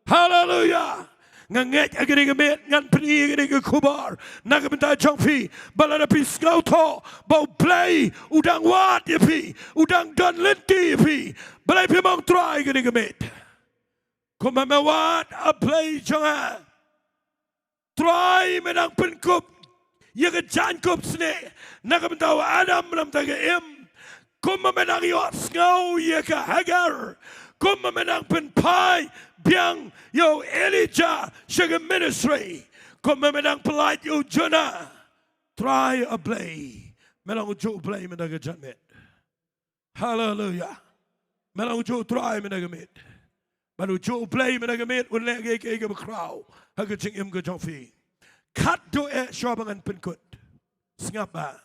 Haleluya. Nga ngeit ha kane ka miet ngan pyni ïa kane ka khubor na ka bynta jong phi, ba lada phi sngewthuh ba U Blei u dang wad ïa phi, u dang don lynti ïa phi, balei phim ong Trai ha kane ka miet? Kumba me wad, A Blei jong nga. Trai, me dang pynkup ïa ka jaiñkup snieh na ka bynta u Adam na ka bynta ka Im. Kumba me dang ïohsngew ïa ka Hagar. Kumba me dang pynphai biang ïa u Elijah sha ka ministry. Kumba me dang pyllait ïa u Jonah. Trai, A Blei, me long ujuh U Blei mynta ka janmiet. Haleluya. Me long ujuh U Trai mynta ka miet. Bad u juh u Blei mynta ka miet un leh kiei kiei kiba khraw ha ka jingim ka jong phi. Khadduh eh shuwa ba ngan pynkut, sngap ba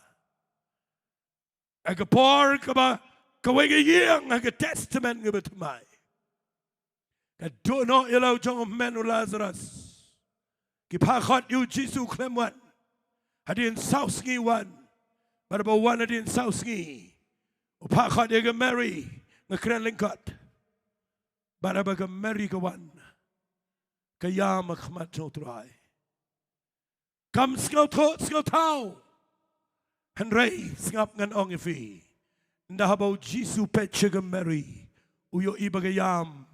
ha ka por kaba kawei ka ïing ha ka Testament kaba thymmai ka duh noh ïa la u jong u hynmen u Lazarus. Ki phah khot ïa u Jisu khlem wan. Hadien saw sngi wan. Bad haba wan hadien saw sngi, u phah khot ïa ka Mary, nga kren lyngkot. Bad haba ka Mary ka wan, ka ïam ha khmat jong u Trai. Kam sngewthuh sngewthaw. Hynrei sngap, ngan ong ïa phi, ynda haba u Jisu peit sha ka Mary, u ïohi ba ka ïam.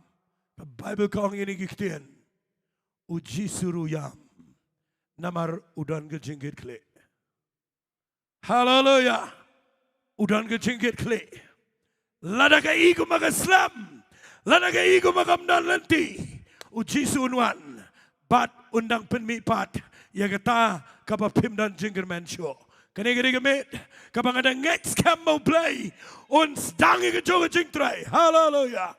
Ka Baibl ka ong ïa ngi ki ktien, u Jisu ruh u ïam, namar u don ka jingkitkhlieh. Haleluya. U don ka jingkitkhlieh. Lada ka i kumba ka slem, lada ka i kumba kam don lynti, u Jisu un wan bad un dang pynmihpat ïa kata kaba phim don jingkyrmen shuh. Kane ka dei ka miet kaba nga dang ngeit skhem ba u Blei un sdang ïa ka jong ka jingtrei. Haleluya.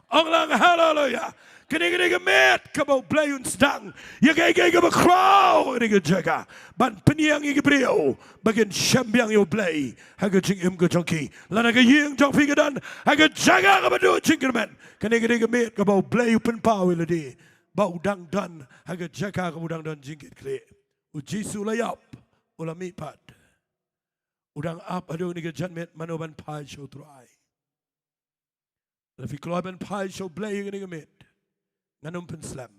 Ong lang haleluya. Kane ka dei ka miet kaba u Blei un sdang ïa kaei kaei kaba khraw ha kane ka jaka, ban pynïeng ïa ki briew ba kin shem biang ïa u Blei ha ka jingim ka jong ki. Lada ka ïing jong phi ka don ha ka jaka kaba duh jingkyrmen, kane ka dei ka miet kaba u Blei u pynpaw ïa lade ba u dang don ha ka jaka kaba u dang don jingkitkhlieh. U Jisu la ïap, u la mihpat, u dang ap haduh kane ka janmiet mano ban phai sha u Trai. Lada phi kloi ban phai sha u Blei ha kane ka miet, ngan ym pynslem.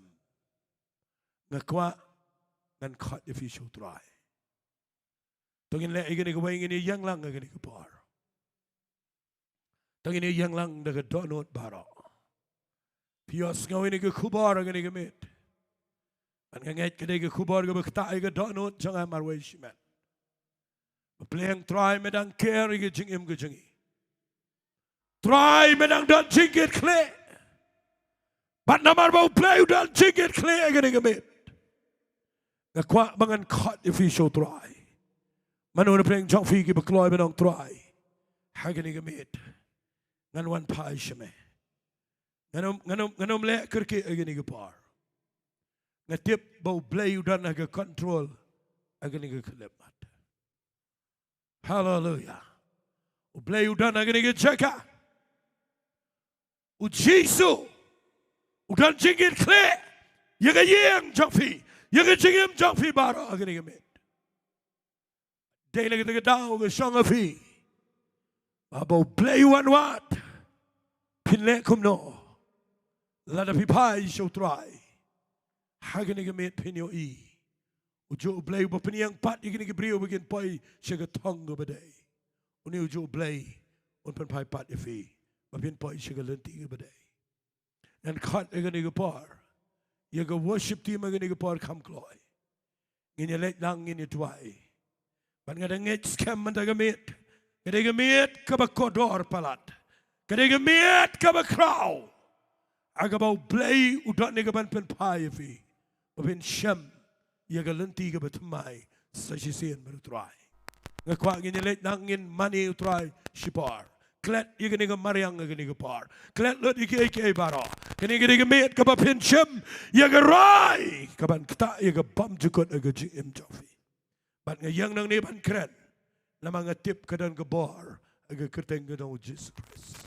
Nga kwah ngan khot ïa phi sha u Trai. To ngin leh ïa kane kawei, ngin ïa ïeng lang ha kane ka por. To ngin ïa ïeng lang da ka dohnud baroh. Phi ïohsngew ïa kane ka khubor ha kane ka miet. Bad nga ngeit ka dei ka khubor kaba ktah ïa ka dohnud jong nga marwei shimet. Bapli, Trai me dang care ïa ka jingim ka jong ngi. Trai me dang don jingkitkhlieh. Bad namar ba u Blei u don jingkitkhlieh ha kane ka miet, nga kwah ba ngan khot ïa phi sha u Trai. Mano na pdeng jong phi kiba kloi ban ong, Trai, ha kane ka miet ngan wan phai sha me. Ngan ym, ngan ym, ngan ym leh kyrkieh ha kane ka por. Nga tip ba u Blei u don ha ka control ha kane ka khyllipmat. Haleluya. U Blei u don ha kane ka jaka. U Jisu u don jingkitkhlieh ïa ka ïing jong phi, ïa ka jingim jong phi baroh ha kane ka miet. Dei na kata ka daw ka shong ha phi, ba haba u Blei u wan wad, phin leh kumno? Lada phi phai sha u Trai ha kane ka miet, phin ïohi u juh u Blei uba pynïeng pat ïa kine ki briew ba kin poi sha ka thong kaba dei. Une u juh u Blei un pynphai pat ïa phi ba phin poi sha ka lynti kaba dei. Ngan khot ha kane ka por ïa ka worship team ha kane ka por, kham kloi. Ngin ïa leit lang, ngin ïa duwai. Bad nga dang ngeit skhem mynta ka miet ka dei ka miet kaba kordor palat, ka dei ka miet kaba khraw, ha kaba u Blei u don ïa kaban pynphai ïa phi ba phin shem ïa ka lynti kaba thymmai sa shisien bad u Trai. Nga kwah ngin ïa leit lang, ngin mane u Trai shipor. Klet ïa kane ka mariang ha kane ka por. Klet lut ïa kiei kiei baroh. Kane ka dei ka miet kaba phin shem ïa ka rai kaban ktah ïa ka bymjukut ha ka jingim jong phi. Bad nga ïeng nangne ban kren namar nga tip ka don ka bor ha ka kyrteng ka jong u Jisu Khrist.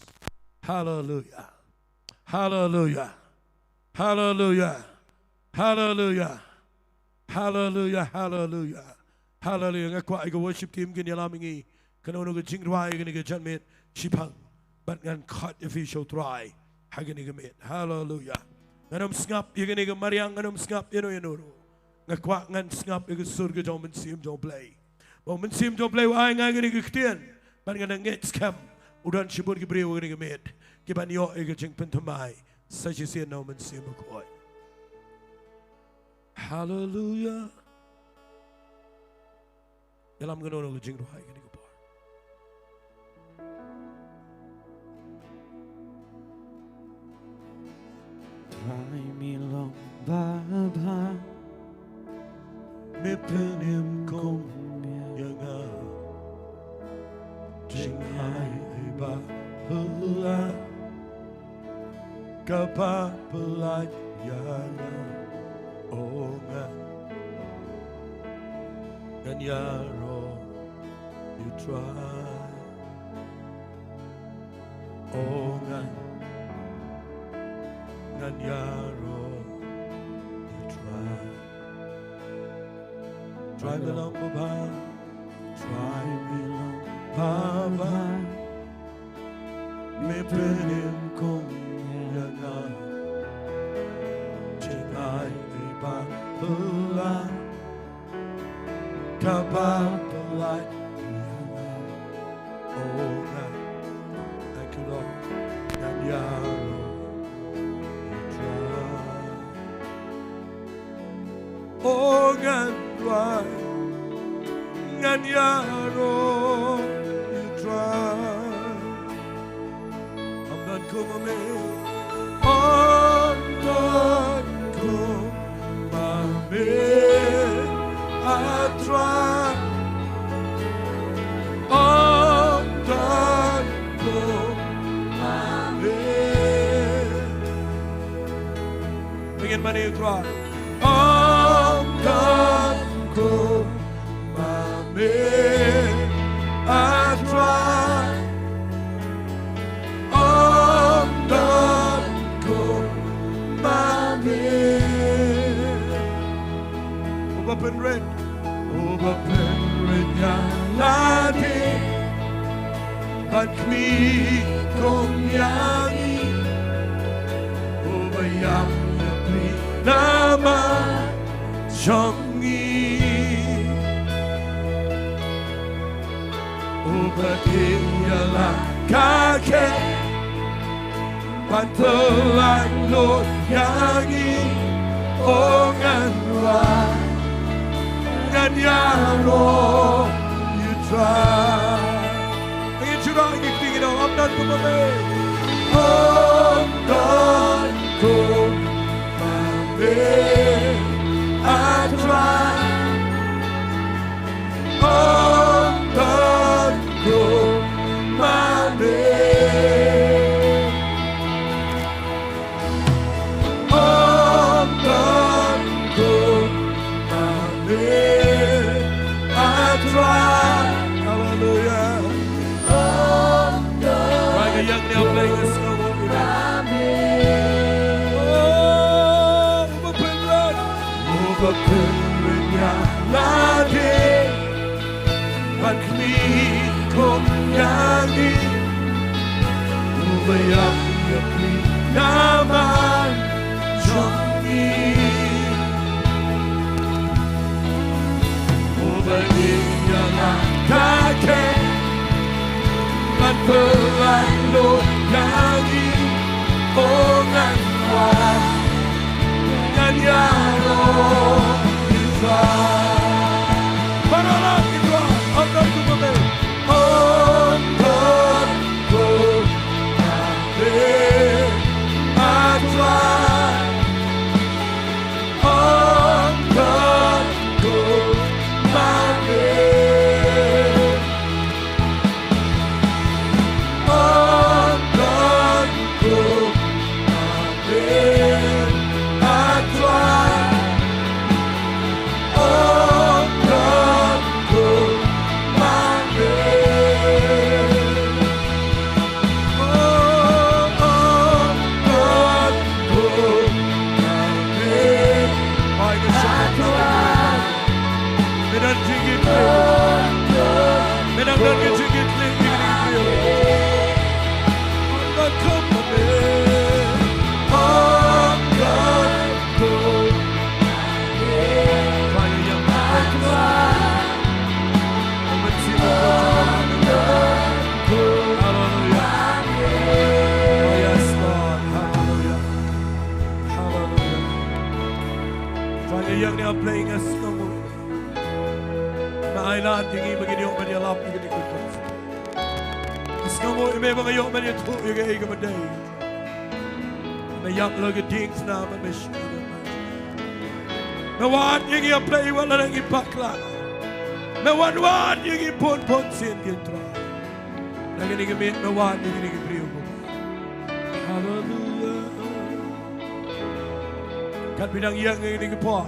Haleluya. Haleluya. Haleluya. Haleluya. Haleluya. Haleluya. Haleluya. Nga kwah ïa ka worship team kin ïalam ïa ngi kano kano ka jingrwai ïa kane ka janmiet shipang. Bad ngan khot ïa phi sha u Trai ha kane ka miet. Haleluya. Ngan ym sngap ïa kane ka mariang, ngan ym sngap ïa no ïa no ruh. Nga kwah ngan sngap ïa ka sur ka jong u Mynsiem jong u Blei. Ba u Mynsiem jong u Blei u ai nga ïa kane ka ktien, bad nga dang ngeit skhem u don shibun ki briew ha kane ka miet kiban ïoh ïa ka jingpynthymmai sa shisien na u Mynsiem Bakhuid. Haleluya. Ïalam kano kano ka jingrwai ha kane ka por. Trai, me long ba bha, me pynim kum ïa nga. Jingai ba phylla, Kaba pyllait ïa nga, o ngan, ngan ïaroh ïa u Trai. O ngan, ngan ïaroh ïa u Trai. Trai me long babha, Trai me long babha. Me pynim kum ïa nga, jingaiei ba phylla, kaba pyllait ïa nga. O ngan, thank you Lord, ngan ïaroh ïa u Trai. O ngan Trai, ngan ïaroh ïa u Trai. Ym don kum ma me, ym don kum ma me, a Trai. Ym don kum ma me. Begin mane u Trai. Ym don kum ma me, a Trai. Ym don kum ma me. Uba pynrit, uba pynrit ïa lade. Bad khmih kum ïa ngi, uba ïap ïa phi namar jong ngi. Uba ïeit ïa la ka kheiñ, bad pyllait lut ïa ngi, o ngan Trai, ngan ïaroh ïa u Trai. Ngi shu rah ïa ki kti, ngi ong, ym don kum ma me. Ym don kum ma me, a Trai. Ym don kum ma me. Ym don kum ma me, a Trai. Hallelujah. Ym don, Trai, nga ïeng ïa u Blei, nga sngewnguh ïa u. Oh, uba pynrit, uba pynrit ïa lade. Bad khmih kum ïa ngi, uba ïap ïa phi namar jong ngi. Uba ïeit ïa la ka kheiñ, bad pyllait lut ïa ngi, o ngan Trai, ngan ïaroh ïa u Trai. Baroh lad ki Trai, ym don kum ma me. Ym don kum ma me, a Trai. Ym don kum ma me. Ym don kum ma me, a Trai. Ym don kum ma me. Ym don kum ma me. Ai, ka shakri. Me don jingkitkhlieh. Me don jingkitkhlieh. Ym don kum ma me. Ym don kum. Hallelujah. Oh, yes, Lord. Hallelujah. Hallelujah. Trai, nga ïeng ïa u Blei, nga sngewnguh. Me ai lad ïa ngi ba ngin ïoh ban ïalap ïa kane ka khun. Nga sngewnguh ïa me ba nga ïoh ban ïathuh ïa kaei kaba dei. Me ïap la ka diengphna, me shim. Me wad ïa ngi, A Blei, wat la ngi bakla. Me wan wad ïa ngi bun bun sien, ko Trai. Na kane ka miet me wad ïa kine ki briew, ko. Hallelujah. Kat phi dang ïeng ha kane ka por,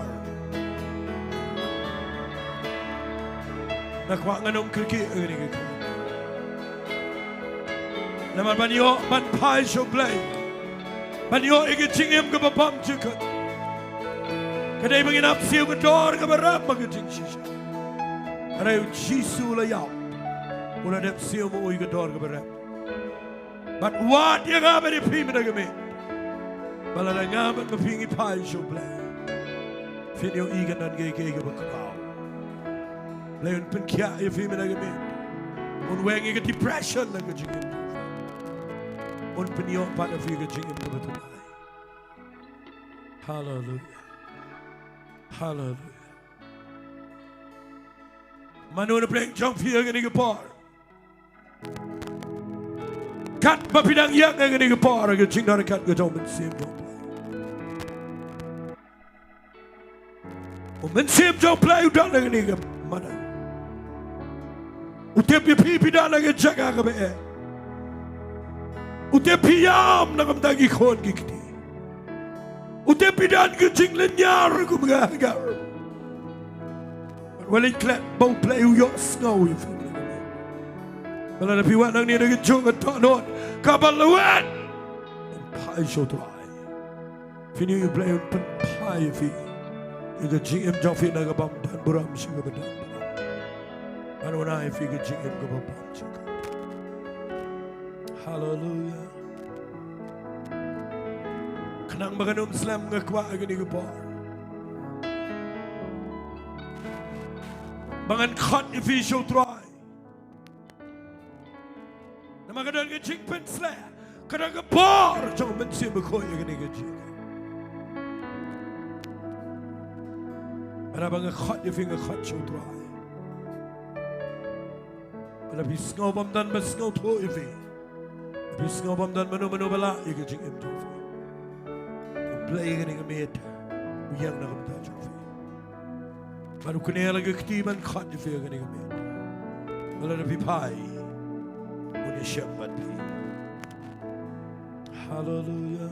nga kwah ngan ym kyrkieh ha kane ka por. Namar ban ïoh ban phai sha U Blei, ban ïoh ïa ka jingim kaba bymjukut, ka dei ba ngin ap siew ka dor kaba rem ha ka jingshisha. Hynrei U Jisu u la ïap, u la dep siew ma u ïa ka dor kaba rem. Bad wat ïa nga bad ïa phi mynta ka miet, ba lada nga bad ma phi ngi phai sha U Blei, phin ïohi kan don kiei kiei kiba khraw. Blei un pynkhiah ïa phi mynta ka miet. Un weng ïa ka depression na ka jingim. Un pynïoh pat ïa phi ka jingim kaba thymmai. Haleluia. Haleluia. Mano na pdeng jong phi ha kane ka por? Katba phi dang ïeng ha kane ka por, ka jingdon kat ka jong U Mynsiem jong U Blei. U Mynsiem jong U Blei u don ha kane ka mano. U tip ïa phi, phi don ha ka jaka kaba eh. U tip phi ïam na ka bynta ki khun ki kti. U tip phi don ka jinglynñiar kum ka Hagar. Wat leit klet ba U Blei u ïohsngew ïa phi. Ba lada phi wan hangne na ka jong ka dohnud kaba lwet, phai sha U Trai. Phin ïohi U Blei un pynphai ïa phi ïa ka jingim jong phi na ka bym don burom sha kaba don burom. Bad un ai ïa phi ka jingim kaba bymjukut. Haleluia. Khnang ba kan ym slem, nga kwah ha kane ka por ba ngan khot ïa phi sha U Trai. Namar ka don ka jingpynsleh, ka don ka bor jong U Mynsiem Bakhuid ha kane ka jingim. Bad haba nga khot ïa phi, nga khot sha U Trai. Bad lada phi sngew bym don ba sngewthuh ïa phi, lada phi sngew bym don mano mano ba lah ïa ka jingim jong phi, U Blei ha kane ka miet u ïeng na ka bynta jong phi. Bad u knieh ha ka kti ban khot ïa phi ha kane ka miet. Bad lada phi phai, un ïashem bad phi. Haleluia.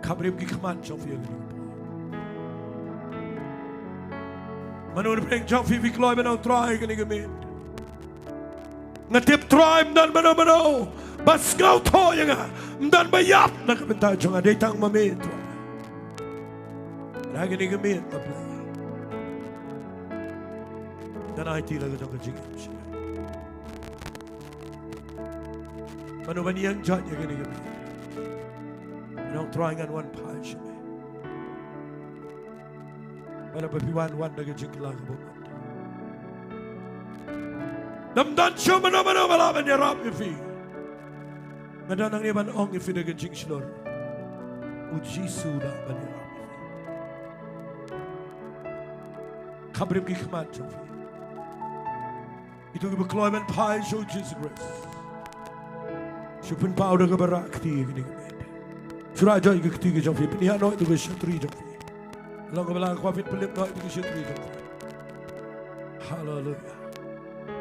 Khapbrip ki khmat jong phi ha kane ka por. Mano na pdeng jong phi phi kloi ban ong Trai ha kane ka miet? Nga tip Trai ym don mano mano ba sngewthuh ïa nga, ym don ba ïap na ka bynta jong nga, dei tang ma me Trai. Ha kane ka miet, A Blei, ngan aiti la ka jong ka jingim sha me. Mano ban ïeng jot ïa kane ka miet? Ngan ong Trai, ngan wan phai sha me. Bad haba phi wan, wan da ka jingkylla kaba mut. Ym don shuh mano mano ba lah ban ïarap ïa phi. Nga don hangne ban ong ïa phi da ka jingshlur, U Jisu u lah ban ïarap ïa phi. Khapbrip ki khmat jong phi. Kito kiba kloi ban phai sha U Jisu Khrist, shu pynpaw da kaba rah kti ha kane ka miet. Shu rah jot ïa ka kti ka jong phi, pynïaid noh ïa ka shatri jong phi. Long kaba lah, nga kwah phin pynlip noh ïa ka shatri jong phi. Haleluia.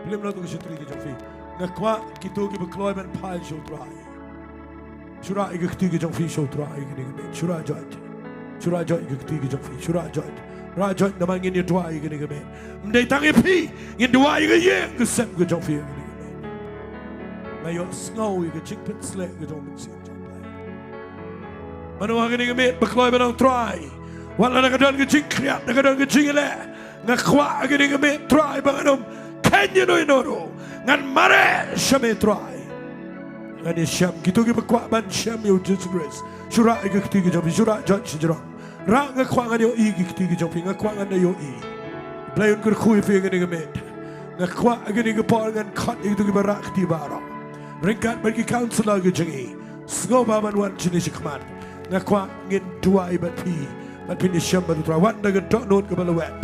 Pynlip noh ïa ka shatri ka jong phi. Nga kwah kito kiba kloi ban phai sha U Trai, shu rah ïa ka kti ka jong phi sha U Trai ha kane ka miet. Shu rah jot. Shu rah jot ïa ka kti ka jong phi. Shu rah jot. Rah jot namar ngin ïa duwai ha kane ka miet. Ym dei tang ïa phi, ngin duwai ïa ka ïing ka sem ka jong phi ha kane ka miet. Nga ïohsngew ïa ka jingpynsleh ka jong U Mynsiem jong U Blei. Mano ha kane ka miet ba kloi ban ong Trai, wat la da ka don ka jingkhriat, da ka don ka jingïaleh, nga kwah ha kane ka miet Trai ba ngan ym kheiñ ïa no ïa no ruh. Ngan mareh sha me Trai. Ngan ïashem. Kito kiba kwah ban shem ïa U Jisu Khrist, shu rah ïa ka kti ka jong phi, shu rah jot shajrong. Rah, nga kwah ngan ïohi ïa ka kti ka jong phi, nga kwah ngan da ïohi. Blei un kyrkhu ïa phi ha kane ka miet. Nga kwah ha kane ka por ngan khot ïa kito kiba rah kti baroh, ryngkat bad ki counsellor ka jong ngi. Sngewbha ban wan shane shakhmat. Nga kwah ngin duwai bad phi, bad phin ïashem bad U Trai. Wan da ka dohnud kaba lwet.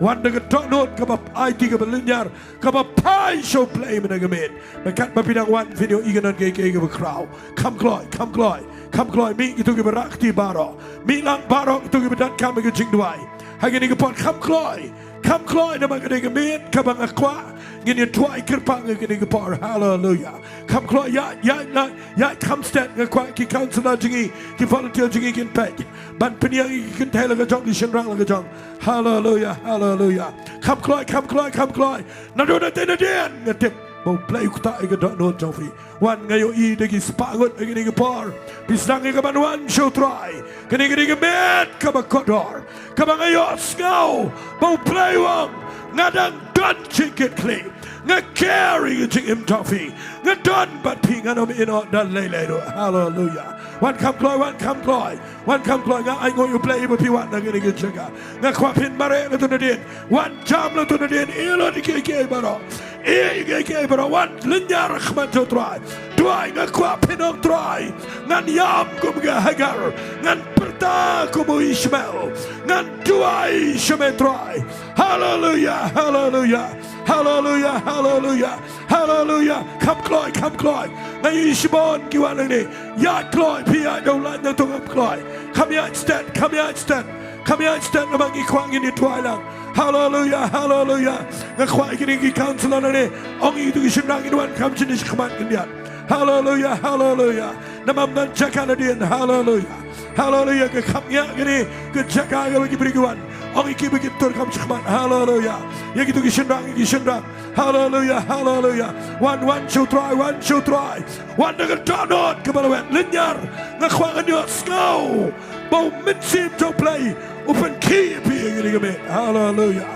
Wan da ka dohnud kaba aiti, kaba lynñiar, kaba phai sha U Blei mynta ka miet. Bad katba phi dang wan, phin ïohi kan don kiei kiei kiba khraw. Kham kloi, kham kloi, kham kloi. Mih kito kiba rah kti baroh. Mih lang baroh kito kiba donkam ïa ka jingduwai ha kane ka por. Kham kloi, kham kloi, namar ka dei ka miet kaba nga kwah Ngin ïa duwai kyrpang ïa kane ka por. Haleluya. Kham kloi, ïa, ïa, ïa, ïa, kham stet, nga kwah ki counselor jong ngi, ki volunteer jong ngi kin peit ban pynïeng ïa ki kynthei la ka jong, ki shynrang la ka jong. Haleluya, haleluya. Kham kloi, kham kloi, kham kloi. Naduh nangtei nadien nga tip ba U Blei u ktah ïa ka dohnud jong phi. Wan, nga ïohi da ki spah ngut ha kane ka por. Phi sdang ïa ka ban wan sha U Trai. Kane ka dei ka miet kaba kordor, kaba nga ïohsngew ba U Blei u ong, nga dang don jingkitkhlieh. Nga care ïa ka jingim jong phi. Nga don bad phi, ngan ym ïehnoh da lei lei ruh. Haleluya. Wan kham kloi, wan kham kloi. Wan kham kloi, nga ainguh ïa U Blei ba phi wan ha kane ka jaka. Nga kwah phin mareh naduh nadien. Wan jam naduh nadien, ïa lut ïa kiei kiei baroh. Ïa kiei kiei baroh, wan lynñiar ha khmat jong U Trai. Duwai, nga kwah phin ong, Trai, ngan ïam kum ka Hagar, ngan pyrta kum u Ishmael, ngan duwai sha me Trai. Haleluya, haleluya, haleluya, haleluya. Haleluya. Kham kloi, kham kloi. Nga ïohi shibun ki wan hangne. Ïa kloi, phi ïa dei lait na tu, kham kloi. Kham ïa stet, kham ïa stet. Kham ïa stet, namar ngi kwah ngin ïa duwai lang. Haleluya, haleluya. Nga kwah ïa kine ki counselor hangne. Ong ïa kito ki shynrang ngin wan kham shane shakhmat khyndiat. Haleluya, haleluya. Namar ym don jaka nadien. Haleluya. Haleluya. Ka kham ïa kane ka jaka kaba ki briew ki wan. Ong ïa ki ba kin tur kham shakhmat. Haleluya. Ïa kito ki shynrang, ïa ki shynrang. Haleluya, haleluya. Wan, wan sha U Trai, wan sha U Trai. Wan da ka dohnud kaba lawet. Lynñiar, nga kwah ngan ïohsngew ba U Mynsiem jong U Blei u pynkhih ïa phi ha kane ka miet. Haleluya.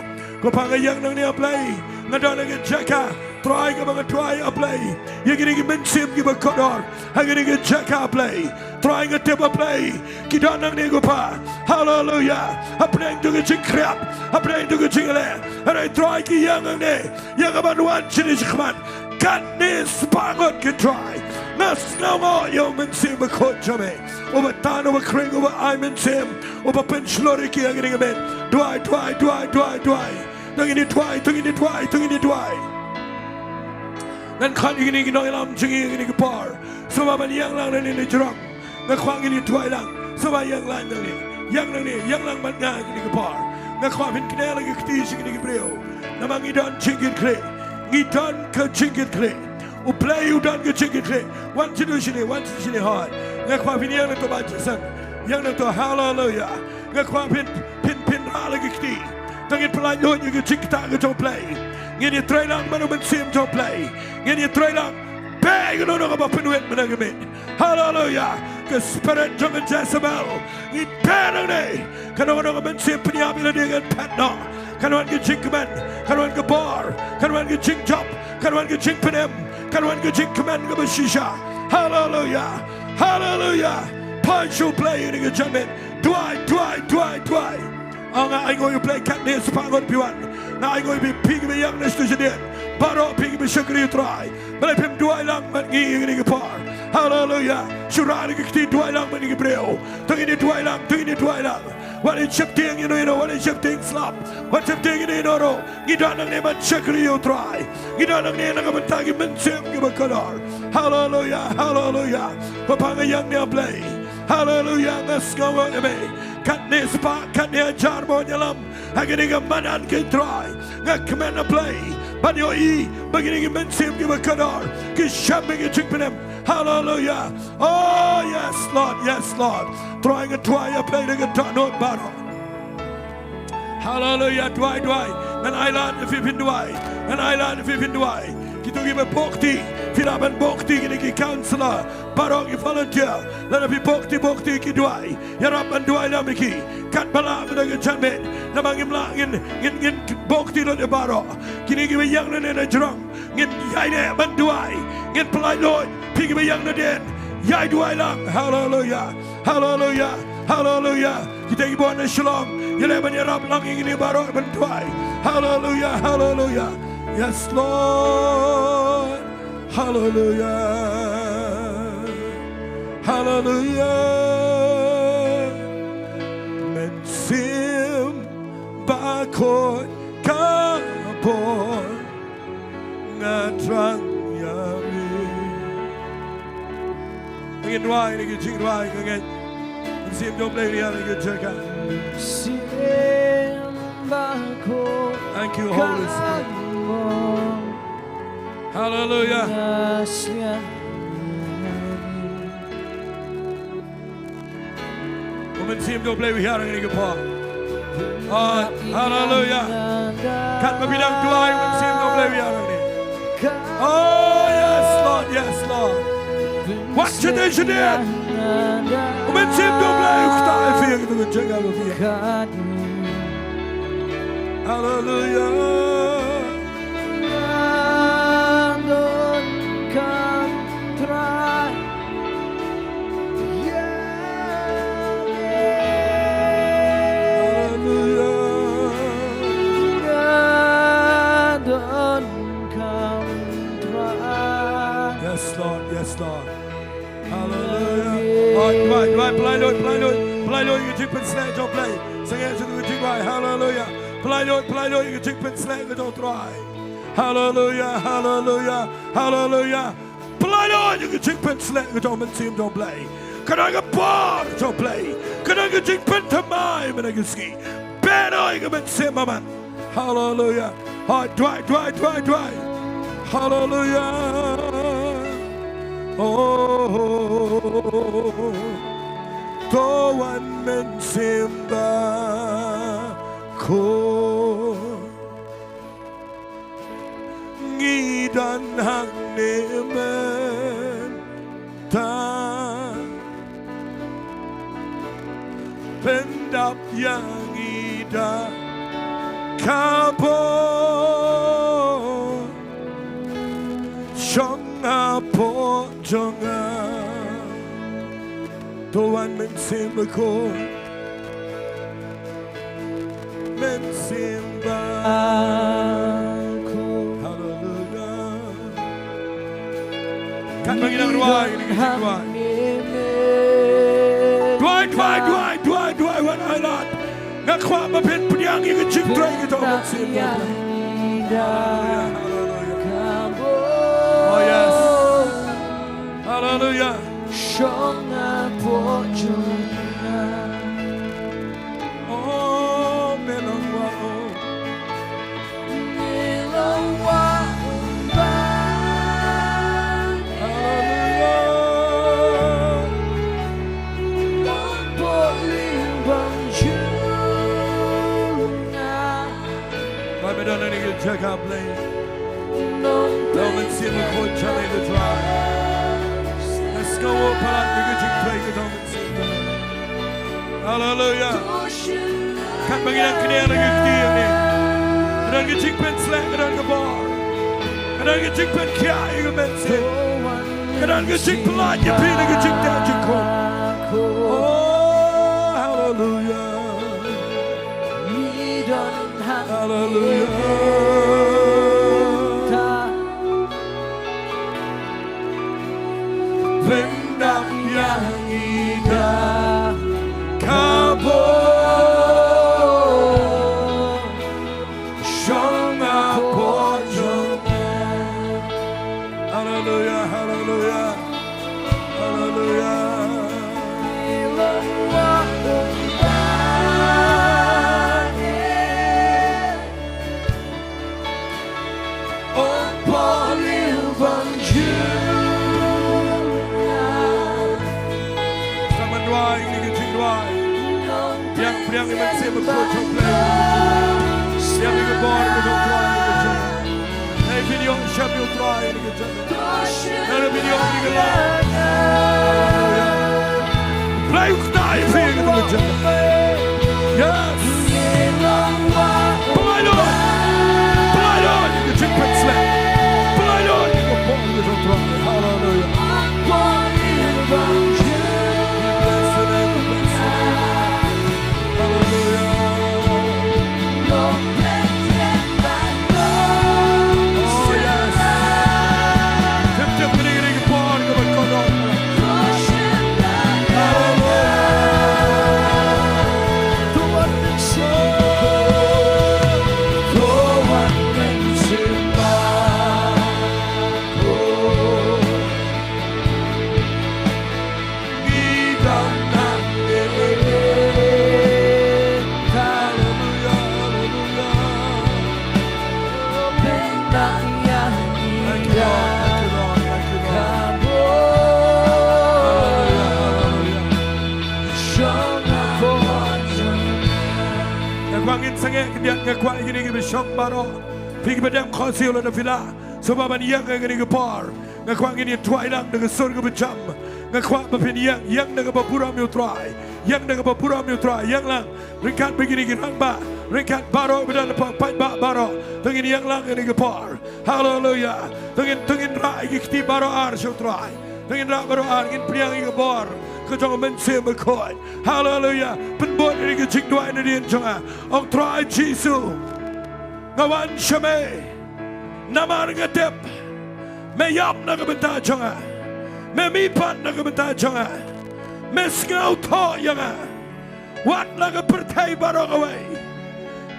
Ko Pa, nga ïeng nangne, A Blei. Nga don ha ka jaka, Trai, kaba nga duwai, A Blei, ïa kine ki mynsiem kiba kordor ha kane ka jaka, A Blei. Trai, nga tip, A Blei, ki don nangne, ko Pa. Haleluya. Hapdeng jong ka jingkhriat, hapdeng jong ka jingleh, hynrei Trai, ki ïeng nangne ïa ka ban wan shane shakhmat. Katne spah ngut, ko Trai, nga sngewnguh ïa U Mynsiem Bakhuid jong me, uba tan, uba khring, uba ai mynsiem, uba pynshlur ïa ki ha kane ka miet. Duwai, duwai, duwai, duwai, duwai. To ngin ïa duwai, to ngin ïa duwai, to ngin ïa duwai. Ngan khot ïa kine ki nongïalam jong ngi ha kane ka por, sngewbha ban ïeng lang nangne na jrong. Nga kwah ngin ïa duwai lang. Sngewbha ïeng lang nangne. Ïeng nangne, ïeng lang bad nga ha kane ka por. Nga kwah phin kner ïa ka kti sha kine ki briew. Namar ngi don jingkitkhlieh. Ngi don ka jingkitkhlieh. U Blei u don ka jingkitkhlieh. Wan sha tu shane, wan sha tu shane, hooid. Nga kwah phin ïeng na tu, Bah Jason. Ïeng na tu, haleluya. Nga kwah phin, phin, phin rah la ki kti. To ngin pyllait lut ïa ka jingktah ka jong U Blei. Ngin ïatrei lang bad U Mynsiem jong U Blei. Ngin ïatrei lang. Peit kano kano kaba pynwit mynta ka miet. Haleluya. Ka spirit jong ka Jezebel, ngi peit nangne. Kano kano ka mynsiem pynïap ïa lade, ngan phet noh. Kan wan ka jingkmen, kan wan ka bor, kan wan ka jingjop, kan wan ka jingpynim, kan wan ka jingkmen kaba shisha. Haleluya. Haleluya. Pynshong U Blei ïa kane ka janmiet. Duwai, duwai, duwai, duwai. Oh, nga ainguh ïa U Blei, katne spah ngut phi wan. Nga ainguh ïa phi, phi kiba ïeng na sha tu shadien. Baroh phi kiba shakri U Trai, balei phim duwai lang bad ngi ha kane ka por? Haleluya. Shu rah la ki kti, duwai lang bad ngi ki briew. To ngin ïa duwai lang, to ngin ïa duwai lang. Wat ïa sheptieng ïano ïano, wat ïa sheptieng slap, wat sheptieng ïano ïano ruh. Ngi don nangne ban shakri ïa U Trai. Ngi don nangne na ka bynta ki mynsiem kiba kordor. Haleluya, haleluya. Ko Pa, nga ïeng ne, A Blei. Haleluya, nga sngewnguh ïa me. Katne spah, katne hajar ba wan ïalam ha kane ka madan, ko Trai, nga kmen, A Blei, ban ïohi ba kine ki mynsiem kiba kordor ki shem ïa ka jingpynim. Haleluya. Oh yes Lord, yes Lord. Trai, nga duwai, A Blei, da ka dohnud baroh. Haleluya. Duwai, duwai. Ngan ailad ïa phi phin duwai. Ngan ailad ïa phi phin duwai. Kito kiba buh kti, phi lah ban buh kti, kine ki counselor, baroh ki volunteer, lada phi buh kti, buh kti, ki duwai. Ïarap ban duwai lem ïa ki. Katba lah mynta ka janmiet, namar ngim lah ngin, ngin, ngin buh kti lut ïa baroh. Kine kiba ïeng nangne na jrong, ngin ïaineh ban duwai. Ngin pyllait lut. Phi kiba ïeng nadien, ïai duwai lang. Haleluya. Haleluya. Haleluya. Kita kiba wan na Shillong, ïaleh ban ïarap lang ïa kine baroh ban duwai. Haleluya. Haleluya. Yes Lord. Haleluya. Haleluya. Mynsiem Bakhuid ka bor, nga thrang ïa me. Ngin duwai, ngin duwai, ngin. Mynsiem jong U Blei, ïa, ngin check. Mynsiem Bakhuid. Thank you, Holy Spirit. Ka bor. Haleluya. U Mynsiem jong U Blei u hiar ha kane ka por. Ah, haleluya. Katba phi dang duwai, U Mynsiem jong U Blei u hiar hangne. Oh, yes, Lord, yes, Lord. Wat shatei shatei. U Mynsiem jong U Blei u ktah ïa phi ha kane ka jaka ba phi. Haleluya. Nga donkam Trai. Yeah. Haleluya. Nga donkam Trai. Yes, Lord. Yes, Lord. Haleluya. Oh, duwai, duwai, pynlait lut, pynlait lut, pynlait lut ïa ka jingpynshlur jong U Blei. Sngewbha ïa ka jingduwai. Haleluya. Pynlait lut, pynlait lut ïa ka jingpynshlur jong U Trai. Haleluya, haleluya, haleluya. Pynlait lut ïa ka jingpynshlur jong U Mynsiem jong U Blei. Ka don ka bor jong U Blei. Ka don ka jingpynthymmai mynta ka sngi. Pynlait lut ïa ka Mynsiem Bymman. Haleluya. Hai, duwai, duwai, duwai, duwai. Haleluya. Oh, to wan Mynsiem Bakhuid. Ngi don hangne mynta. Pyndap ïa ngi da ka bor. Shong hapoh jong nga. To wan Mynsiem Bakhuid. Mynsiem Bakhuid. Haleluya. Katba ngi dang duwai, ngi dang duwai. Duwai, duwai, duwai, duwai, duwai, wan ai lad. Nga kwah ba phin pdiang ïa ka jingtrei ka jong U Mynsiem Bakhuid. Haleluya, haleluya. Oh, yes. Haleluya. Shong hapoh jong nga. Oh, me long wah, oh. Me long wah, oh, ba. Haleluya. Hapoh limbang jong nga. Ba me don ha kane ka jaka Blei. Nong Mynsiem Bakhuid, shane U Trai. Nga sngew palat ïa ka jingtrei ka jong U Mynsiem. Haleluya. Katba ngi dang kñia na ka kti hangne. Ka don ka jingpynshlur, ka don ka bor. Ka don ka jingpynkhiah ïa ka Mynsiem. Ka don ka jingpynlait ïa phi na ka jingteh jingkhot. Oh, haleluya. Haleluya. Pyndap ïa ngi da ka bor. Shong hapoh jong nga. Haleluya, haleluya. Haleluya. Sa man duwai, ngi ngi jingduwai. Pdiang, pdiang ïa U Mynsiem Bakhuid jong U Blei. Pdiang ïa ka bor ka jong U Trai. Hei video, share ïa U Trai. Haleluya. Blei u ktai phi ïa ka jingim. Yes. Blei Lord. Blei Lord. Ka jingpynshlur. Blei Lord. Ka bor ka jong U Trai. Haleluya. Haleluya. Oh, yes. Tip, tip, kane, kane ka por kaba kordor. Khyndiat nga kwah ïa kine kiba shong baroh, phi kiba dem khohsiew lada phi lah shuh ban ïeng ha kane ka por. Nga kwah ngin ïa duwai lang da ka sur kaba jam. Nga kwah ba phin ïeng, ïeng da kaba burom ïa u Trai. Ïeng da kaba burom ïa u Trai, ïeng lang. Ryngkat bad kine ki rangbah, ryngkat baroh ba don hapoh paidbah baroh. To ngin ïeng lang ha kane ka por. Haleluya. To ngin, to ngin rah ïa ki kti baroh ar sha u Trai. To ngin rah baroh ar, ngin pdiang ïa ka bor ka jong u Mynsiem Bakhuid. Haleluya. Pynbud ïa ka jingduwai nadien jong nga. Ong Trai Jisu, nga wan sha me namar nga tip me ïap na ka bynta jong nga. Me mihpat na ka bynta jong nga. Me sngewthuh ïa nga. Wat la ka pyrthei baroh kawei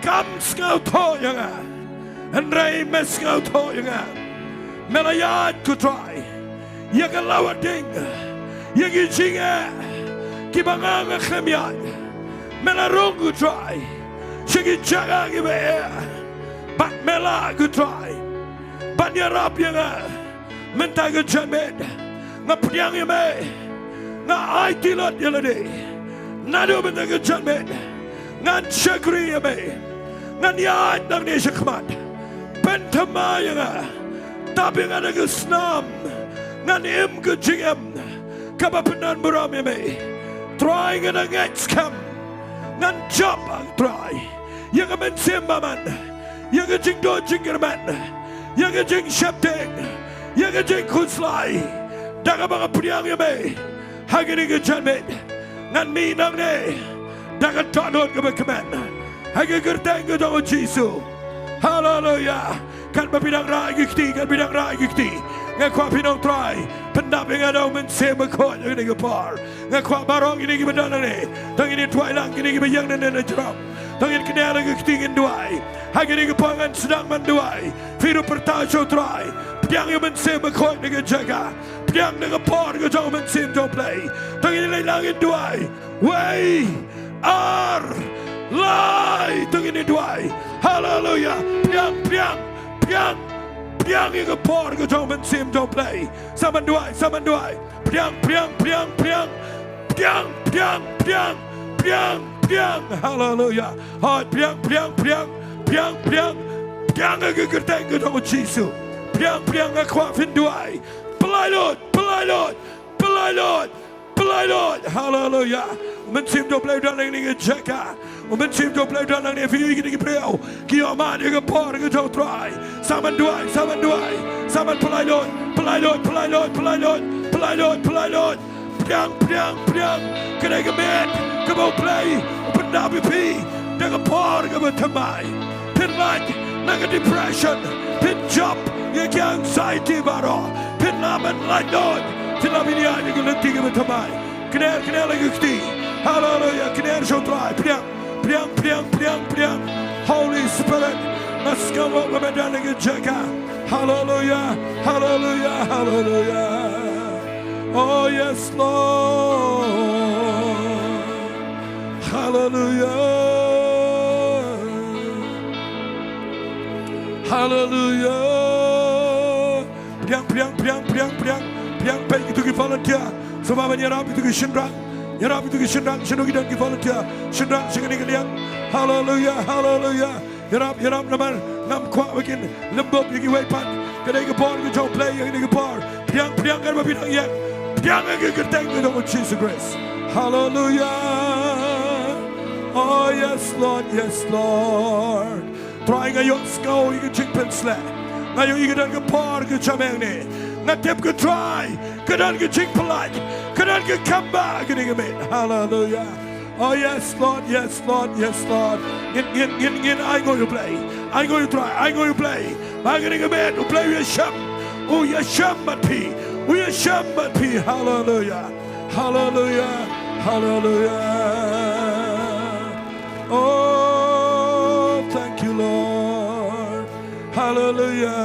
kam sngewthuh ïa nga, hynrei me sngewthuh ïa nga. Me la ïaid, ko Trai, ïa ka lawatding, ïa ki jingeh kiba nga nga khlem ïaid. Me la rung, ko Trai, sha ki jaka kiba eh. Bad me lah, ko Trai, ban ïarap ïa nga. Mynta ka janmiet nga pdiang ïa me. Nga aiti lut ïa lade. Naduh mynta ka janmiet ngan shakri ïa me. Ngan ïaid nangne shakhmat. Pynthymmai ïa nga. Tap ïa nga da ka snam. Ngan im ka jingim kaba pyndonburom ïa me. Trai, nga da ngeit skhem. Ngan jop, Trai, ïa ka mynsiem bymman, ïa ka jingduh jingkyrmen, ïa ka jingsheptieng, ïa ka jingkhuslai, da kaba nga pdiang ïa me ha kane ka janmiet. Ngan mih nangne da ka dohnud kaba kmen ha ka kyrteng ka jong u Jisu. Haleluya. Katba phi dang rah ïa ki kti, katba phi dang rah ïa ki kti, nga kwah phin ong, Trai, pyndap ïa nga da u Mynsiem Bakhuid ha kane ka por. Nga kwah baroh kine kiba don hangne, to ngin ïa duwai lang, kine kiba ïeng nangne na jrong, to ngin kner ïa ki kti, ngin duwai. Ha kine ki por ngan sdang ban duwai, phi ruh pyrta sha u Trai. Pdiang ïa u Mynsiem Bakhuid na ka jaka. Pdiang na ka por ka jong u Mynsiem jong u Blei. To ngin ïa leit lang, ngin duwai. Wei, ar, lai, to ngin ïa duwai. Haleluya. Pdiang, pdiang, pdiang. Pdiang ïa ka por ka jong u Mynsiem jong u Blei. Sa ban duwai, sa ban duwai. Pdiang, pdiang, pdiang, pdiang. Pdiang, pdiang, pdiang, pdiang, pdiang. Haleluya. Hoi, pdiang, pdiang, pdiang. Pdiang, pdiang. Pdiang ha ka kyrteng ka jong u Jisu. Pdiang, pdiang, nga kwah phin duwai. Pynlait lut, pynlait lut, pynlait lut, pynlait lut. Haleluya. U Mynsiem jong u Blei u don hangne ha ka jaka. U Mynsiem jong u Blei u don hangne, phi ïohi kine ki briew ki ïohmad ïa ka por ka jong u Trai. Sa ban duwai, sa ban duwai, sa ban pynlait lut, pynlait lut, pynlait lut, pynlait lut, pynlait lut, pynlait lut. Pdiang, pdiang, pdiang. Ka dei ka miet kaba u Blei u pyndap ïa phi da ka por kaba thymmai. Phin lait na ka depression, phin jop ïa ki anxiety baroh. Phin lah ban lait lut, phin lah ban ïaid ïa ka lynti kaba thymmai. Kner, kner la ki kti. Haleluya. Kner sha u Trai. Pdiang, pdiang, pdiang, pdiang, pdiang. Holy Spirit, nga sngewthuh ba me don ha ka jaka. Haleluya, haleluya, haleluya. Oh yes, Lord. Haleluya. Haleluya. Pdiang, pdiang, pdiang, pdiang, pdiang. Pdiang, peit kito ki volunteer. Sngewbha ban ïarap kito ki shynrang. Ïarap kito ki shynrang, shano ki don ki volunteer. Shynrang, sha kane ka liang. Haleluya, haleluya. Ïarap, ïarap namar ngam kwah ba kin lymbup ïa kiwei pat. Ka dei ka bor ka jong u Blei ïa kane ka bor. Pdiang, pdiang katba phi dang ïeng. Pdiang ha ka kyrteng ka jong u Jisu Khrist. Haleluya. Oh yes, Lord, yes, Lord. Trai, nga ïohsngew ïa ka jingpynsleh. Nga ïohi ka don ka por ka jong me hangne. Nga tip, ko Trai, ka don ka jingpyllait, ka don ka comeback ha kane ka miet. Haleluya. Oh yes, Lord, yes, Lord, yes, Lord. Ngin, ngin, ngin, ngin ainguh ïa u Blei. Ainguh ïa u Trai, ainguh ïa u Blei. Ba ha kane ka miet u Blei u ïashem. U ïashem bad phi. U ïashem bad phi. Haleluya. Haleluya. Haleluya. Oh, thank you, Lord. Haleluya.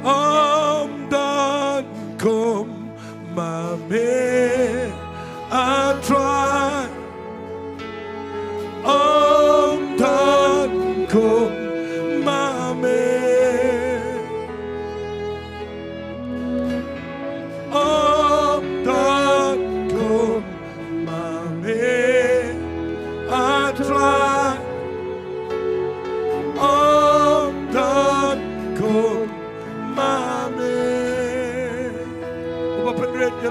Ym don kum ma me, a Trai. Ym don kum ma me. Ym don kum ma me, a Trai.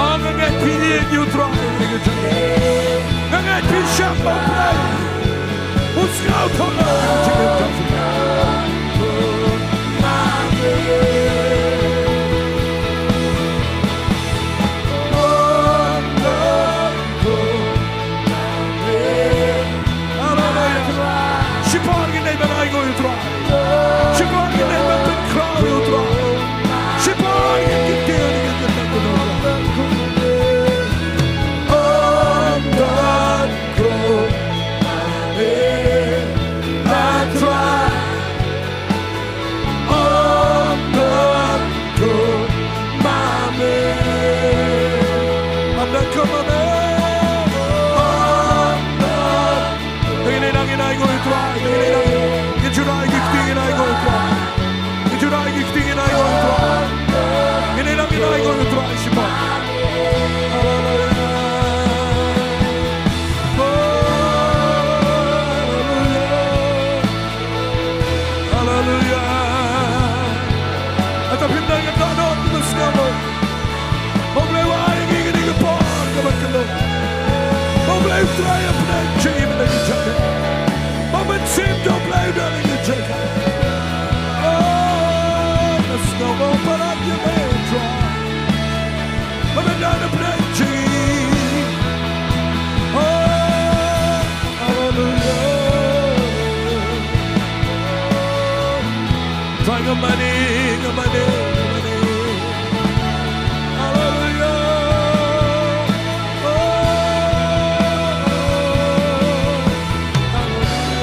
Oh, nga ngeit phi ïeit ïa u Trai. Nga ngeit phi shem ba u Blei u sngewthuh ïa ka jingim jong phi. Haleluya. Shipor ngin dei ban ainguh ïa u Trai. Shipor ngin dei ban pynkhraw ïa u Trai. Shipor ngin kyntiew ïa ka jingim jong u Trai. Ngin ïa nang ngin ainguh ïa u Trai, ngin ïa nang ngin juroi ki kti ngin ainguh ïa u Trai. Ngin juroi ki kti ngin ainguh ïa u Trai. Ngin ïa nang ngin ainguh ïa u Trai shipor. Haleluya. Oh, haleluya. Haleluya. Ata pynda ïa ka dohnud ka sngewbha. Ba U Blei u ai ïa ngi kane ka por kaba kylluid. Ba U Blei u Trai u pynbeit ïa ngi mynta ka jingïaid. Ba u mynsiem jong U Blei u don ha ka jingïaid. Oh, ka sngewbha u palat ïa me U Trai. Ba me don ha pdeng jong ngi. Oh, haleluya. Trai, nga mane, nga mane, nga mane. Haleluya. Oh, haleluya.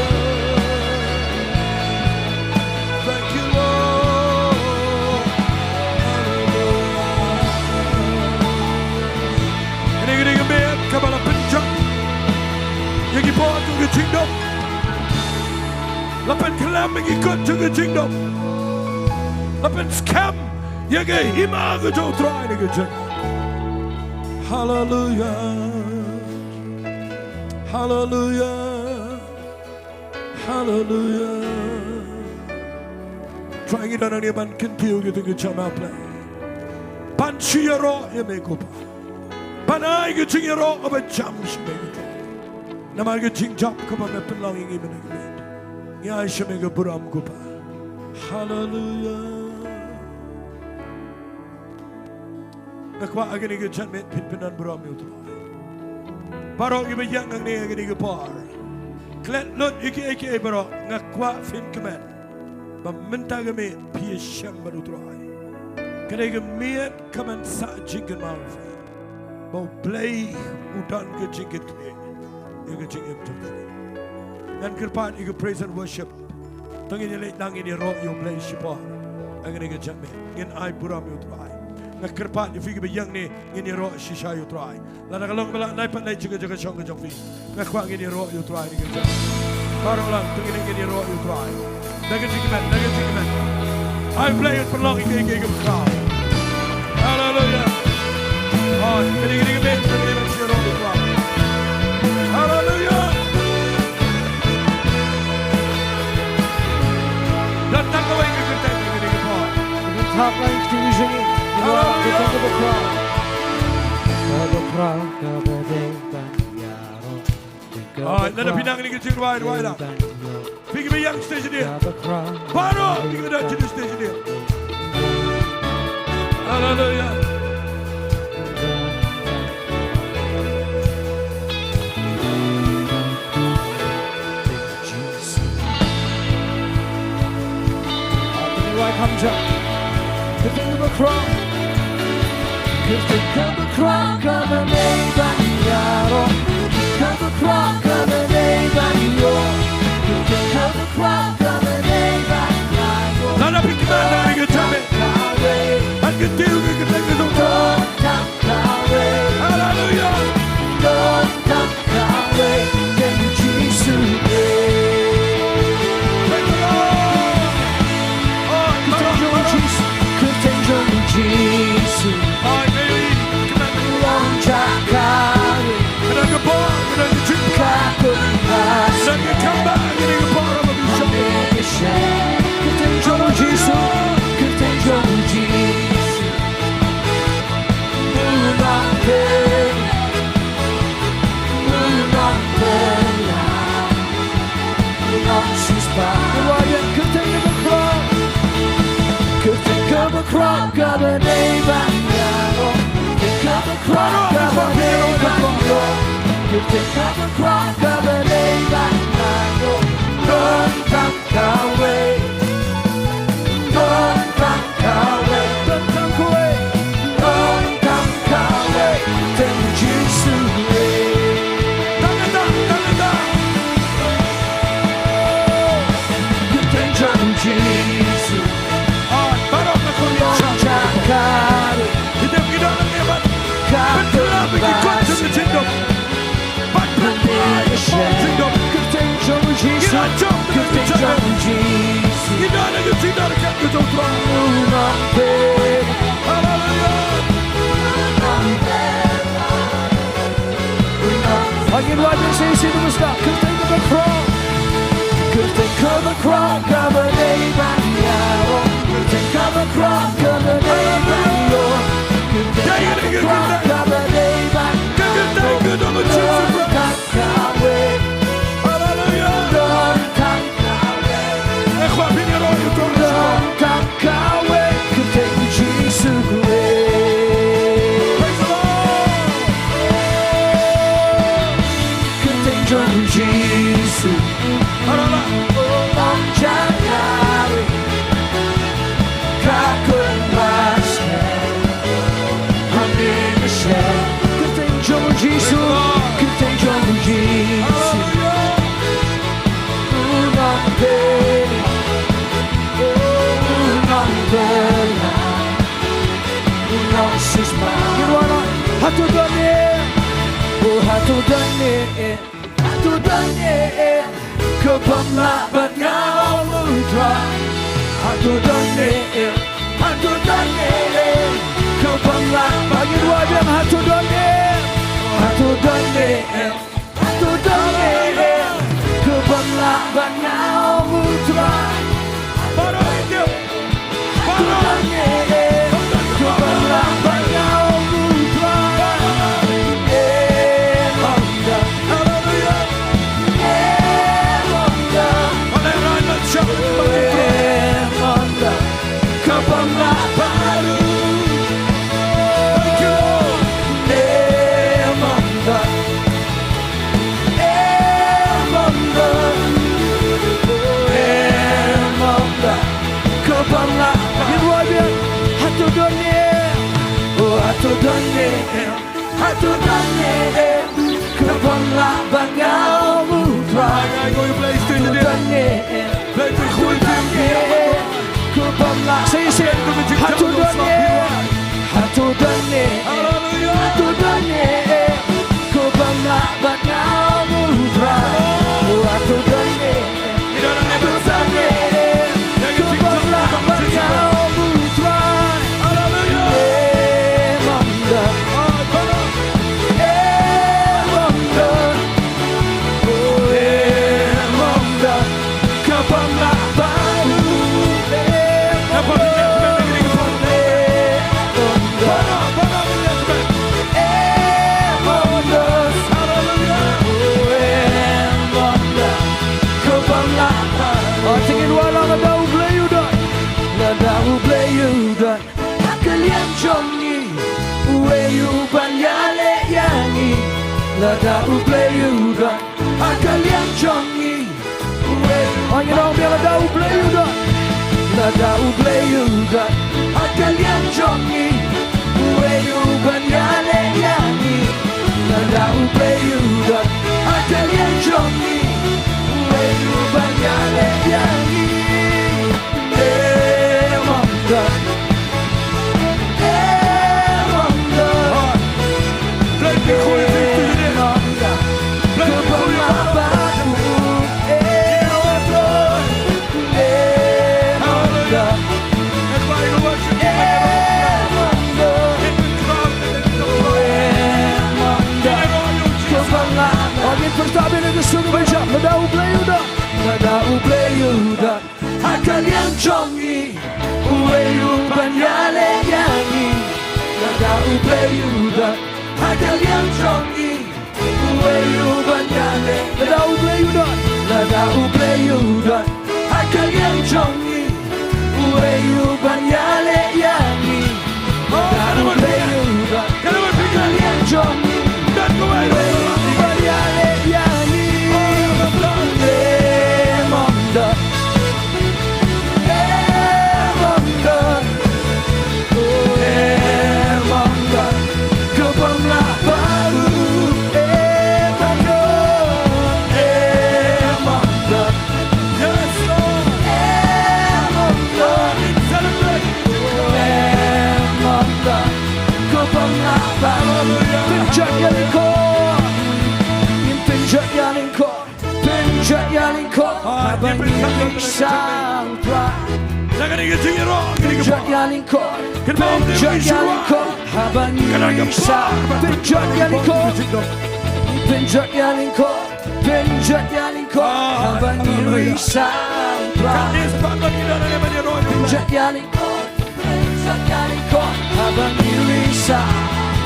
Thank you, Lord. Haleluya. Kane ka dei ka miet kaba la pynjot ïa ki por jong ka jingdum. La pynkhlem ïa ki kut jong ka jingdum. La pynskhem ïa ka hima ka jong U Trai ha kane ka jingdum. Haleluya. Haleluya. Haleluya. Trai, ngi don hangne ban kyntiew ïa ka jingim jong me, Blei. Ban shu ïaroh ïa me ko Pa. Ban ai ka jingïaroh kaba jam sha me ko Pa. Namar ka jingjop kaba me pynlong ïa ngi mynne ka miet. Ngi ai sha me ka burom ko Pa. Haleluya. Nga kwah ha kane ka janmiet phin pyndon burom ïa U Trai. Baroh kiba ïeng hangne ha kane ka por, klet lut ïa kiei kiei baroh, nga kwah phin kmen ba mynta ka miet phi ïashem bad U Trai. Ka dei ka miet kaban sah jingkynmaw ïa phi ba U Blei u don ka jingkitkhlieh ïa ka jingim jong phi. Ngan kyrpad ïa ka praise and worship. To ngin ïaleit lang, ngin ïaroh ïa U Blei shipor. Ha kane ka janmiet ngin ai burom ïa U Trai. Nga kyrpad ïa phi kiba ïeng ne, ngin ïaroh shisha ïa U Trai. Lada ka long ba la dei pat leit sha ka jaka shong ka jong phi, nga kwah ngin ïaroh ïa U Trai ha kane ka janmiet. Baroh lang to ngin, ngin ïaroh ïa U Trai. Da ka jingkmen, da ka jingkmen. Ai Blei un pynlong ïa kiei kiei kiba khraw. Hallelujah. Alright, lada phi nang ïa kane ka jingduwai, duwai da. Phi kiba ïeng stage lane. Baroh phi kiba don stage lane. Hallelujah. Right, come, Jack. Kyrteng kaba khraw. Kyrteng kaba khraw kaba dei ban ïaroh. Kyrteng kaba khraw kaba dei ban ïoh. Kyrteng kaba khraw kaba dei ban ïaroh. Lada phi kmen na ka jingkyrteng, ngan kyntiew ïa ka kyrteng ka jong U Trai. Hallelujah. Praise the Lord. Oh, kyrteng jong U Jisu, kyrteng jong U Jisu. Oh, kyrteng jong U Jisu. Ka don ka bor, ka don ka jingpynim. Ka don ka comeback, ka don ka bor, ka don ka bor. Kyrteng jong U Jisu, kyrteng jong U Jisu. Kawei, donkam kawei, donkam kawei, kyrteng Jisu. Tang kata, tang kata. Kyrteng jong Jisu. Ah, baroh na kawei. Donkam kawei. Kita, kita nak hebat. Ka, kita, kita, kita, kita. Kyrteng jong U Jisu, kyrteng jong U Jisu. Haleluya. Ngin wad ïa shisien, kyrteng kaba khraw. Kyrteng kaba khraw kaba dei ban ïaroh. Kyrteng kaba khraw kaba dei ban ïaroh. Kyrteng kaba khraw kaba dei ban ïaroh. Haleluya. Donkam kawei. Eh, khwa phin ïaroh ïa u Trai. Donkam kawei. Kyrteng Jisu kawei. Praise the Lord. Kyrteng jong Jisu. Haleluya. Ong jingïarap. Ka khun ba sngewbha. Kyrteng jong Jisu, kyrteng jong Jisu. U nongpynim, u nongpynim, u nongsiewspah. Hato don ne, o hato don ne. Hato don ne, eh, ka bym lah ban nang ong U Trai. Hato don ne, eh, hato don ne, eh, ka bym lah ban nang ong U Trai. Hato don ne, hato don ne, eh, hato don ne, eh, ka bym lah ban nang ong U Trai. Baroh ïa u. Thank you, Lord. Em ong da, em ong da, em ong da, ka bym lah. Ngin wad ïa, hato don ne, o hato don ne, hato don ne, ka bym lah ban nang ong U Trai. Hato don ne, hato don ne, ka bym lah. Sa ïa shisien, hato don ne. Hato don ne, hato don ne, ka bym lah ban nang ong U Trai. Hato don ne, hato don ne, ka bym lah ban nang ong U Trai. Em ong da, em ong da. jong ngi, uei u ban ïaleh ïa ngi, lada U Blei u don ha ka liang jong ngi. Uei, ong ïa ngi biang, lada U Blei u don, lada U Blei u don ha ka liang jong ngi, uei u ban ïaleh ïa ngi, lada U Blei u don ha ka liang jong ngi, uei u ban ïaleh ïa ngi. Em ong don. Em ong don. Blei, kyrkhu ïa phi, kyrkhu ïa phi. Em ong don. Em ong don. Em ong don. Em ong don. Kyrpang lah. Ong ïa phi, pyrta bad ka sur kaba jam. Lada U Blei u don. Lada U Blei u don ha ka liang jong ngi, uei u ban ïaleh ïa ngi. Lada U Blei u don ha ka liang jong ngi, uei u ban ïaleh. Lada U Blei u don, lada U Blei u don ha ka liang jong ngi, uei u ban ïaleh ïa ngi. Lada U Blei u don ha ka liang jong ngi, uei u ban ïaleh ïa ngi. Em ong don. Em ong don. Em ong don. Kyrpang lah bad u. Em ong don. Em ong don. Yes, Lord. Em ong don. Celebrate. Em ong don. Kyrpang lah bad u. Pynjot ïa lyngkot. Pynjot ïa lyngkot. Pynjot ïa lyngkot. Haba ngi risa U Trai. Pynjot ïa lyngkot. Pynjot ïa lyngkot. Haba ngi risa. Pynjot ïa lyngkot. Pynjot ïa lyngkot. Pynjot ïa lyngkot. Haba ngi risa U Trai. Pynjot ïa lyngkot. Pynjot ïa lyngkot. Haba ngi risa.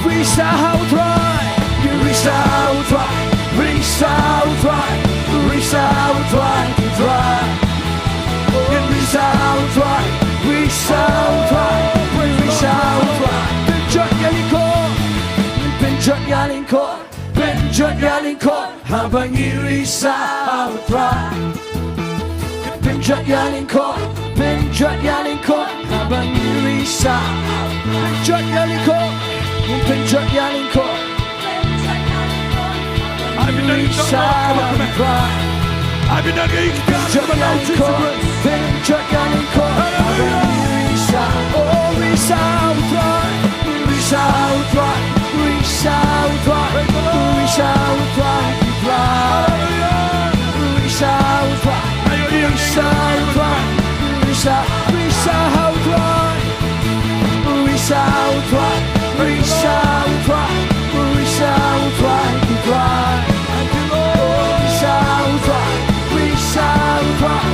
Risa ha U Trai. Risa ha U Trai. Risa ha U Trai. Risa ha U Trai. U Trai. Risa ha U Trai. Risa ha U Trai. Risa ha U Trai. Pynjot ïa lyngkot. Pynjot ïa lyngkot. Pynjot ïa lyngkot. Haba ngi risa ha U Trai. Pynjot ïa lyngkot. Pynjot ïa lyngkot. Haba ngi risa. Pynjot ïa lyngkot. Pynjot ïa lyngkot. Risa ha U Trai. Pynjot ïa lyngkot. Pynjot ïa lyngkot. Haba ngi risa. Oh, risa ha U Trai. Risa ha U Trai, risa ha U Trai, risa ha U Trai, risa ha U Trai, risa ha U Trai, risa, risa ha U Trai, risa ha U Trai, risa ha U Trai, risa ha U Trai, risa ha U Trai, risa ha U Trai,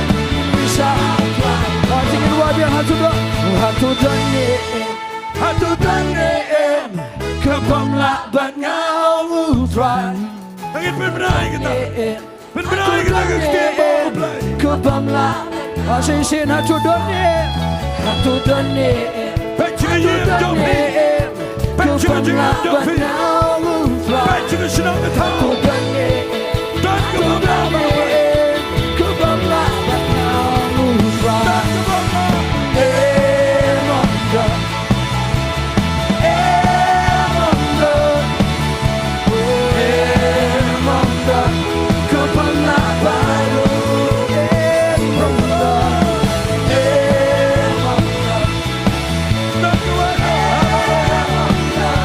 risa ha U Trai. Hato don ne em? Hato don ne em ka bym lah bad nga, U Trai? Pynbna ïa kata. Pynbna ïa kata ka ktien, U Blei. Ka bym lah. Shisien, hato don ne em? Hato don ne em? Peit sha ka ïing jong phi. Peit sha ka jingim jong phi. Peit sha ka shnong ka thaw. Hato don ne em? Don ka bym lah bad nga. Ka bym lah bad nga, U Trai. Don ka bym lah. Em ong don. Em ong don. Em ong don. Ka bym lah bad u. Em ong don. Em ong don. Don ka bym lah.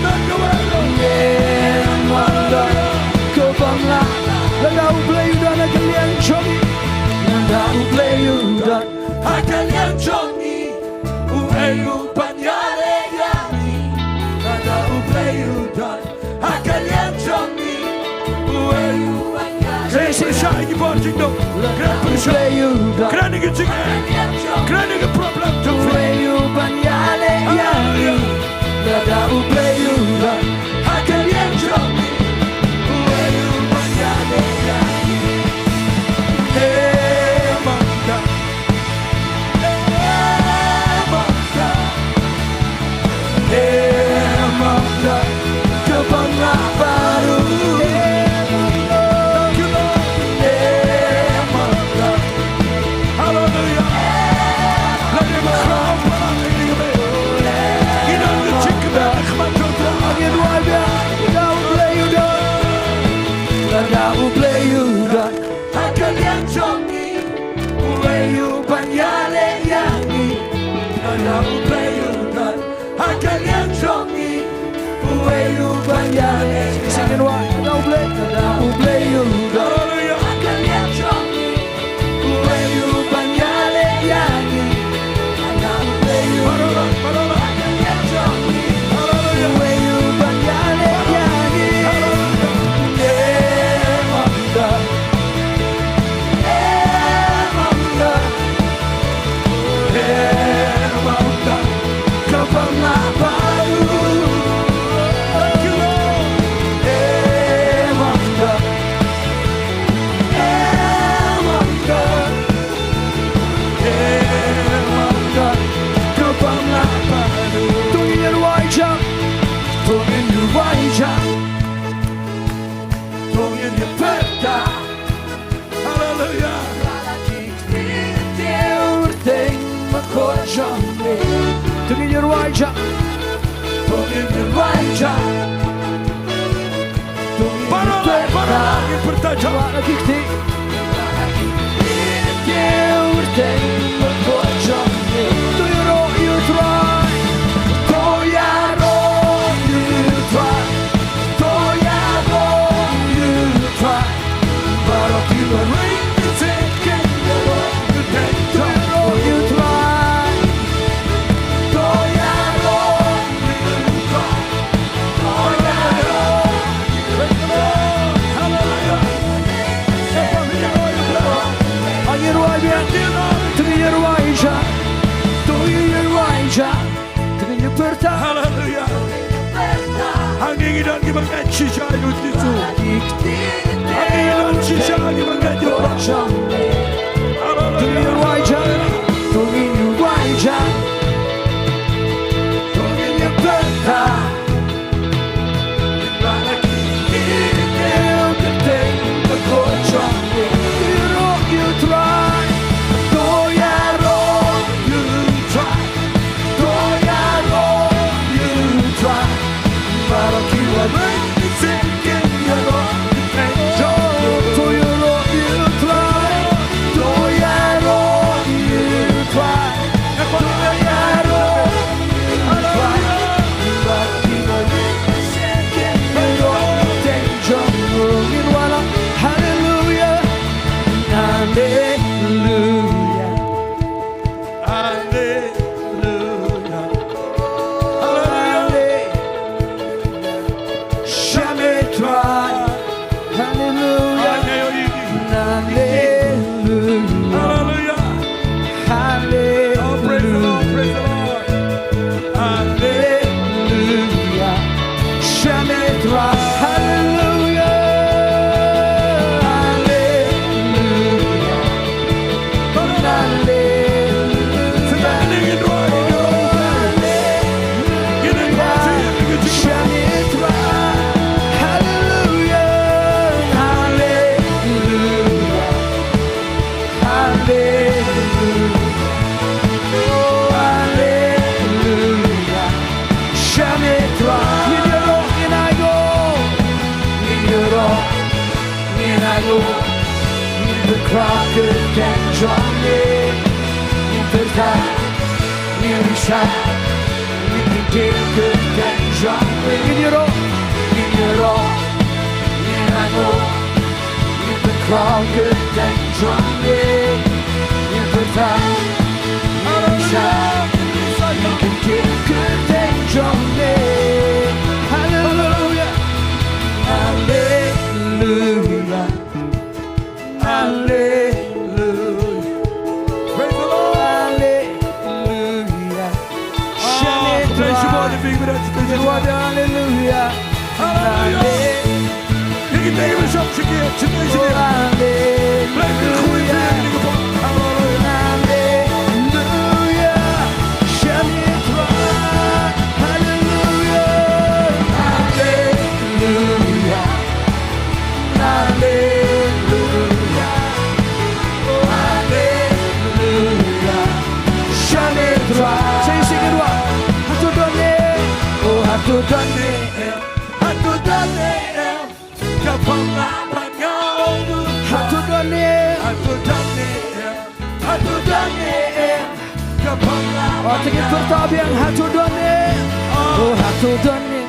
Don ka bym lah. Em ong don. Ka bym lah. Lada U Blei u don ha ka liang jong ngi. Lada U Blei u don ha ka liang jong ngi, uei u ban ïaleh ïa ngi? Lada U Blei u don ha ka liang jong ngi, uei u ban ïaleh? Kren pyrshah ïa ki bor jingdum. Kren pyrshah. Kren ïa ki jingeh. Kren ïa ki problem jong phi. Uei u ban ïaleh ïa ngi? Lada U Blei u don ha ka liang jong ngi, uei u ban ïaleh ïa ngi? Em ong don. Em ong don. To ngin ïa rwai ja, to ngin ïa rwai ja, to ngin ïa pyrta. Haleluya. To ngin ïa rwai ja, to ngin ïa rwai ja. Para, para, ngin pyrta ja. To ïaroh ïa U Trai. To ïaroh ïa U Trai. To ïaroh ïa U Trai. Baroh kiba ring ki jingkyrkhu. To ïaroh ïa U Trai. To ïaroh ïa U Trai. To ïaroh ïa U Trai. Haleluya. Ngin ïa rwai biang. To ngin ïa rwai ja. To ngin ïa rwai ja. To ngin ïa pyrta. Haleluya. Hangne ngi don kiba ngeit shisha ïa U Jisu. Hangne ngi don shisha kiba ngeit ïa U Trai. Haleluya. To ngin ïa rwai ja. To ngin ïa rwai ja. To ngin ïa pyrta. Hallelujah. Hallelujah. Hallelujah. Hallelujah. Shame Trai. Hallelujah. Hallelujah. Hallelujah. Hallelujah. Oh, praise the Lord, praise the Lord. Hallelujah. Shame Trai. Hallelujah. Hallelujah. Ngin ïaroh, ngin ïaroh, ngin ïaroh, ngin pynkhraw kyrteng jong me, ngin pyrta, ngin rishai, ngin kyntiew kyrteng jong me. Ngin ïaroh, ngin ïaroh, ngin ïaroh, ngin pynkhraw kyrteng jong me, ngin pyrta, ngin rishai, ngin kyntiew kyrteng jong me. Hallelujah. Hallelujah. Hallelujah. Praise the Lord. Hallelujah. Ah, hallelujah. Hallelujah. Hallelujah. Hallelujah. Hallelujah. Hallelujah. Oh, hallelujah. Shane Trai. Sing, sing it, what? Hato don ne em? Oh, hato don ne em? Hato don ne em? Ka pom la ban ngau. Hato don ne em? Hato don ne em? Hato don ne em? Ka pom la ban ngau. Oh, to ngin pyrta biang, hato don ne em? Oh, hato don ne em?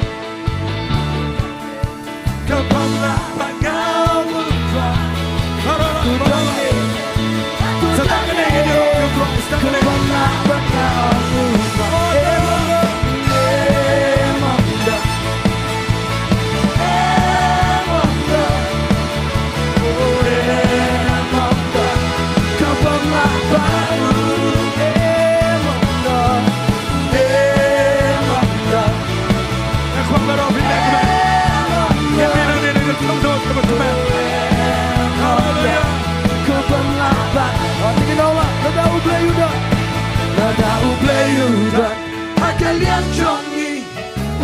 jong ngi,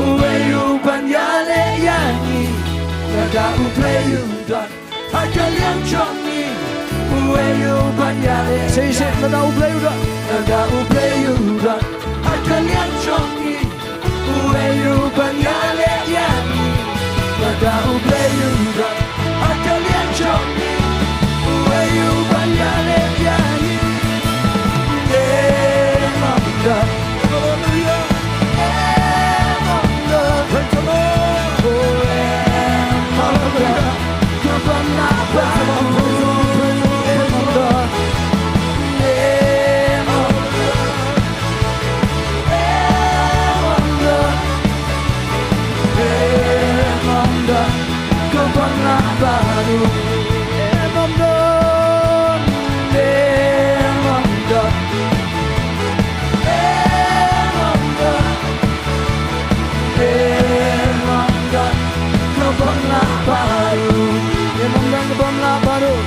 uei u ban ïaleh ïa ngi, lada U Blei u don ha ka liang jong ngi, uei u ban ïaleh. Shisha, lada U Blei u don, lada U Blei u don ha ka liang jong ngi, uei u ban ïaleh ïa ngi, lada U Blei u don ha ka liang jong ngi, uei u ban ïaleh ïa ngi. Em ong don. Hallelujah. Em ong don. Praise the Lord. Oh, em ong don. Hallelujah. Ka bym lah bha. Praise the Lord, praise the Lord, praise the Lord. Em ong don. Em ong don. Em ong don. Em ong don. Ka bym lah bha ruh. Em ong don. Em ong don. Em ong don. Em ong don. Ka bym lah bha ruh. Em ong don, ka bym lah bha ruh.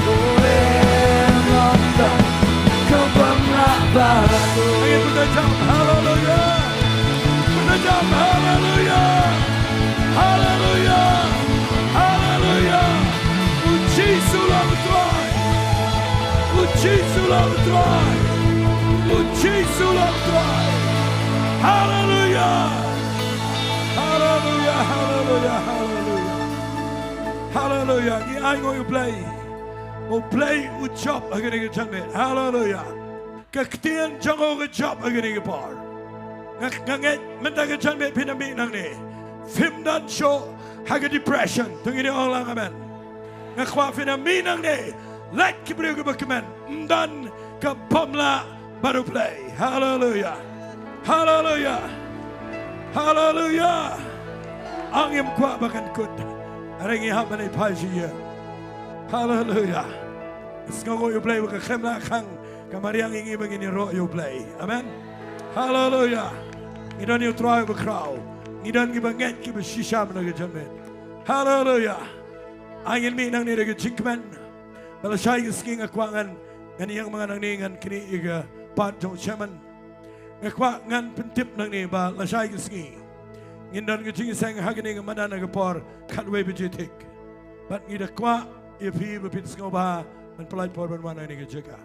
Oh, em ong don. Ka bym lah bha ruh. Hallelujah. Hallelujah. Hallelujah. Hallelujah. U Jisu u la U Trai. U Jisu u la U Trai. U Jisu u la U Trai. Hallelujah. Hallelujah. Hallelujah. Hallelujah. Hallelujah. Ngi ainguh ïa U Blei. U Blei u jop ha kane ka janmiet. Hallelujah. Ka ktien jong u ka jop ha kane ka por. Nga, nga ngeit mynta ka janmiet phin ïa mih nangne. Phim don shuh ha ka depression. To ngin ïa ong lang amen. Nga kwah phin ïa mih nangne. Lait ki briew kiba kmen. Ym don ka bym lah bad U Blei. Hallelujah. Hallelujah. Hallelujah. Ngim kwah ba kan kut. Hynrei ngi hap ban ïa phai sha ïing. Hallelujah. Sngewnguh ïa U Blei ba ka khlem lah khang ka mariang ïa ngi ba ngin ïaroh ïa U Blei. Amen. Haleluya. Ngi don ïa U Trai uba khraw. Ngi don kiba ngeit kiba shisha mynta ka janmiet. Haleluya. Ai ngin mih nangne da ka jingkmen. Ba lashai ka sngi nga kwah ngan, ngan ïeng ma nga nangne ngan knieh ïa ka part jong u chairman. Nga kwah ngan pyntip nangne ba lashai ka sngi ngin don ka jingïaseng ha kane ka madan ha ka por khatwei baje thik. Bad ngi da kwah ïa phi ba phin sngewbha ban pyllait por ban wan ha kane ka jaka.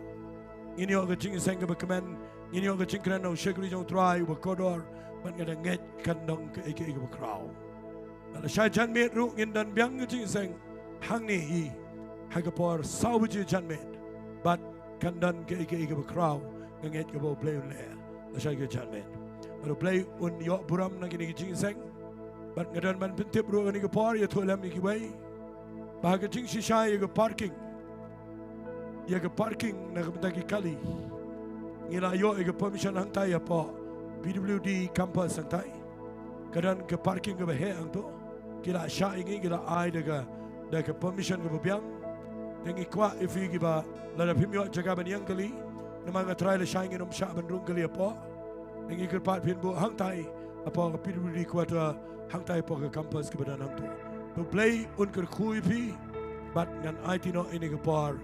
Ngin ïoh ka jingïaseng kaba kmen, ngin ïoh ka jingkren na u shakri jong U Trai uba kordor, bad nga da ngeit kan don kaei kaei kaba khraw. Bad lashai janmiet ruh ngin don biang ka jingïaseng hangne hi ha ka por saw baje janmiet. Bad kan don kaei kaei kaba khraw, nga ngeit kaba U Blei un leh lashai ka janmiet. Bad U Blei un ïoh burom na kine ki jingïaseng. Bad nga don ban pyntip ruh kane ka por ïathuh lem ïa kiwei ba ha ka jingshisha ïa ka parking, ïa ka parking na ka bynta ki kali, ngi la ïoh ïa ka permission hangtai hapoh P W D campus hangtai. Ka don ka parking kaba heh hangto. Ki la shah ïa ngi, ki la ai da ka, da ka permission kaba biang. Te ngi kwah ïa phi kiba lada phim ïoh jaka ban ïeng kali, namar nga trai lashai ngin ym shah ban rung kali hapoh. Te ngi kyrpad phin buh hangtai hapoh ka P W D quarter, hangtai hapoh ka campus kaba don hangto. To U Blei un kyrkhu ïa phi. Bad ngan aiti noh ïa kane ka por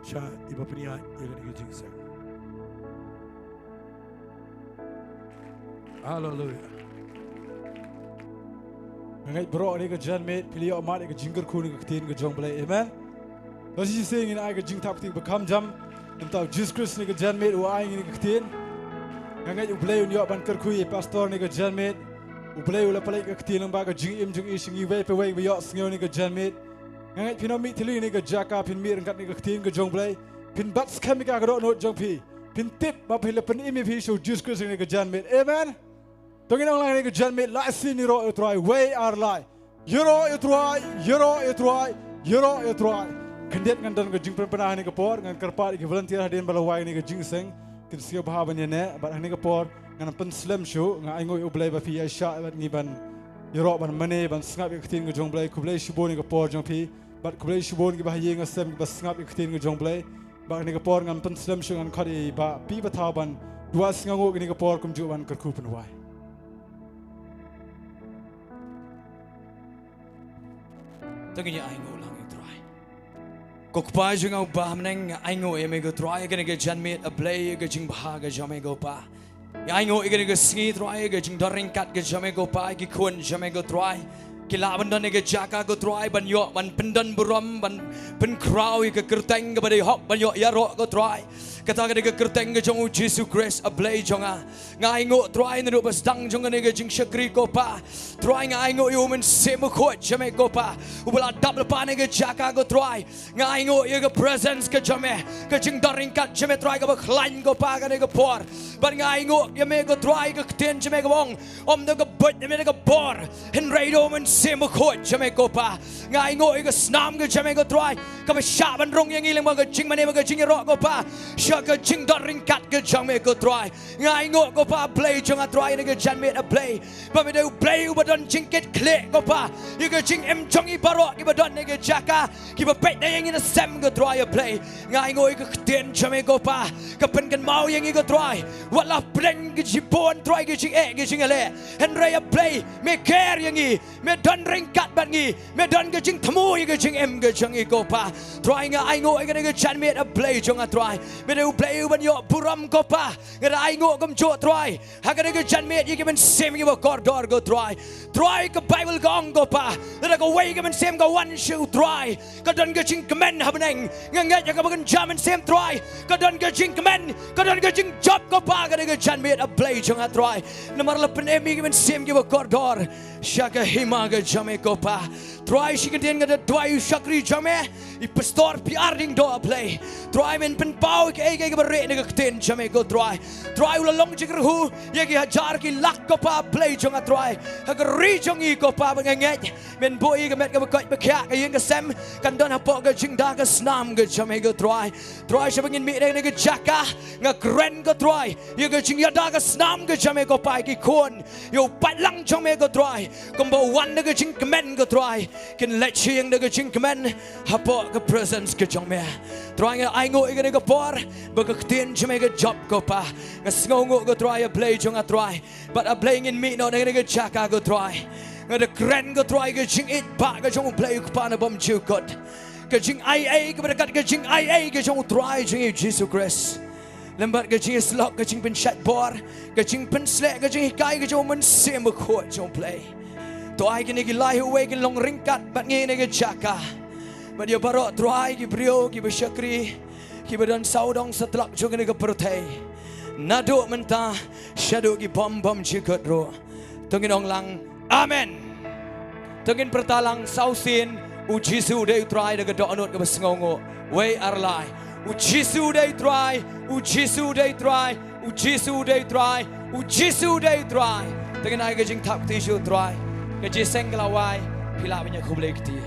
sha iba pynïaid ïa kane ka jingïaseng. Haleluya. Nga ngeit baroh kane ka janmiet phi la ïoh mad ïa ka jingkyrkhu na ka ktien ka jong U Blei. Amen. To shisien ngin ai ka jingthap kti ba kham jam. Namar U Jisu Khrist kane ka janmiet u ai ngi kane ka ktien. Nga ngeit U Blei un ïoh ban kyrkhu ïa i pastor kane ka janmiet. U Blei u la pynlait ka ktien lyngba ka jingim jong i sha ngi wei pa wei ba ïohsngew kane ka janmiet. Nga ngeit phin ym mih tylli kane ka jaka, phin mih ryngkat kane ka ktien ka jong U Blei. Phin bat skhem ïa ka dohnud jong phi. Phin tip ba phi la pynim ïa phi sha U Jisu Khrist kane ka janmiet. Amen. To ngin ong lang kane ka janmiet, la sien ïaroh ïa U Trai, wei ar lai. Ïaroh ïa U Trai, ïaroh ïa U Trai, ïaroh ïa U Trai. Khyndiat ngan don ka jingpynpaw ha kane ka por, ngan kyrpad ïa ki volunteer hadien ba la wai kane ka jingïaseng kin sngewbha ban ïaneh, bad ha kane ka por ngan pynslem shuh, nga ainguh ïa U Blei ba phi ïaishah bad ngi ban ïaroh ban mane ban sngap ïa ka ktien ka jong U Blei. Khublei shibun ïa ka por jong phi. Bad khublei shibun kiba ha ïing ha sem kiba sngap ïa ka ktien ka jong U Blei. Bad ha kane ka por ngan pynslem shuh, ngan khot ïa i Bah Pi Bathaw ban duwai sngewnguh kane ka por kumjuh ban kyrkhu pynwai. To ngin ïa ainguh lang ïa U Trai. Ko Kpa jong nga uba ha bneng, nga ainguh ïa me ko Trai, kane ka janmiet, A Blei, ïa ka jingbha ka jong me ko Kpa. Nga ainguh ïa kane ka sngi Trai, ka jingdon ryngkat ka jong me ko Pa, ki khun jong me ko Trai. Ki lah ban don ïa ka jaka ko Trai, ban ïoh, ban pyndon burom, ban pynkhraw ïa ka kyrteng kaba dei hok, ban ïoh ïaroh ko Trai. Kata ka dei ka kyrteng ka jong u Jisu Khrist, A Blei jong nga. Nga ainguh Trai naduh ba sdang jong kane ka jingshakri ko Pa. Trai nga ainguh ïa u Mynsiem Bakhuid jong me ko Pa, uba la dap lypa ha kane ka jaka ko Trai. Nga ainguh ïa ka presence ka jong me, ka jingdon ryngkat jong me Trai kaba khlaiñ ko Pa ha kane ka por. Bad nga ainguh ïa me ko Trai, ka ktien jong me kaba ong, ym da ka buit ne da ka bor, hynrei da u Mynsiem Bakhuid jong me ko Pa. Nga ainguh ïa ka snam ka jong me ko Trai, kaba shah ban rung ïa ngi lyngba ka jingmane bad ka jingïaroh ko Pa, sha ka jingdon ryngkat ka jong me ko Trai. Nga ainguh ko Pa Blei jong nga Trai, ha kane ka janmiet A Blei, ba me dei U Blei uba don jingkitkhlieh ko Pa ïa ka jingim jong ngi baroh kiba don ha kane ka jaka, kiba peit na ïa ngi na sem ko Trai A Blei. Nga ainguh ïa ka ktien jong me ko Pa, ka pynkynmaw ïa ngi ko Trai, wat la pdeng ka jingpun Trai, ka jingeh, ka jingïaleh, hynrei A Blei me care ïa ngi, me don ryngkat bad ngi, me don ka jingthmu ïa ka jingim ka jong ngi ko Pa. Trai nga ainguh ïa kane ka janmiet A Blei jong nga Trai, me dei U Blei uban ïoh burom ko Pa. Nga da ainguh kumjuh Trai ha kane ka janmiet ïa ki mynsiem kiba kordor ko Trai. Trai ka Baibl ka ong ko Pa, lada kawei ka mynsiem ka wan sha u Trai, ka don ka jingkmen ha bneng. Nga ngeit ha kaba kynja mynsiem Trai, ka don ka jingkmen, ka don ka jingjop ko Pa ha kane ka janmiet A Blei jong nga Trai. Namar la pynim ïa ki mynsiem kiba kordor sha ka hima ka jong me ko Pa. Trai shi kyntien nga da duwai ïa u shakri jong me, i Pastor P R Diengdoh A Blei. Trai men pynpaw ïa kaei kaei kaba rieh na ka ktien jong me ko Trai. Trai u la long jingkyrhuh ïa ki hajar ki lak ko Pa Blei jong nga Trai, ha ka ri jong ngi ko Pa, bad nga ngeit men buh ïa ka met kaba koit ba khiah, ka ïing ka sem kan don hapoh ka jingda ka snam ka jong me ko Trai. Trai shaba ngin mih na kane ka jaka, nga kren ko Trai ïa ka jingïada ka snam ka jong me ko Pa, ïa ki khun, ïa u paidlang jong me ko Trai, kumba wan da ka jingkmen ko Trai, kin leit sha ïing da ka jingkmen hapoh ka presence ka jong me. Trai nga ainguh ïa kane ka por ba ka ktien jong me ka jop ko Pa. Nga sngewnguh ko Trai A Blei jong nga Trai, bad A Blei ngin mih noh na kane ka jaka ko Trai. Nga da kren ko Trai ka jingïeit bah ka jong U Blei U Kpa na bymjukut, ka jingaiei kaba ryngkat ka jingaiei ka jong U Trai jong ngi U Jisu Khrist, lem bad ka jingïasyllok, ka jingpynshait bor, ka jingpynsleh, ka jinghikai ka jong U Mynsiem Bakhuid jong U Blei. To ai kine ki lai uwei kin long ryngkat bad ngi ha kane ka jaka, bad ïa baroh Trai ki briew kiba shakri, kiba don sawdong satlak jong kane ka pyrthei, naduh mynta shaduh ki bym bymjukut ruh. To ngin ong lang Amen. To ngin pyrta lang saw sien, U Jisu u dei U Trai, da ka dohnud kaba sngewnguh. Wei ar lai. U Jisu u dei U Trai, U Jisu u dei U Trai, U Jisu u dei U Trai, U Jisu u dei U Trai. To ngin ai ka jingthap kti sha U Trai. Ka jingïaseng ka la wai, phi lah ban ïakhublei kti.